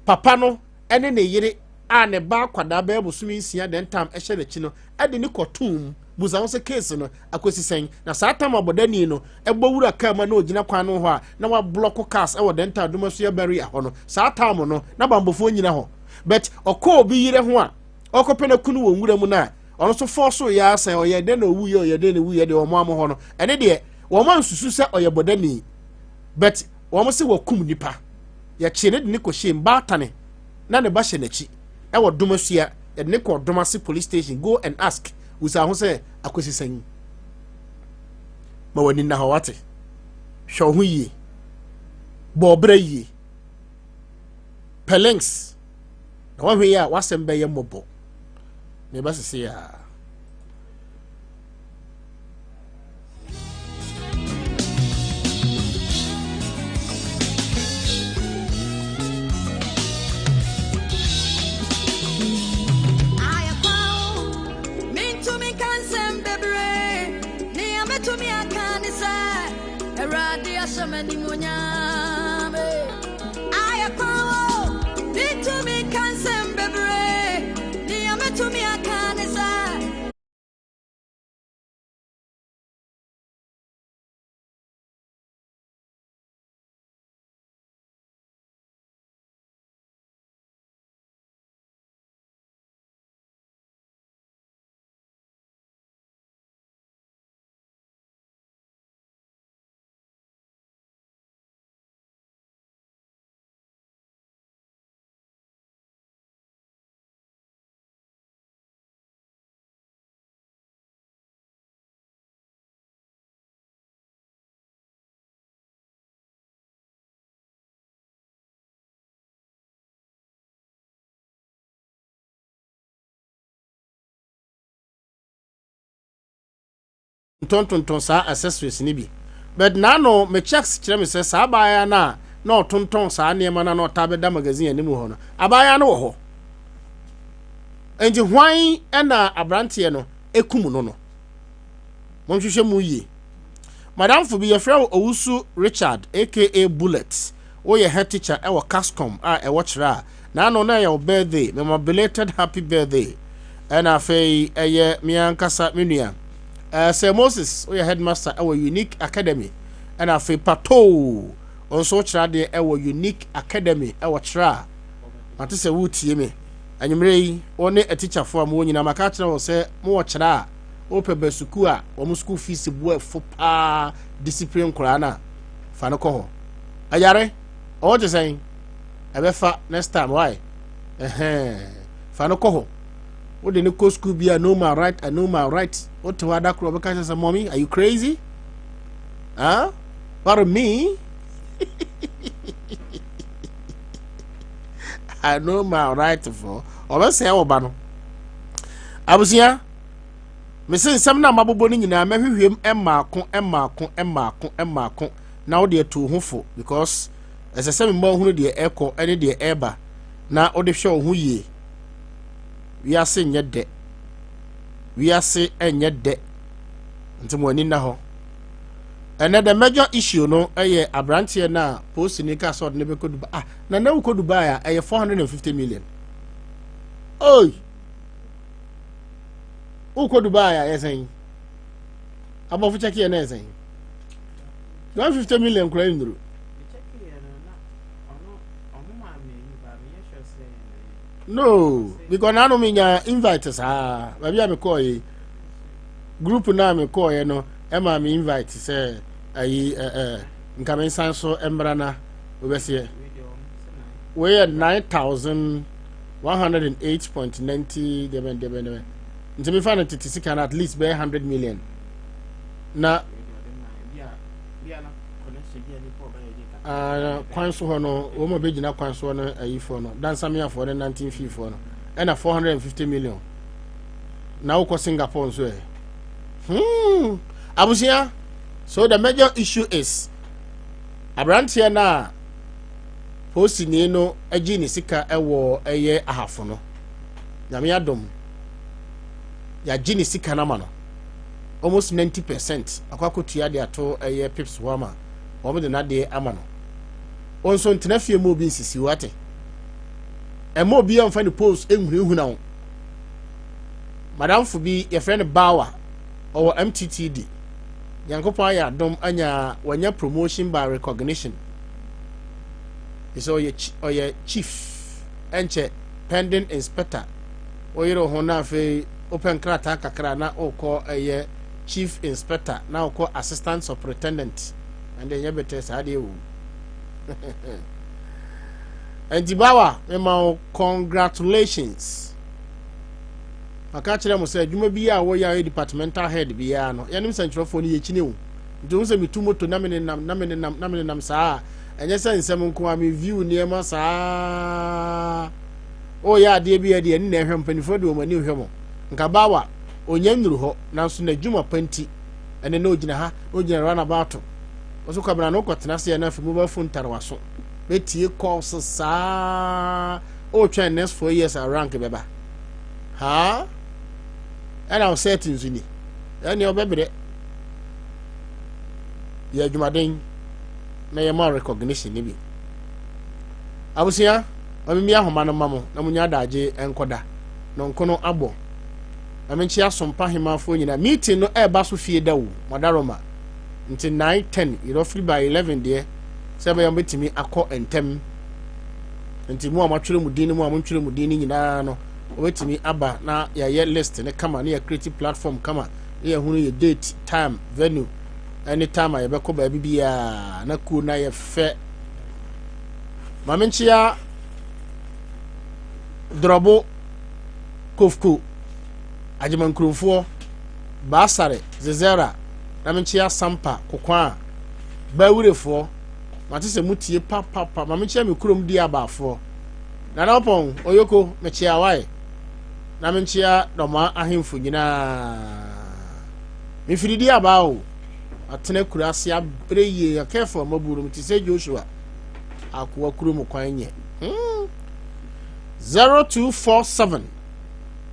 papa no ɛne ne yere a ne ba akwadaa bɛyɛ bosome nsia dɛn tam ɛhyɛ n'akyi no ɛde ne kɔtoo mu busa ho sɛ keesi no akosi sɛn na saa tam abɔdani no ɛbɔ wura kaa mu a na ɔgyina kwan no hɔ a na wablɔko cars ɛwɔ dɛn Adomasua barrier hɔ no saa tam no na bambɔfoɔ nyina hɔ but ɔkɔ obi yere ho a ɔkɔpɛ no kunu wɔ nwura mu no a ɔno nso fɔɔ yɛ asɛ ɔyɛ dɛn na ɔwu yɛ ɔyɛ dɛn na ɛwu yɛ deɛ wɔn amo hɔ no ɛne deɛ wɔn ansusu sɛ ɔyɛ bɔdani but wɔn sɛ wɔkum nipa yɛkyee ne de ne kɔhyɛ mbaatane na ne ba hyɛ n'akyi ɛwɔ Domasua yɛde ne kɔɔ Domase police station go and ask wusa ho sɛ akosi sɛn ma w'ani nna hɔ wate hwɛ wo ho yie bɔ ɔbrɛ yie pɛ links na wahwɛ yi a w'asɛm bɛyɛ mmɔbɔ na ɛbɛsese a. Tontontɔn saa accessories no bi but n'ano me checks kyerɛ me sɛ saa abaayewa no a na ɔtontɔn saa nneɛma no a na ɔtaa bɛda magazine anim hɔ no abaayewa no wɔ hɔ nti hwan na aberanteɛ no ekum no no monhwehwɛ mu yie madamfo bi yɛfrɛ wo Owusu Richard aka Bullet Woyɛ head teacher wɔ Cascom a ɛwɔ Kyerɛ a, n'ano na ɛyɛ wo birthday, mema belated happy birthday. Ɛna afei ɛyɛ me ankasa me nua. Uh, Sir Moses, woyɛ headmaster wɔ Unique Academy. Ɛna afei Patoo, wo nso wokyerɛ adeɛ wɔ Unique Academy wɔ Kyerɛ a. Mate sɛ woretie me. Anwummerɛ yi, wo ne atikyafoɔ a mowɔ nyinaa, maka akyerɛ wo sɛ mowɔ Kyerɛ a, wopɛ ba sukuu a wɔn school fees bo afo paa discipline nkoraa no a, fa no kɔ hɔ. Ayare, ɔwɔ te sɛn? Ɛbɛfa next time, why? Ɛhɛn, fa no kɔ hɔ. Wode no kɔ school bi a no my right, I know my right. Wote hɔ ada koro ɔbɛka kyerɛ sɛ, mommy, are you crazy? Huh? What me? I know my right for. Ɔbɛsɛe wo ba no. Abusua, mese nsɛm no a mabobɔ no nyinaa mɛhwehwɛ mu mmaako mmaako mmaako mmaako. na wode atu wo ho fo because ɛsɛ sɛ mema wohunu deɛ ɛkɔ ne deɛ ɛreba na wode hwɛ wo ho yie. Wiase nyɛ dɛ. Wiase nyɛ dɛ. Nti mo ani nna hɔ. Ɛnɛ the major issue no ɛyɛ aberanteɛ no a polisini kaa sɛ ɔde no bɛkɔ Dubai. Ah, na na wokɔ Dubai a ɛyɛ 450 million. Oi! Wokɔ Dubai a ɛyɛ sɛn? Abɔfo kyɛkeɛ na ɛyɛ sɛn? 150 million koraa nnuru. No, because nanu mi nya invite saa baabi a mi kɔɔ yi group naa mi kɔɔ yɛ no ɛma mi invite sɛ ayi ɛɛ eh, nka mi nsan so mmra na obɛseɛ wei yɛ 9108.90 dɛbɛn dɛbɛn dɛbɛn nti mi fa no tete sika no at least bɛyɛ 100 million na ah, kwan so hɔ no wɔn a bɛgyina kwan so hɔ no ayifoɔ no dansameafoɔ ne nantenfiifoɔ no ɛna 450 million na wokɔ Singapore nso ɛ abusua. So the major issue is aberanteɛ no a posini no agye ne sika wɔ ɛyɛ Ahafo no, Nyame adom yɛagye ne sika no ama no almost 90% akɔ akɔtua de ato ɛyɛ pips hɔ ama wɔn de n'adeɛ ama no. Wɔn nso ntena fie mu obi nsisi wate ɛma obi amfa ne post nhunahuna wo. Madamfo bi yɛfrɛ no Bawa, ɔwɔ MTTD. Nyankopɔn ayɛ adom anya wanya promotion by recognition. Sɛ ɔyɛ ɔyɛ chief ɛnkyɛ pending inspector. Woyere ho na afei wopɛ nkrataa kakra na wokɔ ɛyɛ chief inspector na wokɔ assistant superintendent. Ɛnde ɛnyɛ bɛtɛ saa deɛ o. Ɛnti Bawa, mema wo congratulations. Maka kyerɛ mo sɛ adwuma bi a wɔyɛ a ɔyɛ departmental head biara no, yɛnom sɛnkyerɛfoɔ no yɛkyini o. Nti wohu sɛ metu moto na menenam na menenam na menenam saa a, ɛnyɛ sɛ nsɛm nko a, me view nneɛma saa. Woyɛ adeɛ bi a deɛ ani na ɛhwɛ, mpanimfoɔ de wɔn ani hwɛ mo. Nka Bawa, ɔnya nnuru hɔ, nanso n'adwuma pa nti, ɛne na ɔgyina ha, na ɔgyina runabout. Wo so Kwabena no wokɔtena ase a na afei mobile phone tare w'aso. Bɛtie calls saa, wotwɛn next 4 years a rank bɛba. Haa? Ɛna wo set nso ni. Ɛnneɛ ɔbɛbrɛ. Yɛ adwumaden na yɛma recognition ne bi. Abusua, ma mimi ahoma no ma mo na munya adagye nkɔda. Nonko no abɔ. Ma menkyia Sompa hemafoɔ nyinaa. Meeting no ɛreba so fie da o, Madaroma. Nti 9, 10, roughly by 11 deɛ, sɛ ɛbɛyɛ mobɛtumi akɔ ntɛm. Nti mo a moatwerɛ mo din no, mo a montwerɛ mo din no nyinaa no, wɔbɛtumi aba na yɛayɛ list no kama na yɛacreate platform kama na yɛahunu yɛ date, time, venue ɛne time a yɛbɛkɔ baabi biara na kuo no ayɛ fɛ. Ma menkyea Drɔbo, Kofko, Agyemankuromfoɔ, Baasare, Zezera, na menkyea Sampa, Kokwaa, Bawurefoɔ, mate sɛ motie papapa. Ma menkyea me kurom di abaafoɔ. Nana Ɔpɔn, Oyoko, mekyea wae. Na menkyea Dɔmaa ahemfo nyinaa. Mefiri di abaa o. Atena kura ase abrɛ yie. Careful amabu no, mete sɛ Joshua. Akoa kurom kwan nyɛ. 0247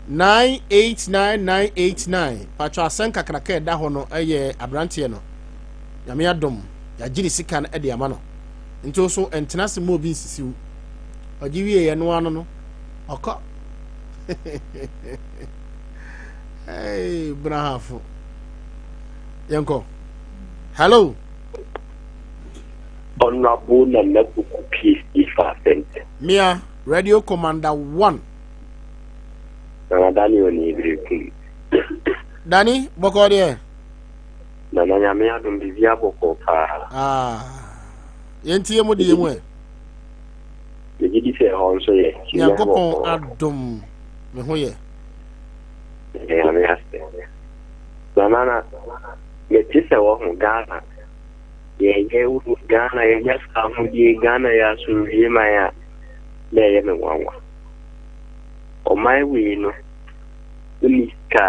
989989. Patro asɛn kakraka ɛda hɔ no ɛyɛ aberanteɛ no. Nyame adom, yɛagye ne sika no de ama no. Nti wo so ntena ase ma obi nsisi wo. Ɔgye wie yɛ no ano no, ɔkɔ. Hey, Brahafo. Yɛnkɔ. Hello. Honorable Nana Buku PhD for Asante. Mia, Radio Commander 1. Nana Daniel ni Ebrekum. Dani, bɔkɔ deɛ. Nana Nyame adom biribiara bɔkɔɔ paa. Ah, yɛntie mu deɛ mu ɛ. Megye di sɛ ɛhɔ nso yɛ. Nyankopɔn adom me ho yɛ. Nyame ase. Nana na mete sɛ wɔho Ghana. Yɛyɛ Ghana yɛnya saa ahodie Ghana yɛ asomdwie man a na ɛyɛ me nwanwa. Ɔman wei no wonni sika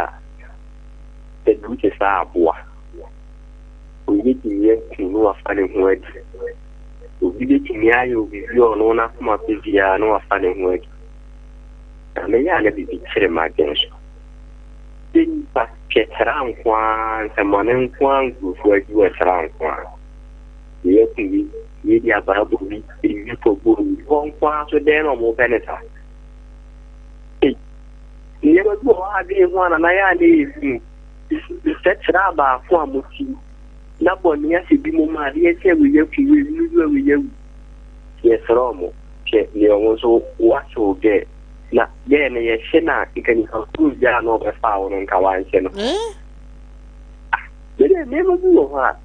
a sɛ bi te sɛ aboa. Obi betumi aku na wafa ne ho adi. Obi betumi ayɛ wo biribi a ɔno n'akoma pɛ biara na wafa ne ho adi. Na meyɛ a na biribi kyere m'adwene so. Sɛ nnipa hwɛ tra nko ara, nsɛmmɔne nko ara nkurɔfoɔ adi wɔ tra nko ara. Wei aku wei, wei de abaa bɔ wei, ewi kɔbɔ wei. Hɔ nko ara so dɛn na wɔpɛ ne saa? Ei, nneɛma bi wɔ hɔ a adwene ho a na na yɛ a na ɛyɛ hu. Sɛ tra baako a mote. Na bɔne ahyɛ binom ma adeɛ kye a wei aku wei, no a wei awu. Yɛsrɛ ɔmo, hwɛ deɛ ɔmo nso woahyɛ wo gɛɛ. Na gɛɛ no yɛhye no a, nka nipa koro biara na ɔbɛfaa wo no nka wanhye no. Ah, medeɛ nneɛma bi wɔ hɔ a,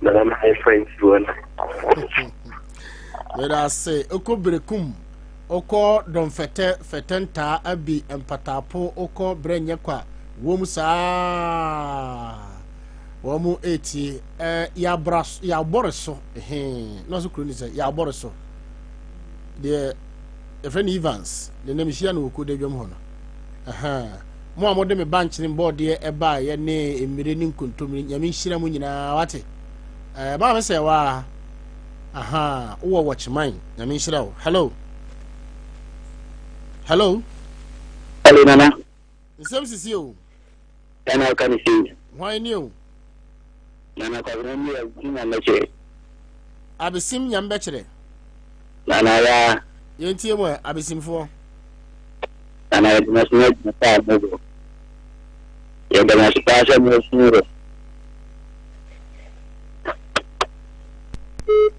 Nana na yɛfa nsi hɔ na. Meda ase. Oko Berekum, okɔ Dɔmfɛtɛ, Fɛtɛntaa, Abi, Mpataapo, okɔ Brɛnyɛ kwa, wɔm saa. Wɔn mu etie. Eh, yabra, yabɔre so. Hee. Na so kuro ni sɛ yabɔre so. Deɛ yɛfrɛ no Evans, deɛ nam hyia no wɔ kuo dadwam hɔ no. Ahaa. Mo a mode me bankyene bɔɔdeɛ ɛbaeɛ ne mmire ne nkontommire, Nyame nhyira mo nyinaa, wate? Ɛɛ, maame sɛ waa, ahaa, wowɔ wɔkyeman, Nyame nhyira wo. Hello. Hello. Hello, Nana. Nsɛm sisi o. Nana ɔka ne sei. Hwan ni o? Nana kwabena ni abesim nyame bɛkyerɛ. Abesim nyame bɛkyerɛ. Nana ya. Yɛntie mu ɛ, abesimfoɔ. Nana yɛda mo ase ne adwuma pa a mobɔ. Yɛda mo ase paa sɛ mosom wɔ.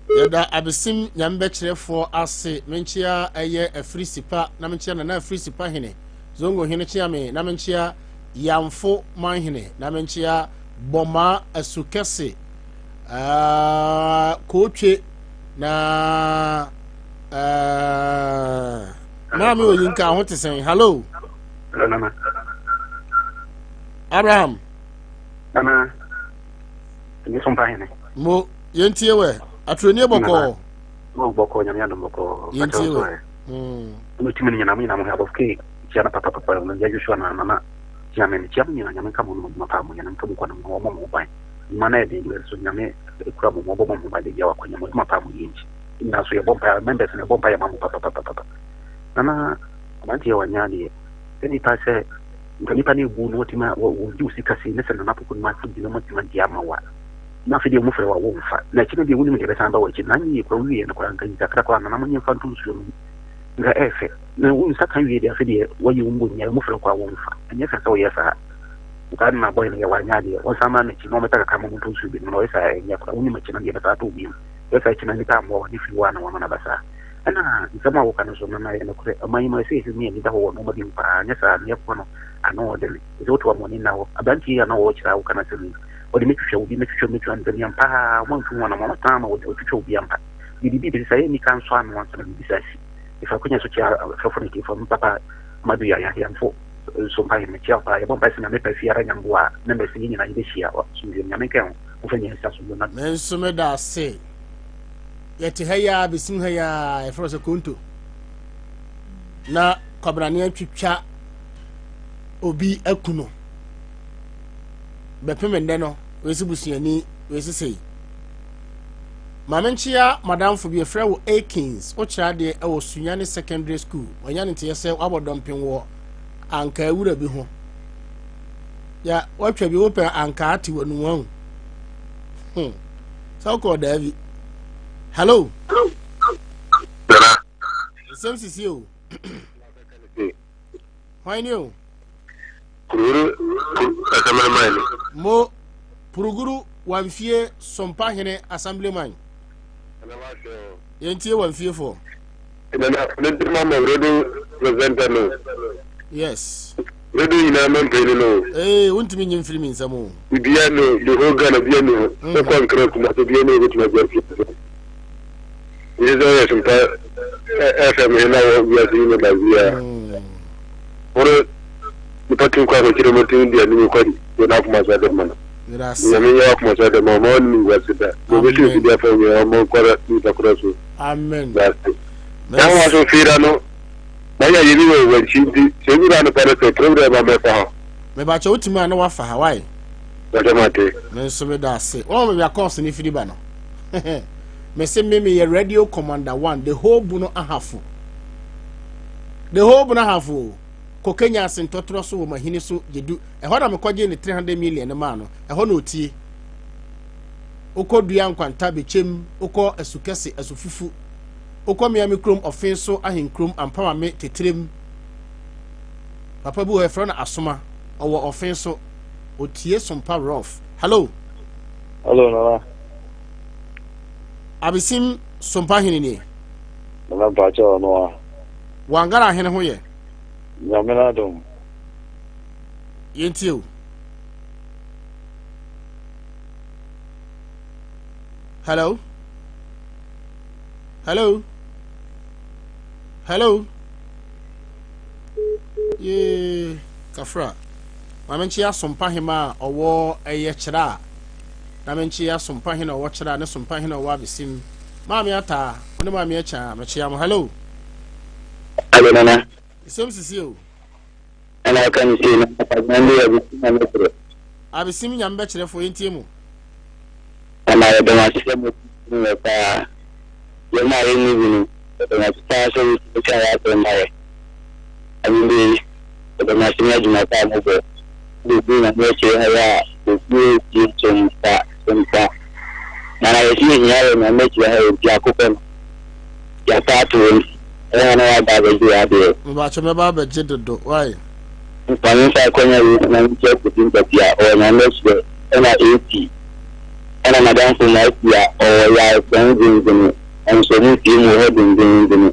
Yɛda abesim nyame bɛkyerɛfoɔ ase. Menkyea ɛyɛ afiri sipa na menkyea nana afiri sipa hene. Zongo hene kyea me na menkyea Yamfo manhene na menkyea Bɔmaa Asukɛse uh, Kootwe na uh, maame oyi nka ho te sɛn hallo. Hello, Nana. Abraham. Nana. Ɛnyɛ so mpa hene. Mo yɛntie wɛ aturenie bɔkɔɔ. Mo bɔkɔɔ nyame adom bɔkɔɔ. Yɛntie wɛ. Mo tumi no nyina mo nyina mo hwɛ abɔfo ke kyia no papa papa no yɛ Joshua na nana kyia me kyia mo nyina nyame nka mo no mo pa mo nyina nka mo kɔ no mo ɔmɔ mo ban ma na ɛden deɛ so nyame kura mo mo ɔbɔ mo ban de bia wakɔ nyame mo pa mo yɛ nti nyina so yɛbɔ mpa members no yɛbɔ mpa yɛ ma mo papa papa papa nana aberanteɛ wanyɛ adeɛ sɛ nipa sɛ nka nipa no ebu no wɔtumi wɔgye wo sika sei ne sɛ nana poko no ma fo gyina mu atumi agye ama wa na afei deɛ wɔn frɛ wa wɔmfa na akyi no deɛ wonim deɛ ɛbɛsan ba wɔ akyi na anyɛ yie koraa wowie no koraa nka yi kakra koraa nana mo nyɛ mfa nto nsuo no mu nka ɛyɛ fɛ na wo nsa ka wie deɛ afei deɛ wɔyɛ wo mbɔ nyɛ wɔn frɛ koraa wɔmfa ɛnyɛ fɛ sɛ woyɛ saa nka na bɔyɛ no yɛ wanyɛ adeɛ wɔn san ma n'akyi na wɔbɛta kakra ma wɔn nto nsuo bi no na ɔyɛ saa ɛnyɛ koraa wonim akyi no deɛ ɛbɛsan ato bio yɛ saa akyi no nipa mmoa wɔn ne firi hɔ a na wɔn ama no aba saa ɛna nsɛm a wɔka no so no na yɛ nokorɛ ɔman yi mu ɛsɛ yɛsɛ ne ani da hɔ wɔ nneɛma bi mu paa nyɛ saa ne yɛkɔ no ano ɔde ne ɛsɛ woto amɔne nna hɔ aberanteɛ yi a na wɔkyerɛ a woka no asɛm yi ɔde mɛtwitwa obi mɛtwitwa mɛtwitwa no sɛ ampa wɔn antu wɔn anam wɔn ama wɔde wɔtwitwa obi ampa biribi bi sɛ yɛ nika nso ano ansa na biribi saa si efa akonya so kyia afɛfo ne tiefo me papa Amadu yɛ ayahayamfo nso mpa yɛn mekyia paa yɛbɔ mpa sɛ nyame pa fiara nyamboa a members yɛ nyinaa yɛbɛhyia asomdwe nyame nka ho mofa nyɛ nsa asomdwe na Me nso meda ase. Yɛte ha yi ara bɛsim ha yi ara yɛfrɛ sɛ konto na kwabrane atwitwa obi aku no bɛpem nnɛ no wei sɛ busuani wei sɛ sei Maame nkyea madamfo bi yɛfrɛ wo Akins wokyerɛ adeɛ wɔ Sunyani Secondary School wanya ne nteɛ sɛ wabɔ dɔmpem wɔ ankaa wura bi ho ya watwa bi wopɛ ankaa te w'anum ahu hmm. Sɛ wokɔɔ daabi hello nsɛm sisi o hwan ni o Puruguru Assemblyman ni. Mo Puruguru Wamfie Sompa Hene Assemblyman. Yɛntie Wamfiefoɔ. Nana ne de ma ma radio presenter no. Yes. Radio nyinaa ma mpanyin no. Ee, wontumi nyi mfiri mi nsam o. Bibia no, the whole Ghana bia no. Wokɔ Nkran Kumasi bia no obetumi agye afi. Nti sɛ ɔyɛ Sompa FM he na wɔ wiase yi ne baabiara. Wode nipa tumi kɔ akɔkyerɛ mu tumi di anim kɔ deɛ n'akoma so ade ma no. Nyame nyɛ w'akoma so ade ma ɔma ɔne ne wiase da. Deɛ ɔbɛsi osi di afa nyɛ ɔma nkɔra nipa korɔ so. Amen. Dase. Na wɔn so fiira no na yɛ yɛ bi wɔ wɔn akyi nti sɛ ebi na nipa no sɛ program a mɛfa hɔ. Mebakyɛ wotumi a na wafa ha wae. Bàtɛ ma te. Me nso meda ase. Wɔn baabi a kɔɔso ne firi ba no. Mese me meyɛ radio commander one the whole Bono Ahafo. The whole Bono Ahafo o. Kɔ Kenya ase ntɔtorɔ so wɔ mahini so gyedu. Ɛhɔ na mekɔgye ne 300 million no maa no. Ɛhɔ na otie. Wokɔ dua nkwanta bɛkyɛm, wokɔ asukɛse, asufufu. Wokɔ mmea me kurom ɔfen so ahenkurom ampamame tetrem. Papa bi wɔ hɔ yɛfrɛ no Asoma. Ɔwɔ ɔfen so. Otie Sompa rough. Hello. Hello, Nana. Abesim Sompa hene nie. Nana mpakyɛ ɔno a. Wangara hene ho yɛ. Nyame n'adom. Yɛntie o. Hello. Hello. Hello. Yee, kafra. Maame nkye asompa hema a ɔwɔ ɛyɛ kyerɛ a. Na me nkye asompa hene ɔwɔ kyerɛ a ne sompa hene ɔwɔ abesim. Maame ataa, wo ne maame akya a, mekyea mo. Hello. Hello, Nana. Isɛm sisi o. Ɛna ɔka ne sei na ɔka ne abesim nyame kyerɛ. Abesim nyame bɛkyerɛfoɔ yɛntie mu. Ɛna yɛda mo ase sɛ mo yɛ paa. Yɛn a yɛnni bi no, yɛda mo ase paa sɛ motwa yɛn asɛm ma yɛn. Anwummere yi, yɛda mo ase ne adwuma pa a mobɔ. Wobɛduru Nyame akyire ha yi a, obiara retie kyɛmpa, kyɛmpa. Na na yɛse yɛhia wɔ Nyame akyire ha yi nti akokɔ no, yɛapa ato hɔ nti, ɛyɛ a na woaba abɛgye w'adeɛ. Mebakyɛ mɛba abɛgye dodo, why? Ma memfa akwanya wei so na menkyia Kofi Mpati a ɔwɔ Nyame akyire ɛna AC ɛna madamfo Marcy a ɔwɔ Yaw Sɛn Dwendwene nso ɔmo tie mu wɔ hɔ dendendene.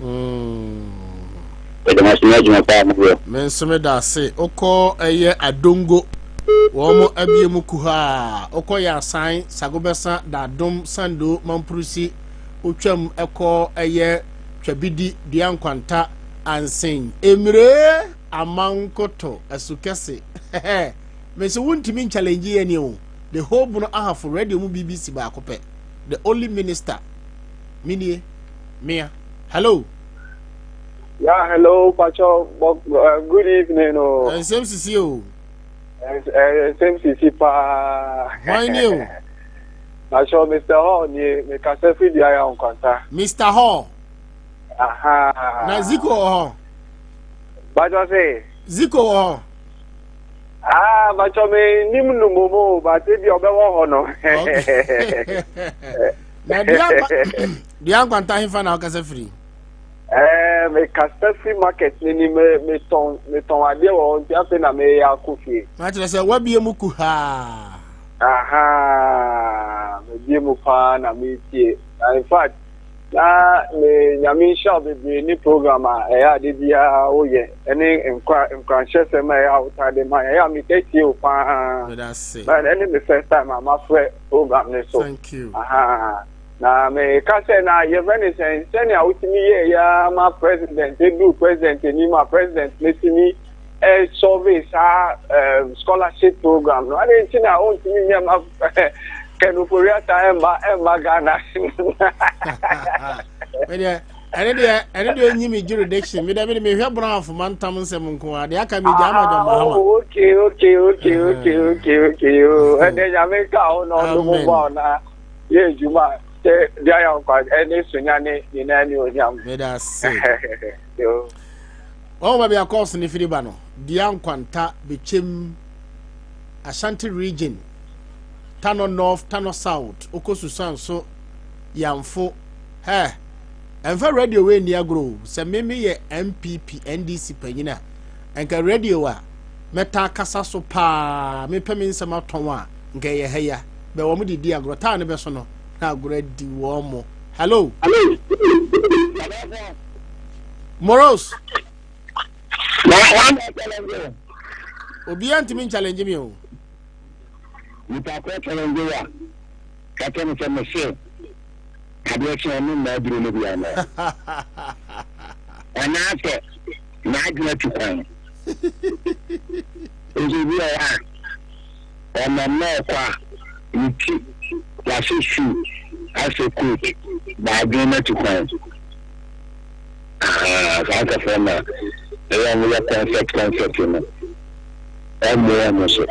Yɛda mo ase ne adwuma pa a moyɛ. Me nso meda ase. Wokɔ ɛyɛ Adongo, wɔn abie mu kuhaa. Wokɔ yɛ Asan, Sagobɛsa, Dadom, Sando, Mampurusi, wotwam ɛkɔ ɛyɛ Twabidi, Dua Nkwanta, Ansen, Emire, Amankoto, Asukɛse. Me nso wontumi nchallenge yɛn ni o. The whole Bono Ahafo radio mu BBC baako pɛ. The only minister. Minie. Mea. Hello. Yeah, hello, Pacho. Good evening. Oh. Nsɛm sisi o. Nsɛm sisi paa. Hwan ni o? Pacho, Mr. Hall ni me kasa fi di aya nkwanta. Mr. Hall. Aha. Na Ziko wɔ hɔ. Pacho se. Ziko wɔ hɔ. Ah, Pacho me nim no momo, but ebi ɔbɛwɔ hɔ no. Na dua nkwanta hefa na ɔkasa firi? Ɛɛ mekasa firi market n'anim metɔn metɔn adeɛ wɔ hɔ nti afei na meyɛ akɔ fie. Na kyerɛ sɛ wabie mu kuhaa. Aha mabie mu paa na metie. Na in fact na me nyame nhyira wo bebree ne program a ɛyɛ ade biara woyɛ ɛne nkora nkoranhyɛsɛm a ɛyɛ a wotaa de ma yɛ ɛyɛ a metaa tie wo paa. But ɛne me first time a mafrɛ program ne so. Thank you. Aha. Na meka sɛ na yɛfrɛ ne sɛn sɛnea wotumi yɛɛ yɛ ma president eduru president anim a president no tumi sɔve saa scholarship program no ade nti na ɔntumi nyɛ ma Ken Ofori-Atta ɛmma ɛmma Ghana. Ɛdeɛ ɛne deɛ ɛne deɛ nyi mi jurisdiction mi dɛ mi de mi hwɛ bono afoma ntam nsɛm nko a deɛ aka mi gya ama John Mahama. Oh, okay okay okay okay okay okay oh ɛnɛ nyame ka ho na ɔno mo bɔ ɔna. Yɛ adwuma sɛ dua yɛ nkwa ɛne sonya ne nyinaa ne onyam. Meda ase. Wɔn baabi a kɔɔso ne firi ba no, dua nkwanta bɛkyɛm Ashanti region, Tano North, Tano South, wokɔ Susan so, Yamfo. Hɛ, ɛmfa radio wei nni agorɔ o. Sɛ me meyɛ NPP, NDC panyin a, ɛnka radio a mɛtaa kasa so paa, mepɛ me nsɛm atɔn a, nka ɛyɛ ha yi a. Bɛ wɔn de di agorɔ taa ne bɛso no na agorɔ adi wɔn mo. Hello. Moros. Obiara ntumi nchallenge mi o. Nipa kɔ challenge wa ka kyerɛ no sɛ mese adeɛ kye ɔno mma aduro no bi anaa anaasɛ n'adwene atu kwan nso bi wɔ hɔ a Ɔnam na ɔkɔ a, ne ti, wahyɛ shoe, ahyɛ coat, baadwen no atu kwan. Ahaa, saa nkurɔfoɔ no na ɛyɛ a wɔyɛ concert concert no, ɛmmoa wɔn so.